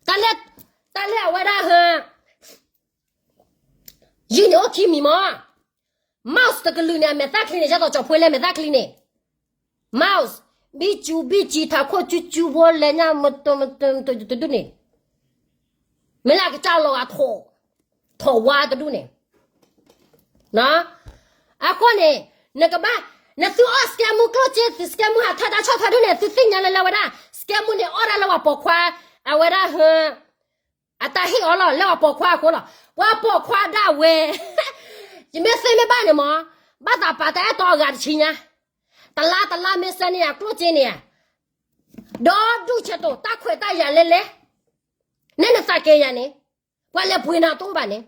တၢ်လၢ, တၢ်လၢအဝဲဒၣ်ဟ, ယုၢ်န့ၣ်အိၣ်ခံမံၤမး, mouse တကလုာ်န့ၣ် အမဲာ်သၣ်ချံန့ၣ် ယဲသိးကၠီၤဖိလဲမဲာ်သၣ်ချံန့ၣ်, mouse, ဘံၣ်စူဘံၣ်စံ ထးခိၣ်ကၠူကၠူဖိလဲညါ မတတဒူၣ်န့ၣ်, မ့ၢ်လၢအကစၢ်လီၤဂာ် ထိၣ်ဝါတဒူၣ်န့ၣ် အဃိန့ၣ်, နကဘၣ်, နသုအီၣ် scam မုၣ်ကျိၣ်စ့ သု scam မုၣ်ဟးထီၣ်တၢ်ဆီၣ်ထွဲဒူၣ်န့ၣ် သုသ့ၣ်ညါလၢလၢဝဲဒၣ် scam မုၣ်န့ၣ် အီၣ်ဒၣ်လၢပှၤပိာ်ခွါ, အဝဲဒၣ်ဟ, အတၢ်ဟ့ၣ်အီၤလီၤ လၢပှၤပိာ်ခွါအဃိလီၤ. ပှၤပိာ်ခွါဒၣ်ဝဲ, ယမ့ၢ်သ့မ့ၢ်ဘၣ်န့ၣ်မး, ဘၣ်သးပာ်တၢ်အဲၣ်တီအဂၤတဆံညါ, တလါတလါမ့ၢ်ဆၢန့ၢ်ယၤကျိၣ်စ့န့ၣ်ဧါ, ဒီဒူၣ်ဆဲးတိၢ် တၢ်ခွဲးတၢ်ယာ်လဲလဲ, နဲနသးကဲယၤန့ၣ်, ပှၤလဲၤပှ့ၤနၤတအိၣ်ဘၣ်န့ၣ်,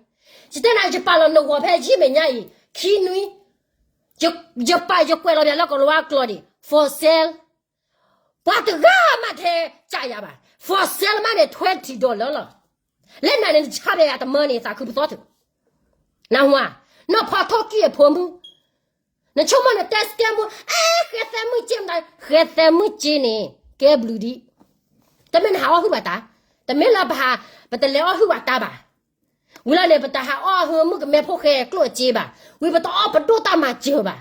ယတဲနၤ ယပာ်လီၤနဂီၤဖဲယံာ်မဲာ်ညါအံၤ ခံနွံ, ယပာ်ယကွဲးလီၤပၠးလၢကလၤဝါကျိာ်ဒံး for sale, ပှၤတဂၤမးထဲကၢ်ယၤဘၣ်, for sale မးန့ၣ် twenty dollar လီၤ. လၢနၤန့ၣ် နဆါပၠးယၤတမၢန့ၣ် သးခုပသီတုၤ, နၢ်ဟူဧါ, နီၢ်ဖီထိၣ်ကံၢ်အဖိမုၣ် နဆိကမိၣ်နတဲစကဲမူ အဲ ဃဲသဲမုၣ်က့မတၤ ဃဲသဲမုၣ်က့န့ၣ် ကဲဘျုးဒံး, တမ့ၢ်နဟးအီၣ်ဟုၣ်ဘၣ်တၢ်, တမ့ၢ်လၢပဟး ပတလဲၤအီၣ်ဟုၣ်ဘၣ်တၢ်ဘၣ်, ဝံၤလီၤန့ၣ် ပတဟးအီၣ်ဟုၣ်မုၣ်ကမဲဖိဃဲကျိၣ်အစ့ဘၣ်, ဝံၤပတအီၣ်ပဒိၣ်တၢ်မၤစၢၤဘၣ်,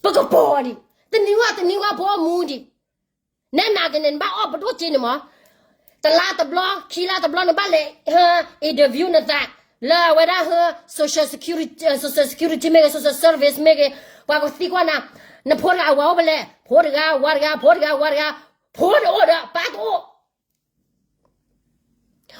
ပကပီၤဒံး, တနံၤဝဲတနံၤဝဲဖိအမူဒံး, နဲနၤကန့ၣ် နဘၣ်အီၣ်ပဒိၣ်စ့န့ၣ်မး တလါတဘျီ ခံလါတဘျီ နဘၣ်လဲၤ interview နသး လၢအဝဲဒၣ် social security, social security မ့ၢ်ဂ့ၤ social service မ့ၢ်ဂ့ၤ, ပှၤကသံကွၢ်နၤ, နဖိတဂၤအဝၤအိၣ်ဖဲလဲၣ်, ဖိတဂၤဝၤတဂၤ ဖိတဂၤဝၤတဂၤ, ဖိတအိၣ်ဒီးပၢ်တအိၣ်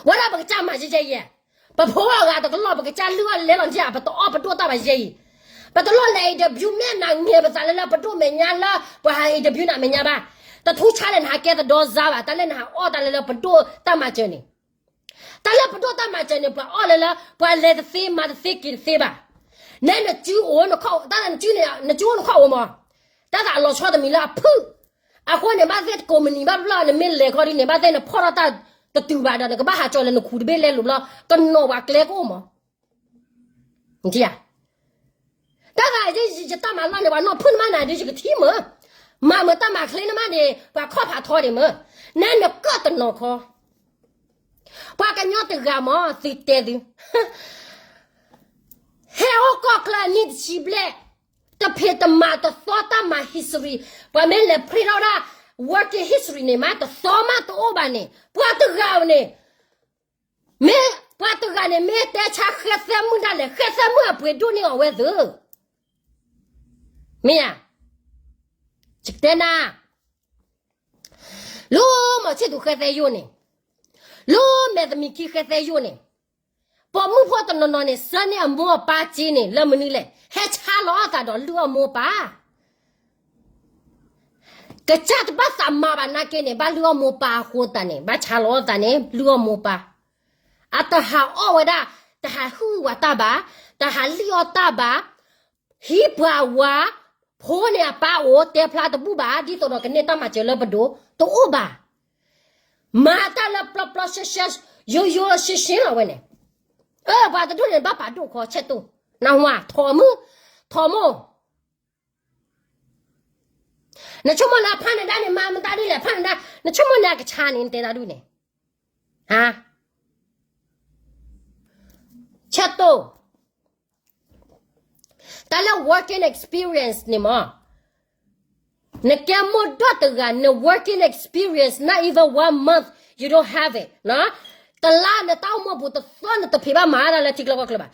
ဝဲဒၣ်ပကစၢ်မၤယဲယဲအံၤ, ပဖိအဂၤတကလီၢ် ပကစၢ်လုၢ်အီၣ်လဲလီၤန့ၣ် ပတအီၣ်ပဒိၣ်တၢ်ဘၣ်ယဲအံၤ, ပတလီၢ်လဲၤ interview မ့ၢ်နၤငဲၤပသးလၢလၢပဒိၣ်မဲာ်ညါလၢ ပှၤဟး interview နၤမဲာ်ညါဘၣ်, တထူဆါလဲၣ်နဟးကဲသဒီစါဘၣ်, တၢ်လၢနဟးအီၣ်တၢ်လၢလၢပဒိၣ်တၢ်မၤစၢၤန့ၣ်, တၢ်လၢပဒိၣ်တၢ်မၤစၢၤန့ၣ် ပှၤအီၣ်လၢလၢ ပှၤလဲၤတသ့မၤတသ့က့ၤတသ့ဘၣ်, နဲနစုအိၣ်နခီၣ် တၢ်လၢနစုန့ၣ် နစုအိၣ်နခီၣ်အိၣ်မး တၢ်သးအလီၤဆီတမံၤလၢအဖုၣ်, အဃိန့ၣ် ဘၣ်သ့ၣ်တကိးမုၢ်နံၤဘၣ်ဘျီ နမ့ၢ်လဲၤခီဒ်န့ၣ် ဘၣ်သ့ၣ်နဖီၣ်ထီၣ်တၢ်တတုၤဘၣ်ဒီး နကဘၣ်ဟးကၠီၤလၢနခူၣ်တဘ့ၣ်လဲလိာ်ဘျီ ကနီၤပှၤကျဲကအိၣ်မး, တၢ်သးယတၢ်မၤလီၢ်န့ၣ် ပှၤနီၢ်ဖုၣ်နမးနၤဒီး ယကထံၣ်မး, မၤမးတၢ်မၤချ့နမးန့ၣ် ပှၤခီၣ်ဖးထီဒံးမး, နဲနကၢၣ်တနီၤခီ ပှၤကညီတဂၤမး သုတဲသု ဟဲအိၣ်ကီၢ်ချၢအနံၣ်တဆံဘျဲၣ်, တဖံးတမၤတသီတၢ်မၤ history, ပှၤမ့ၢ်လဲၤ print ထီၣ်ဒၣ် working history န့ၣ်မး တသီမးတအိၣ်ဘၣ်န့ၣ် ပှၤတဂၤန့ၣ်, မ့ၢ်ပှၤတဂၤန့ၣ် မ့ၢ်တဲဆါဃဲသဲမုၣ်ဒၣ်လဲာ် ဃဲသဲမုၣ်အပှ့ၤဒိၣ်န့ၢ်အီၤဝဲသ့, မ့ၢ်ဧါ, ယကတဲနၤ လၢမီၤဆံၣ်သူၤဃဲသဲယိၣ်န့ၣ်, လၢမဲာ်သမံးခံဃဲသဲယိၣ်န့ၣ်, ပိာ်မုၣ်ဖိတနီၤနီၤန့ၣ် ဆၢန့ၢ်အမိၢ်အပၢ်စ့န့ၣ် လၢမနုၤလဲၣ်, ဟဲဆါလီၤအသးဒီးလုၢ်အီၣ်မိၢ်ပၢ်, ကစၢ်တဘၣ်သးမၤဘၣ်နာ်က့န့ၣ် ဘၣ်လုၢ်အီၣ်မိၢ်ပၢ်အဃိသတးန့ၣ် ဘၣ်ဆါလီၤအသးန့ၣ် လုၢ်အီၣ်မိၢ်ပၢ်, အတဟးအီၣ်ဝဲဒၣ်, တဟးဟုၣ်ဝးတၢ်ဘၣ်, တဟးလံၣ်အီၣ်တၢ်ဘၣ်, ဟံးပှၤဝၤ, ဖိန့ၣ်အပၢ်အိၣ် တဲဖျါတဘူၣ်ဘၣ် ဒ်သိးဒီးကန့ၢ်တၢ်မၤစၢၤလၢပဒိၣ် တအိၣ်ဘၣ်, မၤတၢ်လၢပျီပျီရှဲရှဲ, ယိယိရှဲရှဲလီၤဝဲန့ၣ်, အၢ ပှၤတဒူၣ်န့ၣ် ဘၣ်ပာ်ဒိၣ်ခီဆဲးတိၢ်, နၢ်ဟူဧါ ထိးမုၢ်, ထိးမိၢ် နဆိကမိၣ်လၢဖးနဒါန့ၣ် မၤမတၤဒ်လဲၣ် ဖးနဒါ, နဆိကမိၣ်န့ၣ်အကဆါန့ၣ် နတဲတၢ်ဒူၣ်န့ၣ်, ဟါ, ဆၢတိၢ်, တၢ်လၢ working experience န့ၣ်မး, နကဲမိၢ်ဒီတဂၤ န working experience not even one month you don't have it, တလါနတၢ်အိၣ်မူပူၤတသီနတဖံးဘၣ်မၤတၢ်လၢထံချၢကီၢ်ချၢဘၣ်,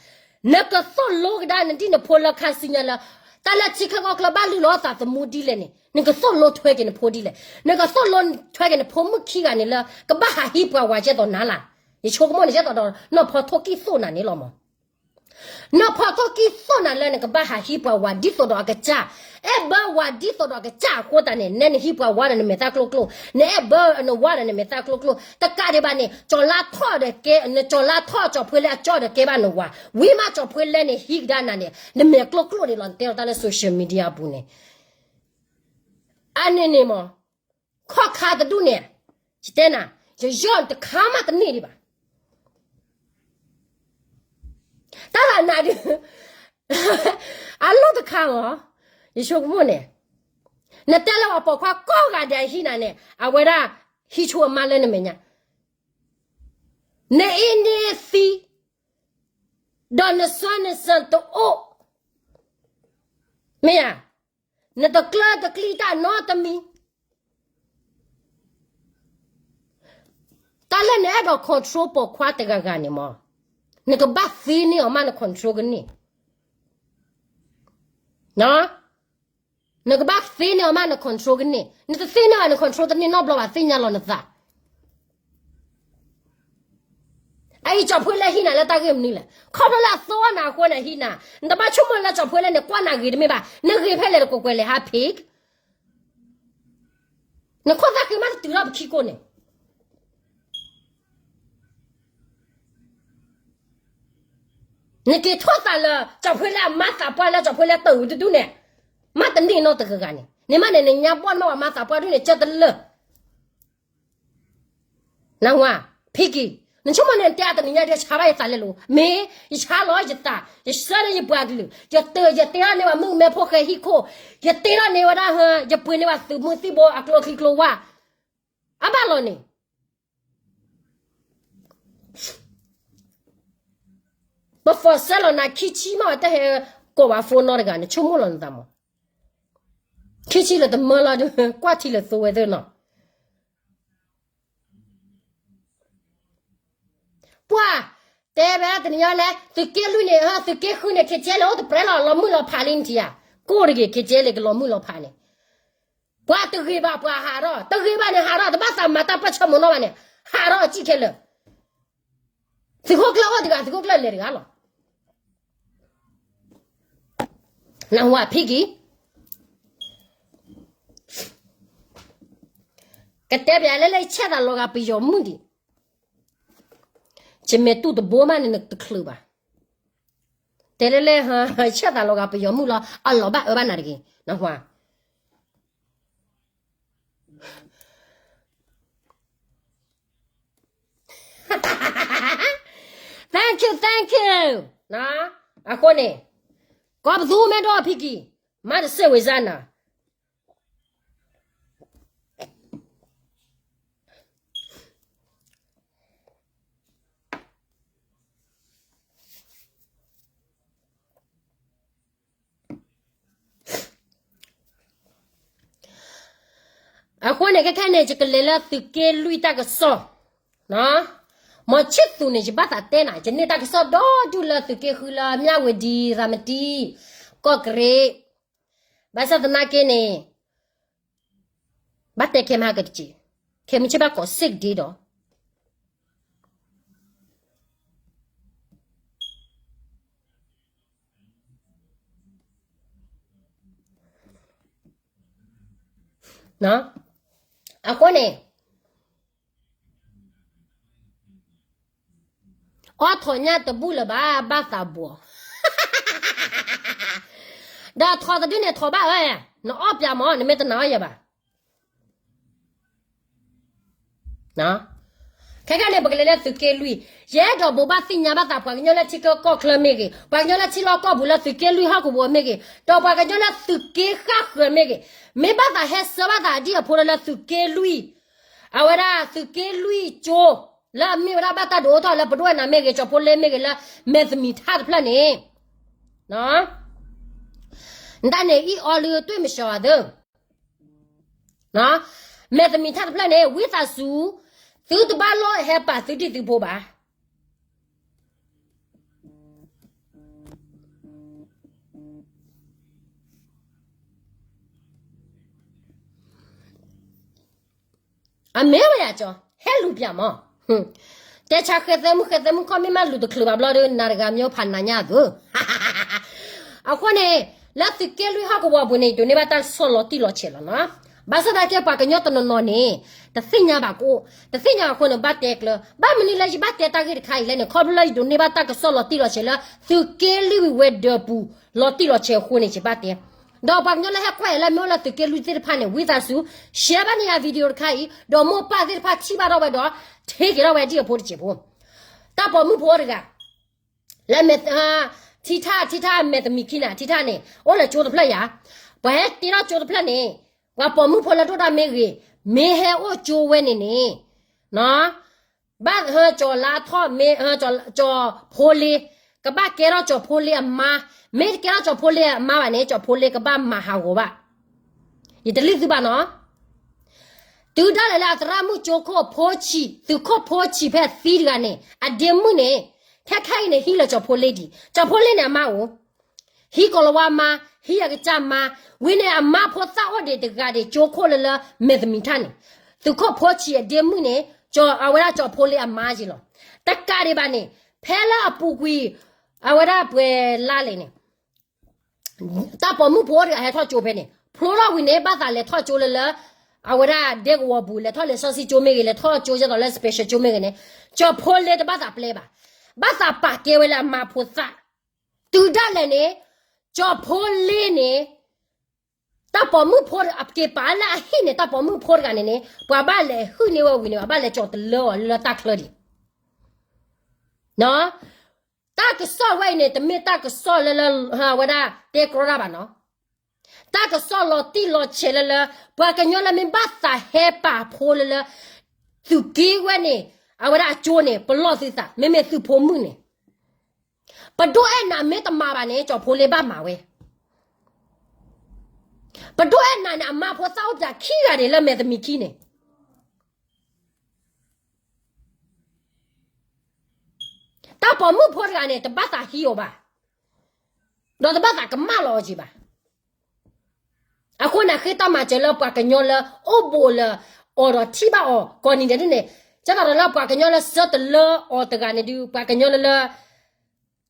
နကသိၣ်လိကဒါနဒံၣ်နဖိလၢခါဆူညါလၢ တၢ်လၢထံချၢကီၢ်ချၢဘၣ်လုၢ်လီၤသးသမူဒ်လဲၣ်န့ၣ် နကသိၣ်လိထွဲက့ၤနဖိဒ်လဲၣ်, နကသိၣ်လိထွဲက့ၤနဖိမုၣ်ခံဂၤန့ၣ်လၢ ကဘၣ်ဟးဟံးပှၤဝၤကဲသိးနၤလၢ်, ယဆိကမိၣ်န့ၣ် ကဲသိးဒီးနီၢ်ဖီထိၣ်ကံၢ်သိၣ်နၤန့ၣ်လီၤမး နီၢ်ဖီထိၣ်ကံၢ်သိၣ်နၤလၢနကဘၣ်ဟးဟံးပှၤဝၤဒ်သိးဒီးအကစၢ်, အဲၣ်ဘၢဝၤဒ်သိးဒီးအကစၢ်အဃိသတးန့ၣ် နဲနဟံးပှၤဝၤဒီးနမဲာ်သၣ်ကျိကျိ, နအဲၣ်ဘၢနဝၤဒီးနမဲာ်သၣ်ကျိကျိ, တကးဒံးဘၣ်န့ၣ် ကၠီၤလါထီၣ်ဒီးကဲ, နကၠီၤလါထီၣ်ကၠီၤဖှ့လၢအကၠီဒီးကဲဘၣ်နဝၤ, ဝံၤမးကၠီၤဖှ့လၢန့ၣ်ဟံးကဒါနၤန့ၣ် နမဲာ်ကျိကျိန့ၣ်လီၤ နတဲလီၤတၢ်လၢ social media အပူၤန့ၣ် အန့ၣ်န့ၣ်မး, ခီၣ်ခါတဒူၣ်န့ၣ်, ယတဲနၤ, ယယီၢ်တခါမးတန့ၢ်ဒံးဘၣ်. တၢ်သးနၤဒုး, အလိၣ်တခါမး, ယဆိကမိၣ်န့ၣ်, နတဲလၢပှၤပိာ်ခွါကိးဂၤဒဲးဟံးနၤန့ၣ် အဝဲဒၣ်ဟံးဆိအမါလၢနမဲာ်ညါ, နအ့န့သံ, ဒီးနဆၢနစၢတအိၣ်, မ့ၢ်ဧါ. နတကျၢတကျံတၢ်နီတမံၤ, တၢ်လၢနအဲၣ်ဒိး control ပိာ်ခွါတဂၤဂၤန့ၣ်မး, နကဘၣ်သ့န့ၢ်အီၤမးန control ကန့ၢ်, နကဘၣ်သ့န့ၢ်အီၤမးန control ကန့ၢ်, နတသ့န့ၢ်ဘၣ်န control တန့ၢ်နီတဘျီဘၣ် သ့ၣ်ညါလီၤနသး အအံၤကၠီၤဖှ့လၢဟံးနၤလၢတၢ်ဂ့ၢ်မနုၤလဲၣ်, ခီဖျိလၢအသိၣ်အီၣ်နၤအဃိန့ၣ်ဟံးနၤ, နတဘၣ်ဆိကမိၣ်လၢကၠီၤဖှ့လၢန့ၣ် ကွၢ်နၤဂ့ၤတမ့ၢ်ဘၣ်, နဂ့ၤဖဲလဲၣ်တကွဲးကွဲးလဲၣ်ဟါ pig, နခိၣ်သၣ်ဃံမးတတုၤထီၣ်ပခံကိၢ်န့ၣ် နက့ၤထီၣ်သးလၢ ကၠီၣ်ဖိလၢအမၤသးပှၢ်လၢကၠီၣ်ဖိလၢတၢ်အိၣ်တဒူၣ်န့ၣ်, မ့တမ့ၢ်နီတဂၤဂၤန့ၣ်, နမ့ၢ်န့ၣ် နညါဘီၣ်နမ့ၢ်ပှၤမၤသးပှၢ်ဒ်န့ၣ် ကၢတလၢာ် နဝၤ, ဖံကံ, နဆိကမိၣ်န့ၣ် နတဲအတနံၤညါဒီး ဆါဘၣ်ယသးလဲလိာ်, မ့ၢ်ယဆါလီၤယသး, ယဆၢန့ၢ်ယပှၤကလုာ်, ယတ, ယတ့ထီၣ်န့ၢ်ဘၣ်မုၣ်မဲဖိဃဲဟံၣ်ခိၣ်, ယတ့ထီၣ်န့ၢ်ဝဲဒၣ်, ယပှ့ၤန့ၢ်ဘၣ်သုးမုၢ်သံၣ်ဘိအကျိချံကျိဝါ, အဘၣ်လီၤန့ၣ် ပဖီၣ်စၢလီၤနၤခံဆံမး ဝဲတဟဲကိးဘၣ်ဖိနီတဂၤန့ၣ် ဆိကမိၣ်လီၤနသးမး, ခံဆံလၢတမၢလီၤ, ကွၢ်ထံလၢသိဝဲသ့ၣ်နီၤ, ပှၤ, တဲဝဲတနံၤညါလဲၣ်, သုးက့လွံၢ်န့ၣ်, သုးက့ဃုန့ၣ် ခဲကဲလၢအိၣ်တပြဲလီၤ, လီၤမုၢ်လီၤဖးလံနထံၣ်ဧါ, ကိၣ်တဂ့ၤ ခဲကဲလၢ ကလီၤမုၢ်လီၤဖးန့ၣ်, ပှၤတဂ့ၤဘၣ် ပှၤဟးထီၣ်, တဂ့ၤဘၣ်န့ၣ် ဟးထီၣ်, တဘၣ်သးမၤတၢ်ပၢၢ်ဆၢမုၢ်နီၢ်ဘၣ်န့ၣ်, ဟးထီၣ်စံၣ်ခဲလၢာ်, သုးခိၣ်ကျၢၢ်အိၣ်တဂၤ သုးခိၣ်ကျၢၢ်လဲၤတဂၤလီၤ, နဝၤဖံကံ, ကတဲပျးလဲလၢ ဆဲးသးလီၤဂာ်ပယီၤမုၣ်ဒံး, ယမဲာ်တူၢ်တဘိမးန့ၣ် နတချုးဘၣ်, တဲလဲလၢ, ဆဲးသးလီၤဂာ်ပယီၤမုၣ်လီၤ, အလီၤဘၣ်အၢဘၣ်နၤတဂ့ၤ, နဝၤ Thank you, thank you. အဃိန့ၣ်, ကီၢ်ပသူမ့ၢ်ဒီးဖံကံ, မၤတစဲးဝဲစၢ်နၤ, အဃိန့ၣ် ခဲခဲန့ၣ် ယကလဲၤလၢသုးက့လွံၢ်တၢ်ကစီၣ်, မ်ဆံသူးန့ၣ် ယဘၣ်သးတဲနၤ, ယန့ၢ်တၢ်ကစီၣ်ဒီဒူၣ်လၢသုးက့ဃုလၢ မြဝတီ, ရမတံ, ကီၢ်ကရ့ၣ်, ဘၣ်ဆၣ်သနာ်က့န့ၣ်, ဘၣ်တဲခဲမဟါကတက့ၢ်, ခဲမုၢ်ဆ့ၣ်ဘၣ်ကိးစ့ၢ်ကဒ့ဒီး အဃိန့ၣ်, အိးထီၣ်ညၣ်တဘူၣ်လၢၤဘၣ် ဘၣ်သးဘှီး, ဒီးထီၣ်တဒုန့ၣ်ထီၣ်ဘၣ်ဝဲ, နအီၣ်ပျးမး နမ့ၢ်တနာ်အီၣ်ယၤဘၣ် ခဲခါန့ၣ် ပကလဲၤလၢသုးက့လွံၢ်, ယအဲၣ်ဒိးဘိးဘၣ်သ့ၣ်ညါဘၣ်သး ပှၤကညီလၢထံချၢကီၢ်ချၢမ့ၢ်ဂ့ၤ, ပှၤကညီလၢထံလီၢ်ကီၢ်ပူၤလၢသုးက့လွံၢ်ဟီၣ်ကဝီၤမ့ၢ်ဂ့ၤ, ဒီးပှၤကညီလၢသုးက့ဃၣ်ဃၢၤမ့ၢ်ဂ့ၤ, မ့ၢ်ဘၣ်သးဟဲဆှၢဘၣ်သးဒ်အဖိလၢသုးက့လွံၢ်, အဝဲဒၣ်သုးက့လွံၢ်ကၠိ, လၢအမ့ၢ်ဝဲဒၣ်ဘၣ်တၢ်ဒုးအိၣ်ထီၣ်လၢပဒိၣ်ဝဲၢ်နၤမ့ၢ်ဂ့ၤ, ကၠီဖိလ့မ့ၢ်ဂ့ၤ, လၢမဲာ်သမံးထၣ်တဖျၢၣ်န့ၣ်, နတၢ်န့ၣ်အံၤအီလုၢ်တွ့ၢ်မဆှီအသၢ မဲာ်သမံးထၣ်တဖျၢၣ်န့ၣ် ဝံသးစူၤ, သုတဘၣ်လိၣ်ဟဲပာ်သုဒံၣ်သုဖိဘၣ်. အမ့ၢ်ဝဲယၤကၠီ, ဟဲလူၤပၠးမး, တဲဆါဃဲသဲမုၣ်ဃဲသဲမုၣ်ခီၣ်မ့ၢ်မးလူၤတချုးဘၣ်ဘျီဒီး နၤတဂၤမ့ၢ်ဖးနၤညါအသိး အဃိန့ၣ်, လၢသုးက့လွံၢ်ဟီၣ်ကဝီၤပူၤန့ၣ် ယဒိးန့ၢ်ဘၣ်တၢ်ကစီၣ်လီၤတံၢ်လီၤဆဲးလီၤနီၤ. ဘၣ်ဆၣ်သနာ်က့ပှၤကညီတနီၤနီၤန့ၣ်, တသ့ၣ်ညါဘၣ်ကအိၣ်, တသ့ၣ်ညါအဃိန့ၣ် ဘၣ်တဲကျၢၤ, ဘၣ်မနုၤလၢယဘၣ်တဲတၢ်ဂ့ၢ်တခါအံၤလဲၣ်န့ၣ်, ခီဖျိလၢယဒိးန့ၢ်ဘၣ်တၢ်ကစီၣ်လီၤတံၢ်လီၤဆဲးလၢ သုးက့လွံၢ်ဝဲၤဒၢးပူၤ လီၤတံၢ်လီၤဆဲးအဃိန့ၣ် ယဘၣ်တဲ ဒီးပှၤကညီလၢဟဲကွၢ်အံၤလၢမ့ၢ်အိၣ်လၢသုးက့လွံၢ်သ့ၣ်တဖၣ်န့ၣ် ဝံသးစူၤ, share ဘၣ်န့ၢ်ယၤ video တခါအံၤ, ဒီးမိၢ်ပၢ်သ့ၣ်တဖၣ်ထံၣ်ဘၣ်ထီၣ်ဝဲဒီး, ထံၣ်က့ၤထီၣ်ဝဲဒ်အဖိတစဲးဖိ, တၢ်ပိာ်မုၣ်ဖိတဂၤ, လၢ, ထံထၣ်, ထံထၣ်မဲာ်သမံးခံန့ၣ် ထံထၣ်န့ၣ် အိၣ်လၢကၠိတဖျၢၣ်ယၤ, ပှၤဟဲတ့ထီၣ်ကၠိတဖျၢၣ်န့ၣ်, ပှၤပိာ်မုၣ်ဖိလၢဒိၣ်တၢ်မ့ၢ်ဂ့ၤ, မ့ၢ်ဟဲအိၣ်ကၠိဝဲန့ၣ်န့ၣ်, ဘၣ်ဟၢကၠီၤလါထီၣ်မ့ၢ်, ကၠီၤဖိလ့, ကဘၣ်ကဲထီၣ်ကၠီၤဖိလ့အမါ, မ့ၢ်တကဲထီၣ်ကၠီၤဖိလ့အမါဘၣ်န့ၣ် ကၠီၤဖိလ့ကဘၣ်မၤဟးဂီၤဘၣ်. ယတလံၣ်သုဘၣ်နီၤ. တုၤဒၣ်လဲာ်လၢအသရၣ်မုၣ်ကၠိခိၣ်ဖိဆံး, သုးခိၣ်ဖိဆံးဖဲအသံတဂၤန့ၣ် အဒ့မုၣ်န့ၣ်, ခဲခါအံၤန့ၣ် ဟံးလၢကၠီၤဖိလ့ဒံး, ကၠီၤဖိလ့န့ၣ်အမါအိၣ် ဟံးကီၤလၤဝါမါ, ဟံးအကစၢ်မါ, ဝံၤန့ၣ်အမါဖိသၣ်အိၣ်ဒံးတဂၤဒံး ကၠိခိၣ်လၢလၢမဲာ်သမံးထၣ်န့ၣ်, သုးခိၣ်ဖိဆံးအဒ့မုၣ်န့ၣ်, အဝဲဒၣ်ကၠီၤဖိလ့အမါယံၤလီၤ. တကးဒံးဘၣ်န့ၣ်, ဖဲလၢအပူၤကွံာ်, အဝဲဒၣ်ပှဲၤလါလဲၣ်န့ၣ် တၢ်ပိာ်မုၣ်ဖိတဂၤဟဲထီၣ်ကၠိဖဲန့ၣ်, ဖျိထီၣ်ဝံၤန့ၣ် ဘၣ်သးလဲၤထီၣ်ကၠိလၢလၢ, အဝဲဒၣ်ဒဲကဝီၤပူၤ လဲၤထီၣ်လံာ်စီဆှံကၠိမ့ၢ်ဂ့ၤ, လဲၤထီၣ်ကၠိဒ်သိးလၢ special ကၠိမ့ၢ်ဂ့ၤန့ၣ်, ကၠီၤဖိလ့တဘၣ်သးပျဲဘၣ်. ဘၣ်သးပာ်ကဲဝဲလၢအမါဖိသၣ် တုၤဒၣ်လဲာ်န့ၣ် ကၠီၤဖိလ့န့ၣ် တၢ်ပိာ်မုၣ်ဖိအက့ၤပာ်လၢအဟံၣ်န့ၣ် တၢ်ပိာ်မုၣ်ဖိတဂၤန့ၣ်န့ၣ် ပှၤဘၣ်လဲၤဟုၣ်န့ၢ်ဝဲဝံၤန့ၣ် ဘၣ်လဲၤကၠီၤတလၢအီၤလၢတၢ်ချၢဒံး တၢ်ကစီၣ်ဝဲအံၤန့ၣ် တမ့ၢ်တၢ်ကစီၣ်လၢလၢ ဝဲဒၣ်တဲကြီတၢ်ဘၣ်နီၤ. တၢ်ကစီၣ်လီၤတံၢ်လီၤဆဲးလၢလၢ ပှၤကညီလၢမ့ၢ်ဘၣ်သးဟဲပာ်ဖိလၢလၢ သုးက့ဝဲန့ၣ် အဝဲဒၣ်အကၠိန့ၣ် ပလီၢ်သုသး မ့မ့ၢ်သုးဖိမုၣ်န့ၣ် ပဒိၣ်အဲၣ်နၤမ့ၢ်တမၤဘၣ်န့ၣ် ကၠီၤဖိလ့ဘၣ်မၤဝဲ ပဒိၣ်အဲၣ်နၤန့ၣ် အမါဖိသၣ်အိၣ်ပၠးခံဂၤန့ၣ် လၢမဲာ်သမံးခံန့ၣ် တၢ်ပိာ်မုၣ်ဖိတဂၤန့ၣ် တဘၣ်သးဟံးအီၤဘၣ်, ဒီးတဘၣ်သးကမၣ်လီၤအီၤက့ၤဘၣ်. အဃိန့ၣ် ဃ့တၢ်မၤစၢၤလၢပှၤကညီလၢအိၣ်ဘူးလၢအီၤဒီးထံၣ်ဘၣ်အီၤကိးနံၤဒဲးန့ၣ်, ကဲသိးဒီးလၢပှၤကညီလၢဆၢတလၢအီၤတဂၤန့ၣ်ဒုး ပှၤကညီလၢလၢ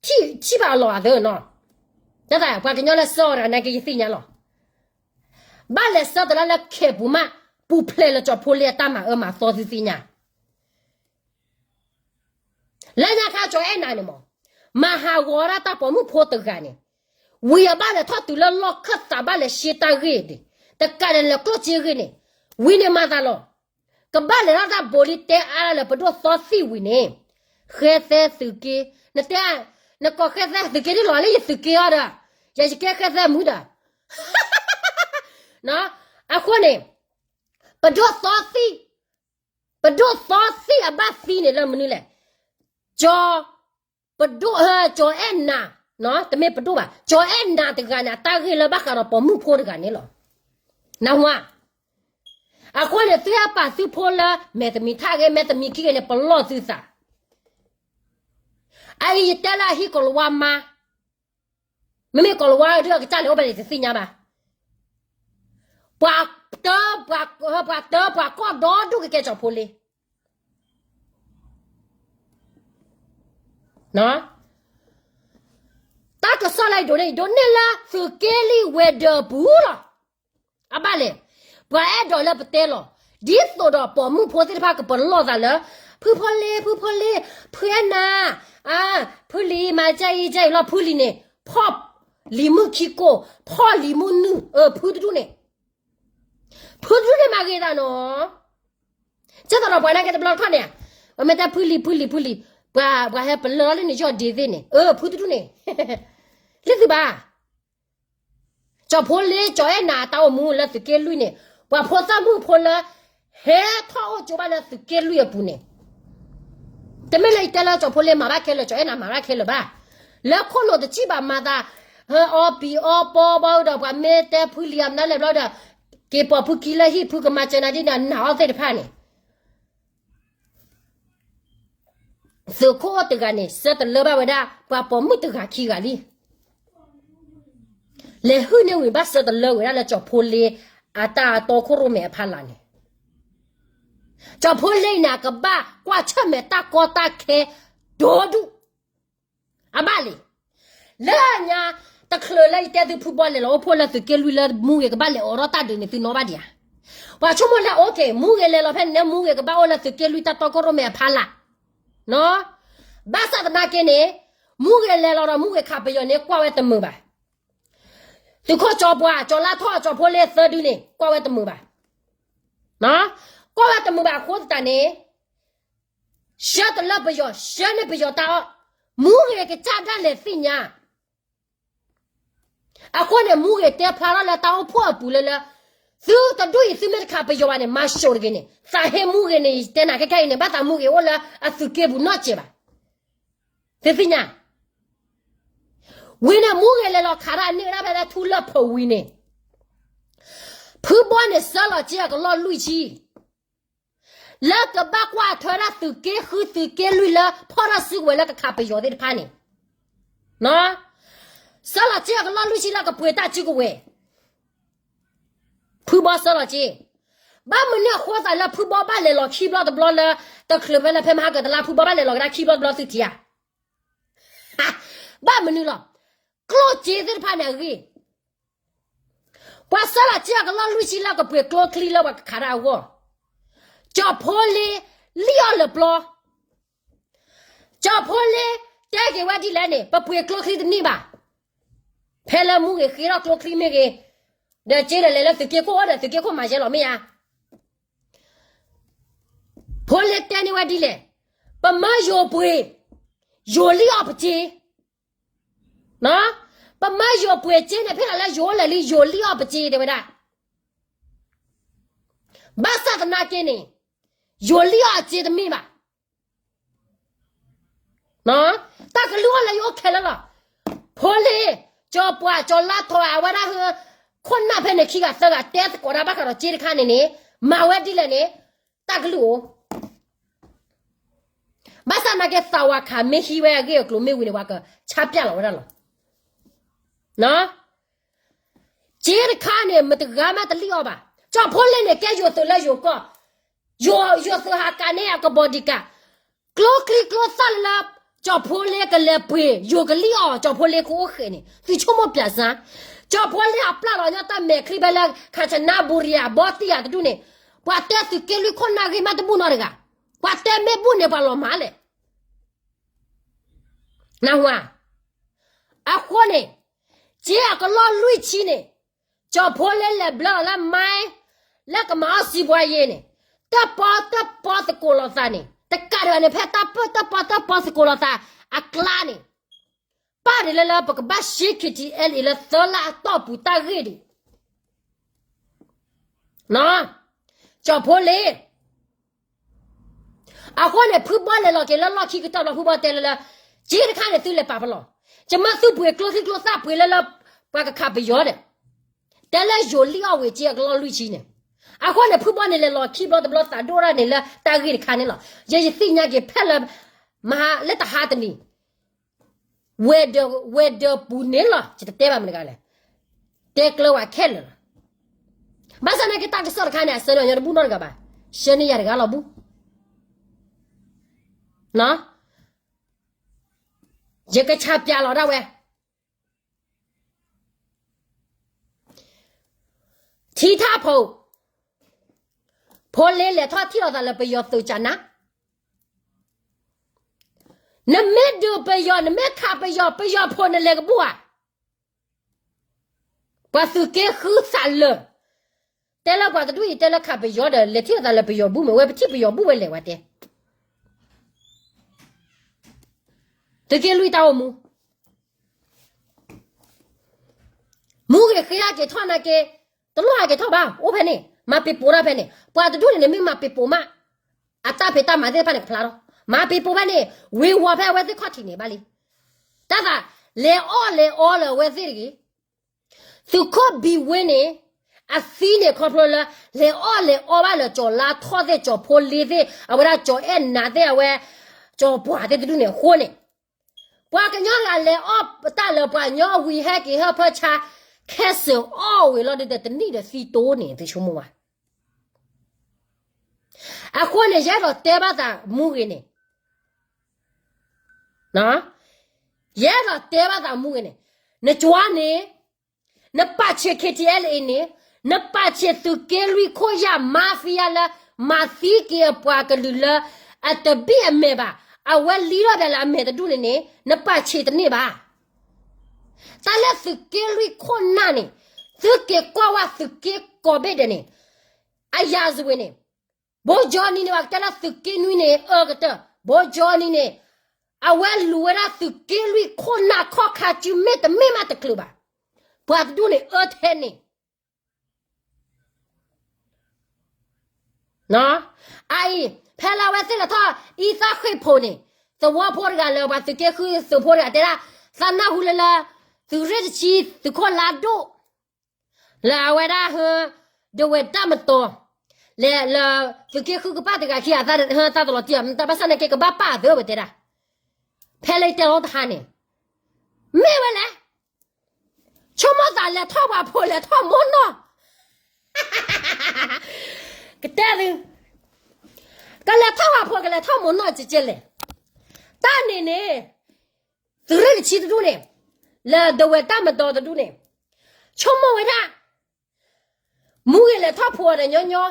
ထံၣ်ဘၣ်အလီၢ်အသၢနီၤ, ကဲသိးပှၤကညီလၢဆၢအီၤတဂၤန့ၣ်က့ယသ့ၣ်ညါလီၤ. ဘၣ်လဲၤဆၢတလၢလၢခဲပူၤမး ပူၤဖျဲးလၢကၠီၤဖိလ့အတၢ်မၤအၢမၤသီသုသ့ၣ်ညါ လၢညါခါကၠီၤအဲၣ်နၤန့ၣ်မး, မၤဟးဂီၤဒၣ်တၢ်ပိာ်မုၣ်ဖိတဂၤန့ၣ်, ဝံၤအဘၣ်လဲၤထီၣ်တုၤလၢလီၢ်ခၢၣ်သးဘၣ်လဲၤရှဲတၢ်ဂ့ၢ်ဒံး, တကးဒံးလဲၤကျိၣ်စ့ဂ့ၢ်န့ၣ်, ဝံၤန့ၣ်မၤသးလီၤ. ကဘၣ်လဲၤထီၣ်တၢ်ဘိးလံတဲအါလၢပဒိၣ်သီသံၣ်ဝံၤန့ၣ်, ဃဲသဲသုးက့, နတဲ, နကိးဃဲသဲသုးက့ဒ်လီၤလၢယသုးက့အီၤဒီး, ယၤယကဲဃဲသဲမုၢ်ဒီး အဃိန့ၣ်, ပဒိၣ်သီသံၣ်, ပဒိၣ်သီသံၣ်အဘၣ်သံန့ၣ်လၢမနုၤလဲၣ်, ကၠီၤ, ပဒိၣ်, ကၠီၤအဲၣ်နၤ, တမ့ၢ်ပဒိၣ်ဘၣ်, ကၠီၤအဲၣ်နၤတဂၤန့ၣ် အတၢ်ဂ့ၢ်လၢဘၣ်ဃးဒီးပိာ်မုၣ်ဖိတဂၤန့ၣ်လီၤ. နၢ်ဟူဧါ. အဃိန့ၣ် သုဟဲပာ်သုဖိလၢ မဲာ်သမံးထးဂ့ၤ မဲာ်သမံးခံဂ့ၤန့ၣ် ပလီၢ်သုသး အအံၤယတဲလၢအဟံၣ်ကိၤလၤဝါမါ, မ့မ့ၢ်ကိၤလၤဝါဒုးအကစၢ်န့ၣ်အိၣ်ဖဲန့ၣ်တသ့ၣ်ညါဘၣ်. ပှၤတၢ, ပှၤတၢပှၤကီၢ်ဒီဒူၣ်ကကဲကၠီၤဖိလ့ တၢ်ကစီၣ်လၢယဒိးန့ၢ် ယဒိးန့ၢ်လၢသုးက့လွံၢ်ဝဲၤဒၢးပူၤလီၤ. အဘၣ်လဲၣ်, ပှၤအဲၣ်ဒိးလၢပတဲလီၤ, ဒ်သိးဒီးပိာ်မုၣ်ဖိသ့ၣ်တဖၣ်ကပလီၢ်သးလၢ ဖုဖိလ့, ဖုဖိလ့, ဖုအဲၣ်နၤ, ဖုလံၤမၤကဲအံၤကဲအံၤလီၤ, ဖုလံၤန့ၣ် ဖီၣ်လံၤမုၣ်ခံကိၢ်, ဖီၣ်လံၤမုၣ်နုာ်, အဖုတဒူၣ်န့ၣ်, ဖုတဒူၣ်န့ၣ်မၤဂ့ၤသးနီၤ. ကဲသိးဒီးပှၤနာ်က့တဘျီတခီၣ်န့ၣ်, ပမ့ၢ်တဲဖုလံၤ ဖုလံၤ ဖုလံၤ, ပှၤဟဲပလၢလၢန့ၣ်ယီၢ်ဒ့သ့ၣ်န့ၣ်, အဖုတဒူၣ်န့ၣ်, လၢသုဘၣ် ကၠီၤဖိလ့ ကၠီၤအဲၣ်နၤအတၢ်အိၣ်မူလၢသုးက့လွံၢ်န့ၣ်, ပှၤဖိသၣ်မုၣ်ဖိလၢ ဟဲထီၣ်အိၣ်ကၠိဘၣ်လၢသုးက့လွံၢ်အပူၤန့ၣ်, တမ့ၢ်လၢယတဲလၢကၠီၤဖိလ့မၤဘၣ်ခဲလၢာ် ကၠီၤအဲၣ်နၤမၤဘၣ်ခဲလၢာ်ဘၣ်. လၢခိၣ်နူာ်တစံၣ်ဘၣ်မၤသး, ဟဲအီပံၤအီပီဘၣ်ဒီး ပှၤမ့ၢ်တဲဖုလံၤအမနုၤလဲၣ်ဘျီဒီး, က့ၤပိာ်ဖုခံလၢဟံၣ် ဖုကမၤစၢၤနၤဒ်န့ၣ် နၢ်အီၣ်သ့ၣ်တဖၣ်န့ၣ် သုးခိၣ်အိၣ်တဂၤန့ၣ် ဆၢတလၢဘၣ်ဝဲဒၣ် ပှၤပိာ်မုၣ်တဂၤခံဂၤလံ. လဲၤဟုၣ်န့ၢ်ဝံၤဘၣ်ဆၢတလၢဝဲဒၣ်လၢကၠီၤဖိလ့ အတၢ်တီခိၣ်ရိၣ်မဲအဖီလာ်န့ၣ်, ကၠီၤဖိလ့န့ၣ် အကဘၣ်ကွၢ်ဆၢၣ်မဲာ်တၢ်ကီတၢ်ခဲ ဒီဒူၣ် အဘၣ်လံ. လၢညါ တချုးလၢယတဲသုဖုဘီလဲၤလီၤအိၣ်ဖှိၣ်လၢသုးက့လွံၢ်လၢမူဂ့ၤကဘၣ်လဲၤအိးထီၣ်တၢ်ဒုးန့ၣ် သုနီၣ်ဘၣ်ဒံးဧါ. ပှၤဆိကမိၣ်လၢ okay မူဂ့ၤလဲၤလီၤဖဲန့ၣ်န့ၣ် မူဂ့ၤကဘၣ်အိၣ်လၢသုးက့လွံၢ်တၢ်တီခိၣ်ရိၣ်မဲအဖီလာ် ဘၣ်ဆၣ်သနာ်က့န့ၣ်, မူဂ့ၤလဲၤလီၤဒီးမူဂ့ၤခးပယီၤန့ၣ် ကွၢ်ဝဲတမုာ်ဘၣ်. သုးခိၣ်ကၠီပှၤ ကၠီၤလါထီၣ် ကၠီၤဖိလ့သၢဒုန့ၣ် ကွၢ်ဝဲတမုာ်ဘၣ်. ကွၢ်ဝဲတမုာ်ဘၣ်အဃိသတးန့ၣ်, ဆှၢတလၢပယီၤ ဆှၢန့ၢ်ပယီၤတၢ်အီၣ်, မူဂ့ၤကစၢ်ဒၣ်လဲာ်သ့ၣ်ညါ အဃိန့ၣ် မူဂ့ၤတဲဖျါထီၣ်လၢတၢ်အိၣ်ဖှိၣ်အပူၤလၢလၢ, သုတဒူၣ်အံၤသုမ့ၢ်တခးပယီၤဘၣ်န့ၣ် မၤၡိးတဂ့ၤန့ၣ် သးဟ့မူဂ့ၤန့ၣ် ယတဲနၤခဲခဲအံၤန့ၣ် ဘၣ်သးမူဂ့ၤအိၣ်လၢအသုးက့ပူၤနီတစဲးဘၣ်. သုသ့ၣ်ညါ, ဝံၤန့ၣ် မူဂ့ၤလဲၤလီၤခးတၢ်န့ၢ်ဝဲဒၣ်ဖဲလၢထူလၢၢ်ဖီဝံၤန့ၣ်, ဖုဘီန့ၣ် ဆှၢလီၤစ့အကလီၢ်လွံၢ်ဆံ လၢကဘၣ်ကွၢ်ထွဲဒၣ်သုးက့ဃုသုးက့လွံၢ်လၢဖီၣ်ထီၣ်စုကဝဲၤလၢကခးပယီၤသ့ၣ်တဖၣ်န့ၣ်, ဆှၢလီၤစ့အကလီၢ်လွံၢ်ဆံလၢကပှ့ၤတၢ်စုကဝဲၤ, ဖုဘီဆှၢလီၤစ့, ဘၣ်မနုၤအဃိသးလၢဖုဘီဘၣ်လဲၤလီၤခံဘျီတဘျီလၢ တချုးဖဲလၢဖဲမဟါကတလါ ဖုဘီဘၣ်လဲၤလီၤကဒါခံဘျီတဘျီသုထံၣ်ဧါ. ဘၣ်မနုၤလီၤ. ကျိၣ်စ့သ့ၣ်တဖၣ်န့ၣ်အဂ့ၢ် ပှၤဆှၢလီၤစ့အကလီၢ်လွံၢ်ဆံလၢကပှ့ၤကျိချံလၢပှၤကခးတၢ်အဂီၢ်, ကၠီၤဖိလ့ လံၣ်အီၣ်လၢပျီ, ကၠီၤဖိလ့ တဲက့ၤဝဲဒ်လဲၣ်န့ၣ် ပပှ့ၤကျိချံတန့ၢ်ဘၣ်. ဖဲလၢမူဂ့ၤဃ့ထီၣ်ကျိချံမ့ၢ်ဂ့ၤ, ဒီးစ့ဒီးလဲၤလၢသုးက့ခိၣ်ဒီးသုးက့ခိၣ်မၤယဲလီၤမ့ၢ်ဧါ. ဖိလ့တဲန့ၢ်ဝဲဒ်လဲၣ်, ပမၢယိၤပှ့ၤ, ယိၤလံၣ်အီၣ်ပစ့, ပမၢယိၤပှ့ၤစ့န့ၣ် ဖဲလီၤလၢယိၤအိၣ်လၢာ်လံ ယိၤလံၣ်အီၣ်ပစ့တဲဝဲဒၣ်. ဘၣ်ဆၣ်သနာ်က့န့ၣ် ယိၤလံၣ်အီၣ်အစ့တမ့ၢ်ဘၣ်. တၢ်ကလုၢ်အိၣ်လၢယအိၣ်ခဲလၢာ်လီၤ. ဖိလ့, ကၠီၤပှၤ ကၠီၤလါထီၣ် အဝဲဒၣ်ဟၢ ခိၣ်နၢ်ဖဲန့ၣ်ခံဂၤသၢဂၤ တဲသကိးတၢ်ဘၣ်ဃးဒီးစ့တခါန့ၣ်န့ၣ် မၤဝဲဒ်လဲၣ်န့ၣ် တၢ်ကလုၢ်အိၣ် ဘၣ်ဆၣ်သနာ်က့ သးဝၤခးမ့ၢ်ဟံးဝဲအဂ့ၢ်အကျိၤမ့ၢ်ဝံၤန့ၣ် ပှၤကဆါပၠးလီၤဝဲဒၣ်လီၤ. စ့တခါန့ၣ် မတဂၤမးတလံၣ်အီၣ်ဘၣ်. ကၠီၤဖိလ့န့ၣ် ကဲယိၤသုးလၢယိၤကီၢ်, ယိၤသုးဟးကးန့ၢ်အကဘီၤဒံးကး, ကျိချံကျိသၣ်လၢ ကၠီၤဖိလ့ကလဲၤပှ့ၤ ယိၤကလံၣ်အီၣ် ကၠီၤဖိလ့ကအိၣ်ဃဲးန့ၣ် သုဆိကမိၣ်ပျးစါ. ကၠီၤဖိလ့အပျၢ်လီၤညီတၢ်မဲာ်ချံဖဲလၢ ခၣ်ဆနါဘူရံယၤ ဘီတံၢ်ယၤတဒူၣ်န့ၣ် ပှၤတဲသုးက့လွံၢ်ခိၣ်နၢ်ဂ့ၢ်မးတဘူၣ်နီတဂၤ, ပှၤတဲမ့ၢ်ဘူၣ်န့ၣ် ပှၤလီၤမၤလဲၣ်. နၢ်ဟူဧါ. အဃိန့ၣ် စ့အကလီၢ်လွံၢ်ဆံန့ၣ် ကၠီၤဖိလ့လဲၤဘျၢလီၤလၢမါ, လၢကမၤအီၣ်စံးပှၤယ့ၤန့ၣ် တၢၣ်ပီတၢၣ်ပီသကိးလိာ်သးန့ၣ် တကးဒံးဘၣ်န့ၣ် ဖဲတၢ်ပၢၢ်တၢၣ်ပီတၢၣ်ပီသကိးလိာ်သးအကျါန့ၣ် ပၣ်ဒ်လၢလၢပကဘၣ်ရှဲ KTLA လၢသၢလါအတီၢ်ပူၤတၢ်ဂ့ၢ်ဒံး ကၠီၤဖိလ့ အဃိန့ၣ် ဖုဘီလဲၤလီၤက့ၤလၢလီၢ်ခံကတီၢ်ဘျီ ဖုဘီတဲလၢလၢ စ့တခါန့ၣ် သုလဲၤပာ်ပလီၢ်, ယမ့ၢ်သုပှ့ၤကျိချံကျိသၣ်ပှ့ၤလၢလၢ ပှၤကခးပယီၤဒီး တဲလၢယိၤလံၣ်အီၣ်ဝံၤစ့အကလီၢ်လွံၢ်ဆံန့ၣ်, အဃိန့ၣ် ဖုဘီန့ၣ်လဲၤလီၤခံဘျီတဘျီသးဒိၣ်ဒၣ်န့ၣ်လၢတၢ်ဂ့ၢ်တခါန့ၣ်လီၤ. ယဲယသ့ၣ်ညါက့ၤဖဲလၢ မဟါလၢတဟါတနံၤ ဝဲၤဒၢးပူၤန့ၣ်လီၤ ယတတဲဘၣ်မတၤတဂၤလဲၣ်, တဲကျၢၤဝဲခဲလၢာ်လီၤ. ဘၣ်ဆၣ်သနာ်က့တၢ်ကစီၣ်တခါန့ၣ် အဆှၢန့ၢ်ညီတဘူၣ်နီတဂၤဘၣ်, ဆှၢန့ၢ်ယၤတဂၤလီၤဘၣ်. ယကဆါပၠးလီၤဒၣ်ဝဲ ထံထၣ်ဖိ, ဖိလ့လဲၤထီၣ်ထံၣ်လိာ်သးလၢပယီၤသုးကနါ, နမ့ၢ်ဒုးပယီၤ နမ့ၢ်ခးပယီၤ ပယီၤဖိနလဲၤကဘူၣ်ဧါ. ပှၤသုးက့ဃုသးလၢာ်, တဲလၢပှၤတဒူၣ်အံၤတဲလၢခးပယီၤဒီး လဲၤထံၣ်လိာ်သးလၢပယီၤဘူၣ်မ့ၢ်ဝဲ ပထံၣ်ပယီၤဘူၣ်ဝဲလဲၤဝဲတဲ သုးက့လွံၢ်တၢ်အိၣ်မူ, မူဂ့ၤဃ့ဟဲက့ၤထီၣ်နာ်က့, တလိၣ်ဟဲက့ၤထီၣ်ဘၣ် အိၣ်ဖဲန့ၣ် မၤပ့ၤပိာ်တၢ်ဖဲန့ၣ် ပှၤတဒူၣ်န့ၣ် နမ့ၢ်မၤပ့ၤပိာ်မး အတၢ်ဖံးတၢ်မၤသ့ၣ်တဖၣ်န့ၣ်ကဖျါထီၣ်, မၤပ့ၤပိာ်ဖဲန့ၣ် ဝ့ၤဝီၤဖဲအဝဲသ့ၣ်ခီၣ်ထံးန့ၣ်ဘၣ်လံ. တၢ်သး လဲၤအီၣ်လဲၤအီလၢအဝဲသ့ၣ်တဂ့ၤ သုးခိၣ်ဘံၣ်ဝ့န့ၣ် အသံန့ၣ်ခီဖျိလၢ လဲၤအီၣ်လဲၤအီဘၣ်လၢကၠီၤလါထီၣ်သ့ၣ် ကၠီၤဖိလ့သ့ၣ် အဝဲဒၣ်ကၠီၤအဲၣ်နၤသ့ၣ် အဝဲ ကၠီၤပှၢ်သ့ၣ်တဒူၣ်န့ၣ်အဃိန့ၣ်, ပှၤကညီတဂၤလဲၤအီၣ်တၢ်လၢပှၤကညီဝံၤဟဲက့ၤဟၢဖၢဆါ ခဲစၢၣ်အီၣ်ဝံၤလီၤဒီးတနံၣ်ဒီးသံတိၢ်န့ၣ် သုဆိကမိၣ်ဝဲ အဃိန့ၣ် ယအဲၣ်ဒိးတဲဘၣ်သးမူဂ့ၤန့ၣ်, ယအဲၣ်ဒိးတဲဘၣ်သးမူဂ့ၤန့ၣ်, နကွၢ်န့ၣ်, နပာ်ဆံး KTLA န့ၣ်, နပာ်ဆံးသုးက့လွံၢ်ခိၣ်ယၢ် mafia လၢ မၤသံက့ၤအပှၤကလုာ်လၢ အတဘံၣ်အမဲာ်ဘၣ်, အဝဲလံထီၣ်ဒၣ်လၢအမဲာ်တဒူၣ်န့ၣ်န့ၣ် နပာ်ဆံးတန့ၢ်ဘၣ်. တၢ်လၢသုးက့လွံၢ်ခိၣ်နၢ်န့ၣ်, သုးက့ၤကွၢ်ဝဲသုးက့ကိးဘ့ၣ်ဒဲးန့ၣ်, အယၤစဝ့ၤန့ၣ်, ဘိကၠီနံၤန့ၣ် ပှၤကတဲလၢသုးက့နွံန့ၣ် အၢကတၢၢ်, ဘိကၠီနံၤန့ၣ်, အဝဲလူၤဝဲဒၣ်သုးက့လွံၢ်ခိၣ်နၢ်ခီၣ်ခါစုမ့ၢ်တမ့ၢ်မးတချုးဘၣ်. ပှၤတဒူၣ်န့ၣ်အၢထဲန့ၣ် အအံၤ, ဖဲလၢအဝဲသ့ၣ်လဲၤထီၣ် အံသၣ်ဃ့ၢ်ဖိန့ၣ်, သဝီဖိတဂၤလၢပှၤသုးက့ဃုသုးဖိတဂၤတဲဒၣ်, သးနၢ်ဟူလၢလၢ သုးရ့ၣ်တဆံ သုးခိၣ်လါဒိၣ် လၢအဝဲဒၣ်ဟၢ ဒဝဲၢ်တၢ်မတီၤ လဲၤလၢ သုးက့ဃုကပၣ်တဂၤခံ အသးတလီၤတံၢ်အီၤ တၢ်ဘၣ်ဆၣ်နာ်က့ကဘၣ်ပာ်အသးဝဲတဲဒၣ်, ဖဲလၢယတဲလီၤတဟါန့ၣ်, မ့ၢ်ဝဲလဲၣ် ဆိကမိၣ်သးလဲၤထီၣ်ပှၤဖိလဲၤထီၣ်မိၢ်နီၢ်, ကတဲသု, ကလဲၤထီၣ်ပှၤဖိကလဲၤထီၣ်မိၢ်နီၢ်ကကဲလဲၣ်, တၢ်န့ၣ်န့ၣ်, သုးရ့ၣ်တဆံတဒူၣ်န့ၣ်, လၢဒဝဲၢ်တၢ်မတီၤတဒူၣ်န့ၣ်, ဆိကမိၣ်ဝဲဒၣ် မူဂ့ၤလဲၤထီၣ်ဖိဒီးညီညီ,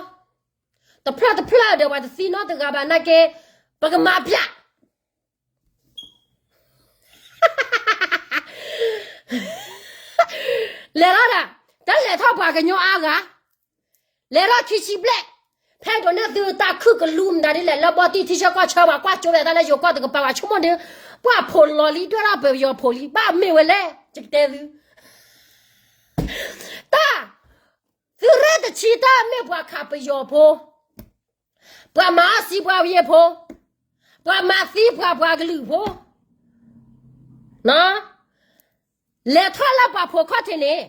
တဖျၢၣ်တဖျၢၣ်ဒီးပှၤတသံနီတဂၤဘၣ်နာ်က့, ပကမၤပျး ပ လဲၤထီၣ်ပှၤကညီအါဂၤ, လဲၤထီၣ်ခံဆံဘျဲၣ်, ဖဲဒိးန့ၢ်သုတၢ်ခုၣ်ကလူးမတၤဒ်လဲၣ် လၢဘီတံၢ်ထံဆၢကီၢ်ဆၢ ပှၤကွၢ်ကၠိဝဲတၢ်လၢယိၤကီၢ်တကပၤ ပှၤဆိကမိၣ်ဒီး ပှၤဖိးလီၤလံ ဒွဲၣ်ထီၣ်ပယီၤဖိးလံ ဘၣ်မ့ၢ်ဝဲလဲၣ် ယကတဲသု တၢ် သုးရ့ၣ်တဆံတၢ်မ့ၢ်ပှၤခးပယီၤဖိ, ပှၤမၤအီၣ်စံပှၤယ့ၢ်ဖိ, ပှၤမၤသံပှၤပှၤကလုာ်ဖိ, လဲၤထီၣ်လၢပှၤဖိခီၣ်ထံးန့ၣ်,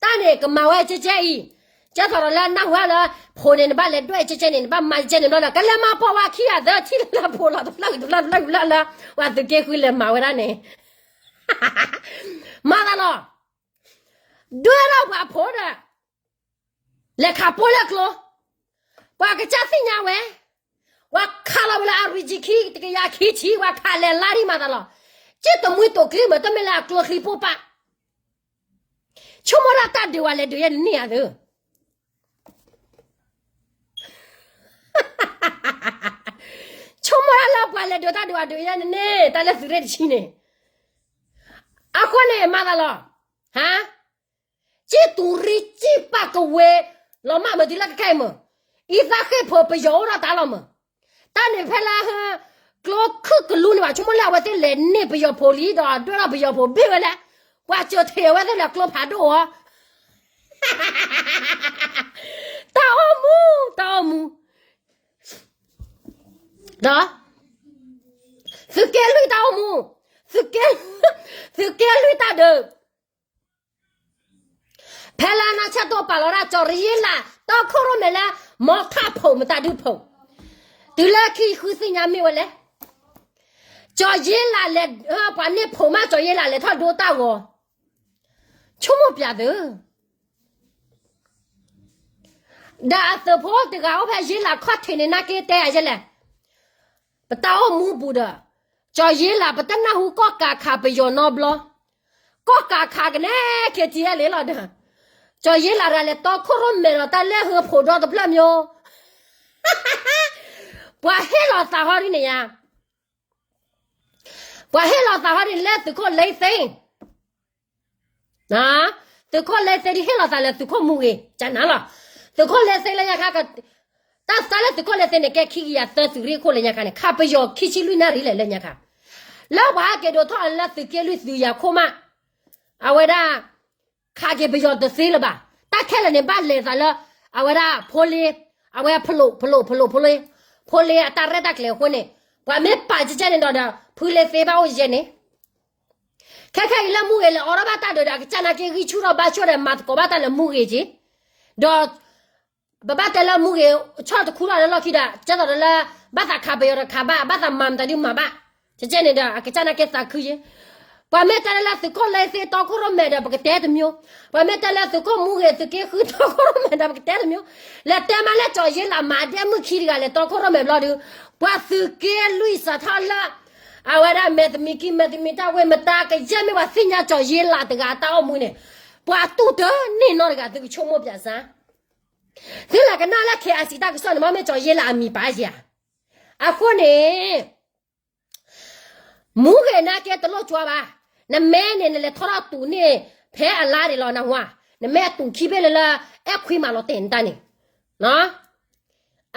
တၢ်န့ၣ်ကမၤဝဲကဲကဲအံၤ, ကဲသိးဒီးလၢနၢ်ဟူလၢ ဖိးန့ၣ် နဘၣ်လဲၤဒွဲၣ်ကဲကဲန့ၣ် နဘၣ်မၤကဲန့ၣ်ဘျီဒီး ကလဲၤမၤပိာ်ဝဲခံဂၤသၢထံၣ်လၢဖိးလီၤတဖျၢၣ်ဂ့ၤတဖျၢၣ်တဖျၢၣ်ဂ့ၤလၢ ပှၤသုးက့ဃုလဲၤမၤဝဲဒၣ်န့ၣ် မၤသးလီၤ. ဒွဲၣ်ထီၣ်ပှၤဖိဒီး လဲၤခးပိာ်လၢကျိ, ပှၤကစၢ်သ့ၣ်ညါဝဲ, ပှၤခးလီၤဝဲလၢ RPG ခံ တကယၤခံဆံ ပှၤခးလဲၤလါဒံးမၤသးလီၤ. က့ၣ်တမှံတိာ်ချံမ့ၢ်တမ့ၢ်လၢအကျိချံပိၢ်ပာ်, ဆိကမိၣ်ဒၣ်တၢ်ဒုးဝဲလဲၤဒုးယဲန့ၣ်ဧါသၢ ဆိကမိၣ်ဒၣ်လၢပှၤလဲၤဒုးတၢ်ဒုးဝဲဒုးယဲန့ၣ်န့ၣ် တၢ်လၢသုးရ့ၣ်တဆံန့ၣ်, အဃိန့ၣ်မၤသးလီၤ, ဟါ, က့ၣ်တူၤရံက့ၣ်ပာ်ကဝ့ၤ, လီၤမၢ်မုာ်တုၤလၢကခဲအံၤမုာ်, အံသၣ်ဃ့ၢ်ဖိပယီၤအိၣ်ဒီးတၢ်လီၤမုာ်, တၢ်န့ၣ်ဖဲလၢ ကျိခုၣ်ကလူးန့ၣ်ဘၣ် ဆိကမိၣ်လၢအဝဲသ့ၣ်လဲၤန့ၢ်ပယီၤဖိလံဒီးဒွဲၣ်ထီၣ်ပယီၤဖိဘ့ၣ်ဝဲလဲၣ်, ပှၤစၢၤထံးအဝဲသ့ၣ်လၢကျိဖးဒိၣ်အီၤ တၢ်အိၣ်မူ, တၢ်အိၣ်မူ, ဒီး သုးက့လွံၢ်တၢ်အိၣ်မူ, သုးက့, သုးက့လွံၢ်တၢ်ဒုး, ဖဲလၢနီၢ်ဆဲၣ်တိၢ်ပာ်လီၤဒၣ် ကၠီၤယ့လး တီခိၣ်ရိၣ်မဲာ်လၢ မီထးဖီၣ်မတၤဒုးဖီၣ်, တုၤလၢခံဃုသ့ၣ်ညါမ့ၢ်ဝဲလဲၣ်, ကၠီၤယ့လးလဲၤ, ပှၤန့ၢ်ဖီၣ်မး ကၠီၤယ့လးလဲၤထီၣ်ဒိတၢ်ဂီၤ, ဆိကမိၣ်ပၠးသု ဒီးအသုးဖိတဂၤအိၣ်ဖဲယ့လးခီၣ်ထံးန့ၣ် နာ်က့တဲယဲလဲၣ်, ပတၢ်အိၣ်မူပူၤဒီး, ကၠီၤယ့လး ပတနၢ်ဟူကီၢ်ကးခးပယီၤနီတဘျီ, ကီၢ်ကးခးကနဲ KTLA လီၤဒီး, ကၠီၤယ့လးတဂၤလဲၤတီခိၣ်ရိၣ်မဲာ်ဒီးတၢ်လၢဟုဖီၣ်ဒီတဖျၢၣ်မၠိ, ပှၤဟ့ၣ်လီၤသးဟီဒ်န့ၣ်ယါ ပှၤဟ့ၣ်လီၤသးဟီဒ်န့ၣ်လၢသုးခိၣ်လ့သ့, သုးခိၣ်လ့သ့ဒ်ဟ့ၣ်လီၤသးလၢသုးခိၣ်မူဂ့ၤ ကနၤလီၤ, သုးခိၣ်လ့သ့လၢညါခါ, တၢ်သးလၢသုးခိၣ်လ့သ့န့ၣ် ကဲခံကယၤသၢသုးရ့ၣ်ခိၣ်လၢညါခါန့ၣ် ခးပယီၤခံဆံလွံၢ်နၣ်ရံၣ်လဲၣ်လၢညါခါ, လၢပှၤဟဲက့ၤဒိးထီၣ်လၢသုးက့လွံၢ်သုးယၤခိၣ်မး, အဝဲဒၣ် ခးက့ၤပယီၤတသ့လၢၤဘၣ်, တၢ်ခဲလၢာ်န့ၣ် ဘၣ်လဲၤသးလၢ အဝဲဒၣ်ဖိလ့, အဝဲဖလိၣ် ဖလိၣ် ဖလိၣ် ဖိလ့, ဖိလ့အတၢ်ရဲၣ်တၢ်ကျဲၤအဃိန့ၣ်, ပှၤမ့ၢ်ပာ်ကဲကဲန့ၣ်ဒီးဒီး ဖုလ့သ့ဘၣ်အိၣ်ယဲန့ၣ်, ခဲခဲအံၤလၢမူဂ့ၤလဲၤအိးထီၣ်ဘၣ်တၢ်ဒုးဒီး အကစၢ်နာ်က့ဂံၢ်ဆူၣ်ထီၣ်ဘါဆူၣ်ဒီး မၤသကိးဘၣ်တၢ်လၢမူဂ့ၤက့ၤ, ဒီး ပဘၣ်တဲလၢမူဂ့ၤ ဆီၣ်တခူထီၣ်လၢလီၢ်ခံဒီး ကဲသိးဒီးလၢ ဘၣ်သးခးပယီၤဒီးခးဘၣ် ဘၣ်သးမၤမတၤဒုးမၤဘၣ်, ကဲကဲန့ၣ်ဒီး အကစၢ်နာ်က့သးခုယဲ, ပှၤမ့ၢ်တဲလၢသုးခိၣ်လ့သ့တီခိၣ်ရိၣ်မဲာ်ဒီး ပကတဲတမံၤ, ပှၤမ့ၢ်တဲလၢသုးခိၣ်မူဂ့ၤ သုးက့ဃုတီခိၣ်ရိၣ်မဲာ်ဒီး ပကတဲတမံၤ, လဲၤတဲမးလၢကၠီၤယ့လးမၤဒဲမုၣ်ခံတဂၤလဲၤ တီခိၣ်ရိၣ်မဲာ်ဘျီဒုး, ပှၤသုးက့လွံၢ်စးထီၣ်လၢ အဝဲဒၣ်မဲာ်သမံးကံမဲာ်သမံးတၢ်ဝ့ၢ်မတၤကယဲၢ်မ့ၢ်ပှၤသ့ၣ်ညါကၠီၤယ့လးတဂၤတၢ်အိၣ်မူန့ၣ်, ပှၤတူၢ်တန့ၢ်နီတဂၤ သုကဆိကမိၣ်ပၠးစၢ် သုလဲၤကနၣ်လၢ KIC တၢ်ကစီၣ်န့ၣ် မ့မ့ၢ်ကၠီၤယ့လးအမံၤပာ်ယၤ, အဃိန့ၣ် မူဂ့ၤနာ်က့တလိၣ်ကွၢ်ဘၣ်, နမ့ၢ်န့ၣ် နလဲၤထီၣ်ထီၣ်တူာ်န့ၢ် ဖဲအလါဒံးလီၤနဟါ, နမ့ၢ်အတူာ်ခံဘ့ၣ်လၢလၢ အဲၣ်ခွံမးလီၤတဲာ်နတၢ်န့ၣ်,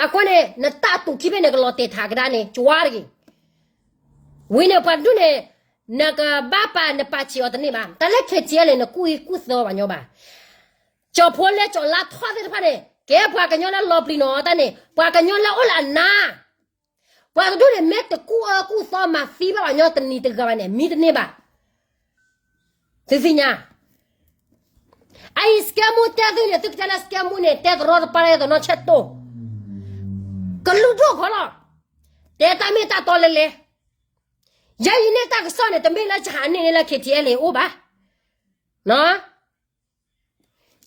အဃိန့ၣ် နတၢ်တူာ်ခံဘ့ၣ်န့ၣ် ကလီၤတဲာ်ထးကဒါန့ၣ် ကွၢ်တဂ့ၤ, ဝံၤန့ၣ်ပှၤဒူၣ်န့ၣ် နကဘၣ်ပာ်နပာ်ဆံးအီၤတန့ၢ်ဘၣ်, တၢ်လၢ KTLA န့ၣ် နကူၣ်အံၤကူၣ်သၢဘၣ်ညီဘၣ်, ကၠီၤဖိလ့ကၠီၤလါထီၣ်သ့ၣ်တဖၣ်န့ၣ် ကဲပှၤကညီလၢလီၤပျံၤနီၤတၢ်န့ၣ် ပှၤကညီလၢအိၣ်လၢအနါ ပှၤတဒူၣ်န့ၣ် မ့ၢ်တကူၣ်အၢကူၣ်သီမၤသံဘၣ်ပှၤကညီတနံၤတဂၤဘၣ်န့ၣ် မံတန့ၢ်ဘၣ်, သုသ့ၣ်ညါ, အအံၤစကဲမူတဲသုန့ၣ် သုကတဲလၢစကဲမူန့ၣ် တဲတရီတပါလၢယသနီၣ်ဆဲးတိၢ်, ကလုၢ်ဒိၣ်ခီလီၤ, တဲတၢ်မ့ၢ်တၢ်တီလဲၤလဲၤ, ယဲယန့ၢ်တၢ်ကစီၣ်န့ၣ် တမ့ၢ်လၢယဟးန့ၢ်န့ၢ်လၢ KTLA အိၣ်ဘၣ်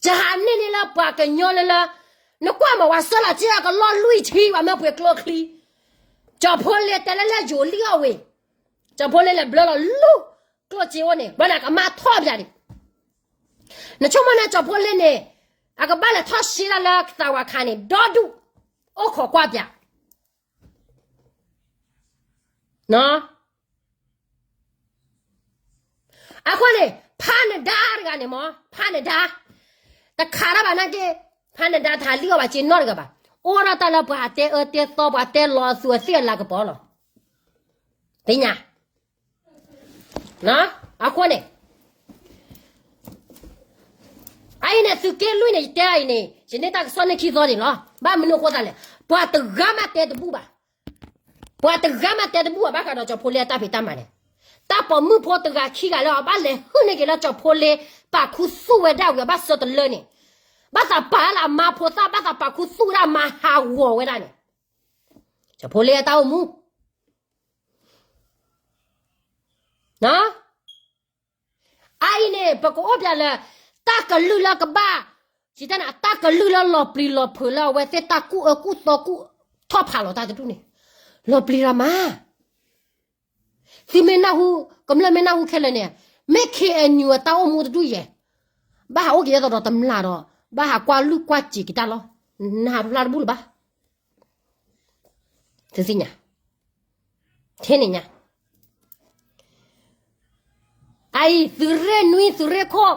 ယဟးန့ၢ်န့ၢ်လၢပှၤကညီလၢလၢ, နကွၢ်မး ပှၤဆှၢလီၤစ့အကလီၢ်လွံၢ်ထံ ပှၤမၢပှဲၤကျိချံ, ကၠီၤဖိလ့တဲလၢလၢယိၤလံအီၣ်ဝ့ၢ်, ကၠီၤဖိလ့လဲၤဘျၢလီၤလူၢ်ကျိၣ်စ့အိၣ်န့ၣ် ဘၣ်န့ၣ် ကမၣ်ထီၣ်ပၠးဒံး, နဆိကမိၣ်န့ၣ် ကၠီၤဖိလ့န့ၣ် အကဘၣ်လဲၤထီၣ်ရှဲဒၣ်လၢသးဝးခါန့ၣ် ဒီဒူၣ်, အိၣ်ခိးကွၢ်ပၠး အဃိန့ၣ် ဖးနဒါတဂၤန့ၣ်မး ဖးနဒါ, တခးတၢ်ဘၣ်နာ်က့, ဖးနဒါတဟးလံၣ်အီၣ်ဘၣ်စ့နီတဂၤဘၣ်. အိၣ်ဒၣ်တၢ်လၢပှၤတဲအၢတဲသီ ပှၤတဲလီၤအသူးအသ့ၣ်အလၤကပီၤလီၤ. သ့ၣ်ညါ, အဃိန့ၣ် အအံၤန့ၣ် သုးက့လွံၢ်န့ၣ် ယတဲအံၤန့ၣ် ယန့ၢ်တၢ်ကစီၣ်န့ၢ်ခံသီန့ၣ်လီၤ. ဘၣ်မနုၤအဃိသတးလဲၣ်, ပှၤတဂၤမးတဲတဘူၣ်ဘၣ်. ပှၤတဂၤမးတဲတဘူၣ်ဘၣ် ဘၣ်ဃးဒီးကၠီၤဖိလ့အတၢ်ဖံးတၢ်မၤန့ၣ်. တၢ်ပိာ်မုၣ်ဖိတဂၤခံဂၤလၢအဘၣ်လဲၤဟုၣ်န့ၢ်က့ၤလၢကၠီၤဖိလ့ ပာ်ခူသူၣ်ဝဲဒၣ်ဝံၤ အဘၣ်ဆၢတလၢန့ၣ်, ဘၣ်သးပာ်လၢအမါဖိသၣ် ဘၣ်သးပာ်ခူသူၣ်ဝဲဒၣ်မါဟးဂီၤဝဲဒၣ်န့ၣ်, ကၠီၤဖိလ့အတၢ်အိၣ်မူ အအံၤန့ၣ် ပကအိၣ်ပျဲလၢ တၢ်ကလုၢ်လၢကဘၣ်, ယတဲနၤ တၢ်ကလုၢ်လၢလီၤပျံၤလီၤဖုးလၢအဝဲသ့ၣ်တၢ်ကူၣ်အၢကူၣ်သီကူၣ် ထီၣ်ဖးလီၤတၢ်တဒူၣ်န့ၣ်, လီၤပျံၤရၤမး. သုမ့ၢ်နၢ်ဟူ, ကမျၢၢ်မ့ၢ်နၢ်ဟူခဲလၢာ်န့ၣ်, မ့ၢ် ခ့ၣ်အဲၣ်ယူၣ် အတၢ်အိၣ်မူတဒူၣ်ယဲၢ်, ဘၣ်ဟးအိၣ်က့ၤယဲၢ်သီဒီးတမျၢ်ဒီး ဘၣ်ဟးကွၢ်လုၢ်ကွၢ်စ့ၤက့ၤတၢ်လီၤ. နဟးဖျါတဘူၣ်လၢၤဘၣ်. သုသ့ၣ်ညါ, ထဲန့ၣ်ညါ အအံၤ သုးရ့ၣ်နွံ သုးရ့ၣ်ခိၣ်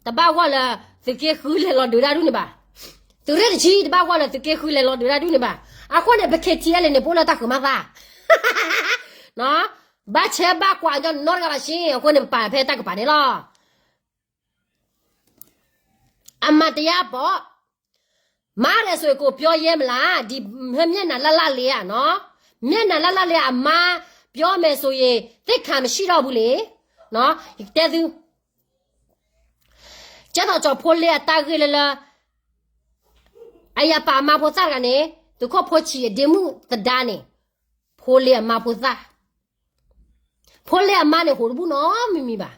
တဘၣ်ဂီၢ်လၢ သုးက့ဃုလဲၤလီၤဒုးတၢ်ဒူၣ်န့ၣ်ဘၣ်. သုးရ့ၣ်တဆံ တဘၣ်ဂီၢ်လၢ သုးက့ဃုလဲၤလီၤဒုးတၢ်ဒူၣ်န့ၣ်ဘၣ်. အဃိန့ၣ် ပ ခ့ၣ်ထံအဲလ် န့ၣ် ပအိၣ်လၢတၢ်ဃုာ်မၤသး, ဘၣ်ဆဲးဘၣ်ကွၢ်ညီနီတဂၤဘၣ်ဆ့, အဃိန့ၣ် ပပာ်ဖဲတၢ်ကပၤန့ၣ်လီၤ. အမၤတယါပီၤ, မၤရဲၣ်ဆိၣ်ဂ့ၤ ကိးပၠီယဲမလၢ်, ဒ်မျဲၢ်နၤလၢ်လၢ်လ့ဧါနီၤ, မျဲၢ်နၤလၢ်လၢ်လ့ အမါပၠီမဲာ်ဆိၣ်ဂ့ၤ သ့ၣ်ခါမဆံၣ်ထီၣ်ဘူးလံ, ယကတဲသု, ကဲသိးကၠီၤဖိလ့အတၢ်ဂ့ၢ်လၢလၢ အယၤပာ်အမါဖိသၣ်တဂၤန့ၣ် သုးခိၣ်ဖိဆံးအဒ့မုၣ်သဒါန့ၣ်, ဖိလ့အမါဖိသၣ်, ဖိလ့အမါန့ၣ် ဟိးတဘူၣ်နီတမံၤမံၤဘၣ်.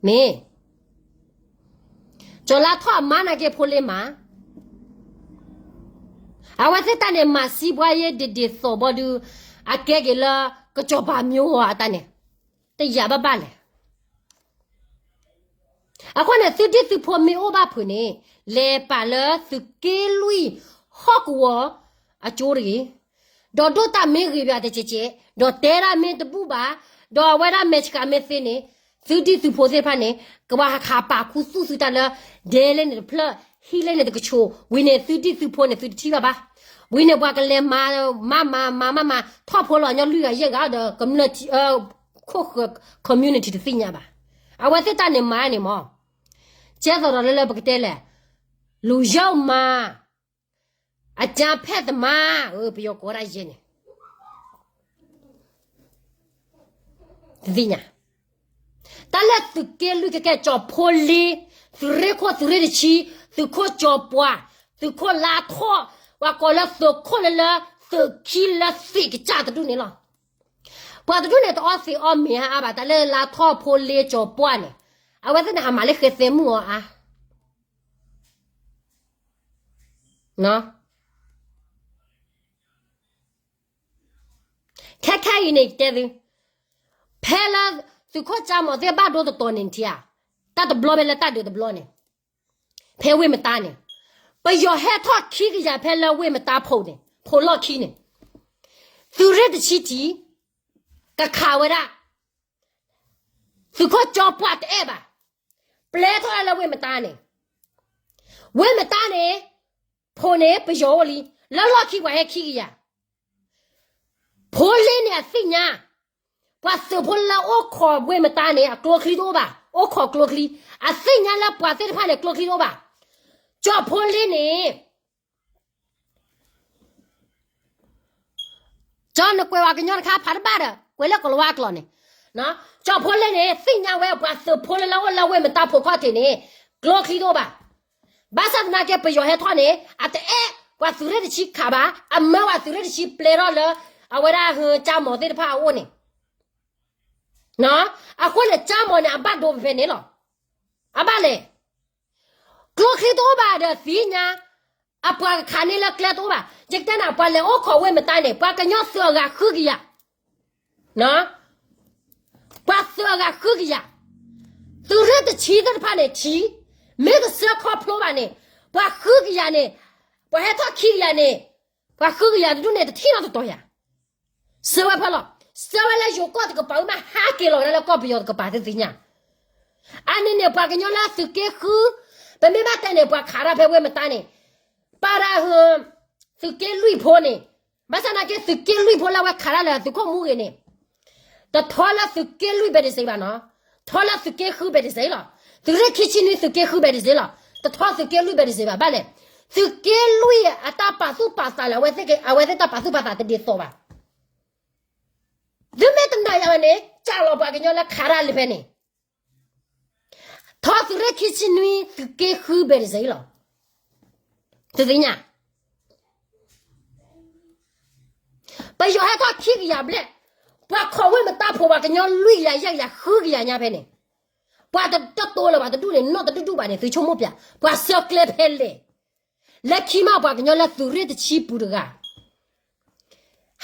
မ့ၢ် ကၠီၤလါထီၣ်အမါနာ်က့ ဖိလ့မါ, အဝဲသ့ၣ်တၢ်န့ၣ် မၤစံပှၤယဲဒ့ၣ်ဒ့ၣ်သိးဘီဒုး, အကဲက့ၤလၢ ကစီၤပၤမၠိအတၢ်န့ၣ်, တယာ်ဘၣ်ဘၣ်လဲၣ်. အဃိန့ၣ် သုဒံၣ်သုဖိမ့ၢ်အိၣ်ဘၣ်ဖုးန့ၣ်, လဲၤပာ်လၢသုးက့လွံၢ်ဟီၣ်ကဝီၤအကၠိတဂ့ၤ, ဒီးဒိၣ်တၢ်မ့ၢ်ဂ့ၤဘၣ်တကဲးကဲး, ဒီးတဲဒၣ်မ့ၢ်တဘူၣ်ဘၣ်, ဒီးအဝဲဒၣ်မဲာ်ဆှးမ့ၢ်သ့န့ၣ်, သုဒံၣ်သုဖိသ့ၣ်တဖၣ်န့ၣ် ကဘၣ်ဟးခးပာ်ခူသူၣ်သုတၢ်လၢ ဒဲလဲၣ်န့ၣ်တဖျၢၣ်, ဟံၣ်လဲၣ်န့ၣ်တကဆိး, ဝံၤန့ၣ်သုဒံၣ်သုဖိန့ၣ် သုတထံၣ်ဘၣ်ဘၣ်. ဝံၤန့ၣ်ပှၤကလဲၤမၤ, မၤမၤမၤမၤမၤ ထီၣ်ဖိလီၤညီလွံၢ်ဂၤယဲၢ်ဂၤဒီး ကမျၢၢ်ထံ ခိၣ်ဃၢၤ community တသ့ၣ်ညါဘၣ်. အဝဲသ့ၣ်တၢ်န့ၣ်မၤန့ၣ်မး, ကဲသိးဒီးလၢလၢပကတဲလဲၣ်, လူၤယီၣ်မၤ, အကြမ်းဖက်သမား, ပယီၤကိးဝဲဒၣ်ယဲန့ၣ် တသ့ၣ်ညါ. တၢ်လၢသုးက့လွံၢ်ကဲကဲ ကၠီၤဖိလ့, သုးရ့ၣ်ခိၣ် သုးရ့ၣ်တဆံ, သုးခိၣ်ကၠီၤပှၢ်, သုးခိၣ်လါထီၣ်, ပှၤကိးလၢသုးခိၣ်လၢလၢ, သုးခံလၢသ့ၣ်ကစၢ်တဒူၣ်န့ၣ်လီၤ. ပှၤတဒူၣ်န့ၣ် တအီသံးအီမ့ၤအါအါဘၣ်, တၢ်လၢလါထီၣ် ဖိလ့ ကၠီၤပှၢ်န့ၣ်, အဝဲသ့ၣ်န့ၣ် ဟးမၤလၢဃဲသဲမုၣ်အီၤအါ ခဲခဲအံၤန့ၣ် ယတဲသု, ဖဲလၢသုးခိၣ်ကၠၢမီၤသ့ၣ်ဘၣ်ဒိတတီၤန့ၣ်ထံဧါ, တၢ်တဘျီဖဲလၢတၢ်ဒုးတဘျီန့ၣ်, ဖဲဝ့ၢ်မတါန့ၣ်, ပယီၤဟဲထီၣ်ခံကယၤဖဲလၢဝ့ၢ်မတါဖိးန့ၣ်, ဖိးလီၢ်ခံန့ၣ်, သုးရ့ၣ်တဆံထံး, ကခးဝဲဒၣ် သုးခိၣ်ကၠီၤပှၢ်တအဲၣ်ဘၣ်, ပျဲထီၣ်လၢဝ့ၢ်မတါန့ၣ်, ဝ့ၢ်မတါန့ၣ်, ဖိးန့ၣ် ပယီၤအိၣ်လံ, လၢလီၢ်ခံပှၤဟဲခံကယၤ, ဖိးလ့န့ၣ်အသ့ၣ်ညါ, ပှၤသုးဖိလၢအိၣ်ခိးဝ့ၢ်မတါန့ၣ် အကျိချံတအိၣ်ဘၣ်, အိၣ်ခိးကျိချံ, အသ့ၣ်ညါလၢပှၤသ့ၣ်တဖၣ်န့ၣ် ကျိချံတအိၣ်ဘၣ်, ကၠီၤဖိးလ့န့ၣ် ကၠီၤနကွဲးဝဲကညီတခါ ဖးတဘၣ်ဒီး ကွဲးလၢကီၤလၤဝါအကျိာ်န့ၣ်, ကၠီၤဖိးလ့န့ၣ် သ့ၣ်ညါဝဲပှၤသုးဖိလၢလၢအိၣ်လၢဝ့ၢ်မတါဖိးခီၣ်ထံးန့ၣ်, ကျိချံတအိၣ်ဘၣ်, ဘၣ်ဆၣ်သနာ်က့ ပယီၤဟဲထီၣ်န့ၣ် အတအဲၣ်ပှၤသုးရ့ၣ်တဆံခးဘၣ်, အမၢပှၤသုးရ့ၣ်တဆံပျဲထီၣ်လၢ အဝဲဒၣ်ကၠၢမီၤသ့ၣ်တဖၣ်အအိၣ်န့ၣ်, အဃိန့ၣ် ကၠၢမီၤန့ၣ် အဘၣ်ဒိဖဲန့ၣ်လီၤ, အဘၣ်လဲၣ် ကျိချံတအိၣ်ဘၣ်ဒီးသ့ၣ်ညါ, အပှၤကခးန့ၢ်လၢကျဲတအိၣ်ဘၣ်, ယကတဲနၤ ပှၤလဲၤအိၣ်ခိးဝ့ၢ်မတါန့ၣ် ပှၤကညီသုးအဂၤဃုကယၤ, ပှၤသုးအဂၤဃုကယၤ, သုးရ့ၣ်တဆံသ့ၣ်တဖၣ်န့ၣ်ထံ, မ့ၢ်တဆှၢခီဖျိဘၣ်န့ၣ်, ပှၤဃုကယၤန့ၣ်, ပှၤဟဲထီၣ်ခံကယၤန့ၣ်, ပှၤဃုကယၤတဒူၣ်န့ၣ် တထံၣ်နီတတီၤယၤ ဆှၢဝဲဖဲလီၤ, ဆှၢဝဲလၢယိၤကီၢ်တကပၤ မ့ၢ်ဟးက့ၤလီၤဝဲဒၣ်လၢကီၢ်ပယီၤတကပၤသ့ၣ်သ့ၣ်ညါ, အန့ၣ်န့ၣ် ပှၤကညီလၢသုးက့ဃု, ပမ့ၢ်ဘၣ်တဲန့ၣ် ပှၤခးတၢ်ဖဲဝဲမတၤန့ၣ်, ပာ်ဒၣ်ဟၢ သုးက့လွံၢ်ဖိန့ၣ်, ဘၣ်ဆၣ်နာ်က့ သုးက့လွံၢ်ဖိလၢအဝဲခးတၢ်လၢသုးခိၣ်မူဂ့ၤန့ၣ်, တထီလၢသုးက့လွံၢ်ဘဲတစ့ဘၣ်နီၤ, ထီလၢသုးက့ဃုဘဲတစ့လီၤ. သုးရ့ၣ်ခံဆံနွံသုးက့ဃုဘဲတစ့လီၤ. တထီသုးက့လွံၢ်ဘဲတစ့ဘၣ်. ဘၣ်လဲၣ်, သုးက့လွံၢ်အတၢ်ပာ်သူၣ်ပာ်သးလၢ အဝဲသ့ၣ်တၢ်ပာ်သူၣ်ပာ်သးတဒ်သိးဘၣ်. သုမ့ၢ်တနာ်ယၤဝဲန့ၣ် ကၢ်လီၤပှၤကညီလၢခးတၢ်လၢဖဲန့ၣ်, ထီသုးရ့ၣ်ခံဆံနွံသုးက့ဃုဘဲတစ့လီၤ. သုသ့ၣ်ညါ ပယီၤဟဲထီၣ်ခံကယၤဘျဲၣ်, ပှၤခိးဝ့ၢ်မတၤဖိ ပှၤကညီလွံၢ်ကယၤယဲၢ်ကယၤဃုကယၤညါဖဲန့ၣ်, ပှၤတတိၤလၢၤဘၣ်တဒူၣ်န့ၣ် နီၢ်တဒူၣ်ဒူၣ်ဘၣ်န့ၣ် သုဆိကမိၣ်ပျဲ, ပှၤဆှၢကျဲဖဲလဲၣ်, လၢခံမးပှၤကညီလၢသုးရ့ၣ်တဆံပူၤတဂၤ,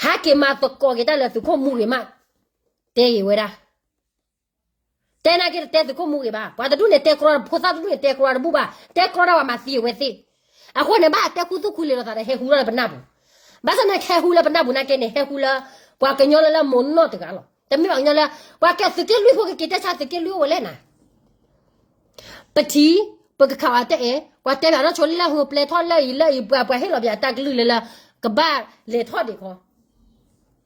ဟဲက့ၤမၤသကိးက့ၤတၢ်လၢသုးခိၣ်မူဂ့ၤမး, တဲဂ့ၤဝဲဒၣ် တဲနာ်က့တတဲသုးခိၣ်မူဂ့ၤဘၣ်. ပှၤတဒူၣ်န့ၣ်တဲကြီ, ဖိသၣ်တဒူၣ်န့ၣ်တဲကြီတဘူၣ်ဘၣ်, တဲကြီတၢ်ဝဲမၤသံအဝဲသ့ၣ်. အဃိန့ၣ် ဘၣ်တဲခူသူၣ်ခူလံၤလိာ်သးဒီး ဟဲဟူထီၣ်လၢပနၢ်ပူၤ, ဘၣ်ဆၣ်န့ၣ် ဟဲဟူလၢပနၢ်ပူၤနာ်က့န့ၣ် ဟဲဟူလၢ ပှၤကညီလၢလၢမိၢ်နီၢ်တဂၤလီၤ. တမ့ၢ်ပှၤကညီလၢ ပှၤကဲသုးက့လွံၢ်ဖိကက့ၤတဲဆါသုးက့လွံၢ်အိၣ်ဝဲလဲၣ်နၤ ပထံၣ်, ပကခးအီၤတအဲၣ်, ပှၤတဲဘၣ်နီၢ်ဆိလံလၢ ဟိပျဲထီၣ်လၢအံၤလၢအံၤ ပှၤဟ့ၣ်လီၤပှၤတၢ်ကလုၢ်လၢလၢ ကဘၣ်လဲၤထီၣ်ဒံးခီ,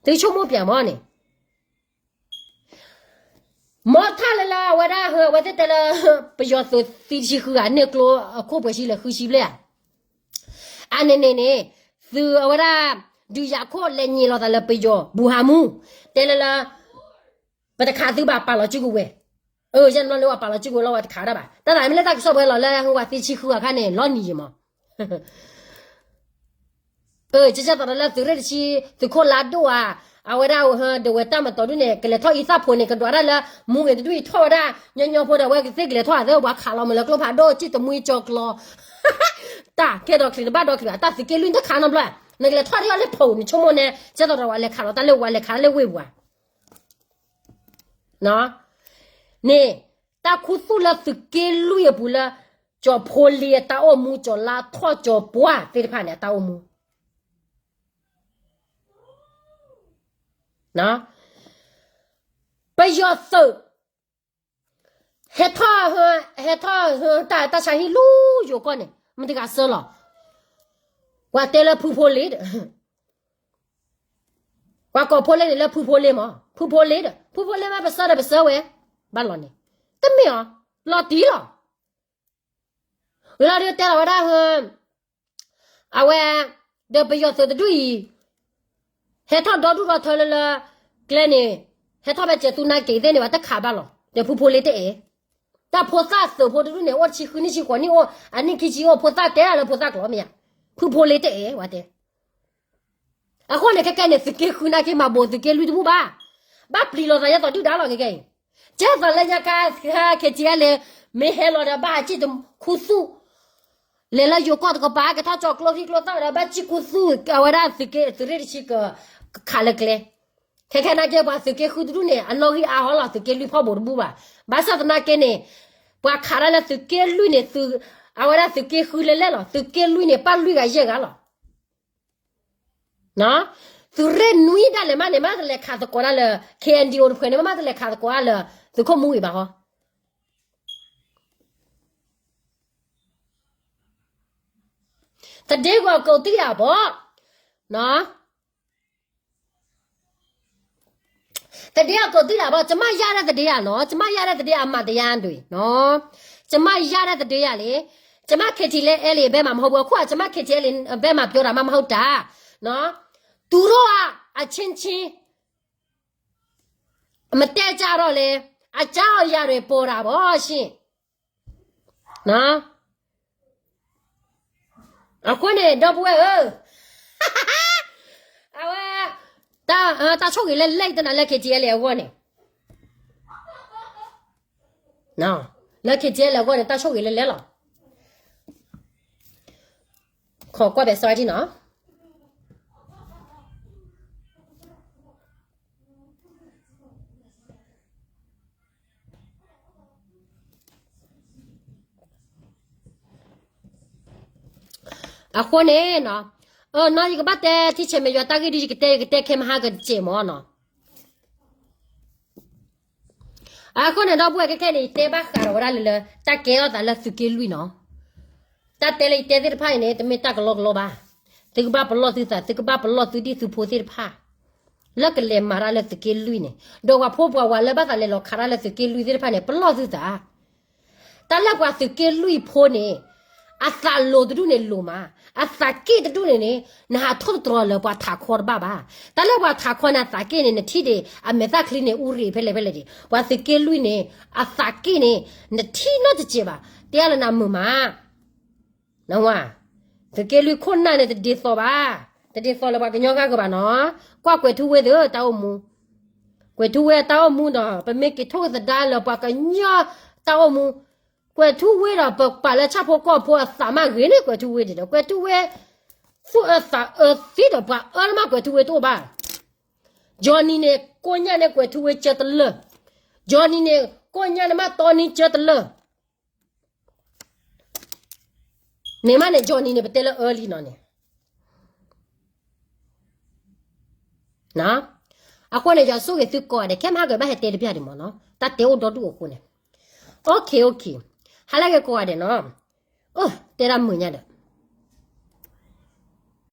သုဆိကမိၣ်ပျဲမ့ၢ်န့ၣ်, မ်ထၣ်လၢလၢအဝဲဒၣ်ဟၢ အဝဲသ့ၣ်တဲလၢ ပယီၤသုးသံတဆံဃုဂၤ န့ၢ်ကျိအခိၣ်ပှဲၤဆံလၢာ်ဃုဆံဘျဲၣ်ဧါ, အန့ၣ်န့ၣ်န့ၣ်, သုးအဝဲဒၣ် ဒုးယၤခိၣ်လဲၤညံးလိာ်သးလၢပယီၤ ဘူၣ်ဟးမူ, တဲလၢလၢ ပတခးသုဘၣ် ပာ်လီၤစုကဝဲၤ, အၢ ယဲန့ၣ်ဘျီလၢဝဲပာ်လီၤစုကဝဲၤလီၤ ဝဲတခးဒၣ်ဘၣ်, တၢ်သးမ့ၢ်လၢတၢ်ကစီၣ်ပှဲၤလီၤလၢဟၢဝဲသံတဆံဃုဂၤခါန့ၣ် လီၤနံၤယံၤမး အၢ ကဲသိးဒီးလၢသုးရ့ၣ်တဆံ သုးခိၣ်လါဒိၣ်ဧါ, အဝဲဒၣ်အဟၢ ဒဝဲၢ်တၢ်မတီၤဒုၣ်န့ၣ် ကလဲၤထီၣ်အံသၣ်ဖိန့ၣ် ကဒွးဒၣ်လၢ မူဂ့ၤတဒူၣ်အံၤထီၣ်ဝဲဒၣ် ညီညီဖိဒီး အဝဲသ့ၣ်ကလဲၤထီၣ်သ့ ပှၤခးလီၤမုၢ်လၢကျိဖးဒိၣ် စံၣ်တမှံကၠီကျီ တၢ်ခဲဒီးချံးတဘၣ်ဒီးချံးဘၣ် တၢ်သုးက့လွံၢ်တခးနီတဘျီ, နကလဲၤထီၣ်ဒ်အီၤလၢဖိး နဆိကမိၣ်န့ၣ် ကဲသိးဒီးဝဲလဲၤခးလီၤတၢ်လၢဝဲလဲၤခးတၢ်လၢဝ့ၢ်ပူၤဧါ န့ၣ်, တၢ်ခူသူၣ်လၢသုးက့လွံၢ်အပူၤလၢ ကၠီၤဖိလ့အတၢ်အိၣ်မူ ကၠီၤလါထီၣ်ကၠီၤပှၢ်သ့ၣ်တဖၣ်န့ၣ် အတၢ်အိၣ်မူ ပယီၤသုး ဟဲထီၣ်, ဟဲထီၣ်တၢ်တၢ်ဆါဟံၣ်လူယိၤကီၢ်န့ၣ် မတၤတဂၤဆှၢလီၤ, ပှၤတဲလၢဖုဖိလ့ဒီး ပှၤကိးဖိလ့န့ၣ်လၢဖုဖိလ့မး, ဖုဖိလ့ဒီး ဖုဖိလ့မ့ၢ်ပဆှၢဒီးပဆှၢဝဲ, ဘၣ်လီၤန့ၣ်, တမ့ၢ်အီၤ, လီၤတံၢ်လီၤ, ဝံၤလီၤဒုးတဲလီၤဝဲဒၣ်ဟၢ အဝဲ ဒီးပယီၤသုးတဒူၣ်အံၤ ဟဲထီၣ်ဒီဒူၣ်ဒီထၢလၢလၢ ကျဲန့ၣ် ဟဲထီၣ်ဖဲစဲးသူနါက့ၤသ့ၣ်န့ၣ် ပှၤတခးဘၣ်လီၤ, ဒီးဖုဖိလ့တအဲၣ်, တၢ်ဖိသၣ်သုးဖိတဒူၣ်န့ၣ် အိၣ်တဆံဃုနံၣ်ဆံဃိးနံၣ်အိၣ် အနံၣ်ခံဆံအိၣ် ဖိသၣ်တဲဒၣ်လၢဖိသၣ်ကျိာ်မ့ၢ်ဧါ, ဖုဖိလ့တအဲၣ် ဝဲတဲ အဃိန့ၣ် ခဲကဲန့ၣ် သုးက့ဃုနာ်က့မၤဘိးသုးက့လွံၢ်တဘူၣ်ဘၣ်, ဘၣ်ပျံၤလိာ်သးယဲသိးဒုၣ်ဒါလီၤခဲကဲအံၤ, ကဲသိးလၢညါခါ KTLA မ့ၢ်ဟဲလီၤဒီးဘၣ်ဟးစံၣ်တခူသူၣ် လဲၤလၢယိၤကီၢ်တကပၤ ကထီၣ်ကၠီၤကျိချံကျိသၣ်ဒီး ဘၣ်စံၣ်ခူသူၣ် အဝဲဒၣ်သုးက့ သုးရ့ၣ်တဆံက ခးလၢကျဲ, ခဲခဲနာ်က့ ပှၤသုးက့ဃုတဒူၣ်န့ၣ် အနီၣ်ဂံၢ်အါဟီလီၤ သုးက့လွံၢ်ဖီၣ်ဘိးတဘူၣ်ဘၣ်, ဘၣ်ဆၣ်သနာ်က့န့ၣ် ပှၤခးတၢ်လၢသုးက့လွံၢ်န့ၣ် အဝဲဒၣ်သုးက့ဃုလဲၤလဲၣ်လီၤ, သုးက့လွံၢ်န့ၣ် ပၣ်လွံၢ်ဂၤယဲၢ်ဂၤလီၤ သုးရ့ၣ်နွံဒၣ်လဲာ်မးန့ၣ် မ့ၢ်တလဲၤခးသကိးဒၣ်လၢ KNDO တဖုန့ၣ် မ့ၢ်တလဲၤခးသကိးဒၣ်လၢ သုးခိၣ်မူဂ့ၤဘၣ်ဟီ, သဒ့ဂီၤကိးတံၢ်ယၤဘီ, သဒ့ဂီၤကိးတံၢ်ယၤဘီ, ကျမရတဲ့သတင်းအမှန်တရားတွေနော်, ကျမရတဲ့သတင်းအမှန်တရားလေ, ကျမ KTLA ဘက်မှာမဟုတ်ဘူး, အခုက ကျမ KTLA ဘက်မှာပြောတာမှမဟုတ်တာနော်, သူတို့ကအချင်းချင်း မတည့်ကြတော့လဲ, အကြောင်းအရာတွေပေါ်တာပေါ့ရှင်နော်, အဃိန့ၣ် ဒီပုၢ်ဝဲၢ်ဧၢ, အဝဲ တၢ်ဆိၣ်ဂ့ၤလၢလဲၣ်တနၤလၢ KTLA အဂီၢ်န့ၣ်, လၢ KTLA အဂီၢ်န့ၣ် တၢ်ဆိၣ်ဂ့ၤလၢလဲၣ်လီၤ, ခိးကွၢ်ပဲာ်စီထံနီၤ အဃိန့ၣ်နီၤ, အနီၤ ယကဘၣ်တဲထံဆဲးမဲာ်ယွၤတၢ်ဂ့ၢ်ဒ်ယကတဲ ယကတဲခဲမဟါကစဲးမၢ်နီၤ, အဃိန့ၣ်ဒီပုၢ်ဝဲၢ်ခဲခဲန့ၣ် ယတဲဘၣ်ဃးဒီးဝဲဒၣ်လၢ တၢ်ကဲထီၣ်သးလၢသုးက့လွံၢ်နီၤ. တၢ်တဲလၢယတဲသ့ၣ်တဖၣ်အံၤန့ၣ် တမ့ၢ်တၢ်ကလီကလီဘၣ်. သုကဘၣ်ပလီၢ်သုသး, သုကဘၣ်ပလီၢ်သုဒံၣ်သုဖိသ့ၣ်တဖၣ် လၢကလဲၤမၤတၢ်လၢသုးက့လွံၢ်န့ၣ်, ဒီးပှၤဖိပှၤဝၤလၢဘၣ်သးလဲၤလီၤခးတၢ်လၢသုးက့လွံၢ်သ့ၣ်တဖၣ်န့ၣ် ပလီၢ်သုသး. တၢ်လၢပှၤသုးက့လွံၢ်ဖိန့ၣ် အသးလိၤတဒူၣ်န့ၣ်လိၤမး, အသးက့ၣ်တဒူၣ်န့ၣ်န့ၣ် နဟးထိၣ်သတြီၤလၢပှၤထးခီတဘၣ်ဘၣ်. တၢ်လၢပှၤထးခီန့ၣ် အသးက့ၣ်န့ၣ် နထံၣ်ဒံး အမဲာ်သၣ်ချံန့ၣ် အူရ့းဖဲလဲၣ်ဖဲလဲၣ်ဒံး. ပှၤသုးက့လွံၢ်န့ၣ် အသးက့ၣ်န့ၣ် နထံၣ်နီတစဲးဘၣ်, တဲလၢနမုာ်မး နဝၤ, သုးက့လွံၢ်ခိၣ်နၢ်န့ၣ် တဒ်သိးဘၣ်, တဒ်သိးလၢပှၤကညီဂၤကဘၣ်နီၤ. ကွၢ်ကွဲၤထူဝ့သ့ၣ်တၢ်အိၣ်မူ, ကွဲၤထူဝ့အတၢ်အိၣ်မူဒီး ပမ့ၢ်က့ၤထိၣ်သဒါလၢပှၤကညီတၢ်အိၣ်မူ, ကွဲၤထူဝ့ဒီးပပာ်လၢဆၣ်ဖိကီၢ်ဖိအသးမးဂ့ၤန့ၢ်ကွဲၤထူဝ့ဒံးဒီး ကွဲၤထူဝ့ သူၣ်အၢသးအၢသ့ဒီးပှၤအၢတမးကွဲၤထူဝ့တအိၣ်ဘၣ်. Johnny န့ၣ် ကိညၣ်န့ၢ်ကွဲၤထူဝ့ကၢတလၢာ်, Johnny န့ၣ် ကိညၣ်န့ၢ်မးတီနံကၢတလၢာ် န့ၣ်မးန့ၣ် Johnny န့ၣ် ပတဲလၢအၢလံနီၤန့ၣ်. အဃိန့ၣ် ယွၤဆိၣ်ဂ့ၤသုကိးဂၤဒဲး ခဲမဟါကဘၣ်ဟဲတဲတပျၢ်ဒံးမ့ၢ်နီၤ, တၢ်တဲအိၣ်ဒီဒူၣ်အဃိန့ၣ်. OK, OK, ဟါလၢဂ့ၤကိးဂၤဒဲးနီၤ. အိၣ် တဲဒၣ်မုာ်ညါဒီး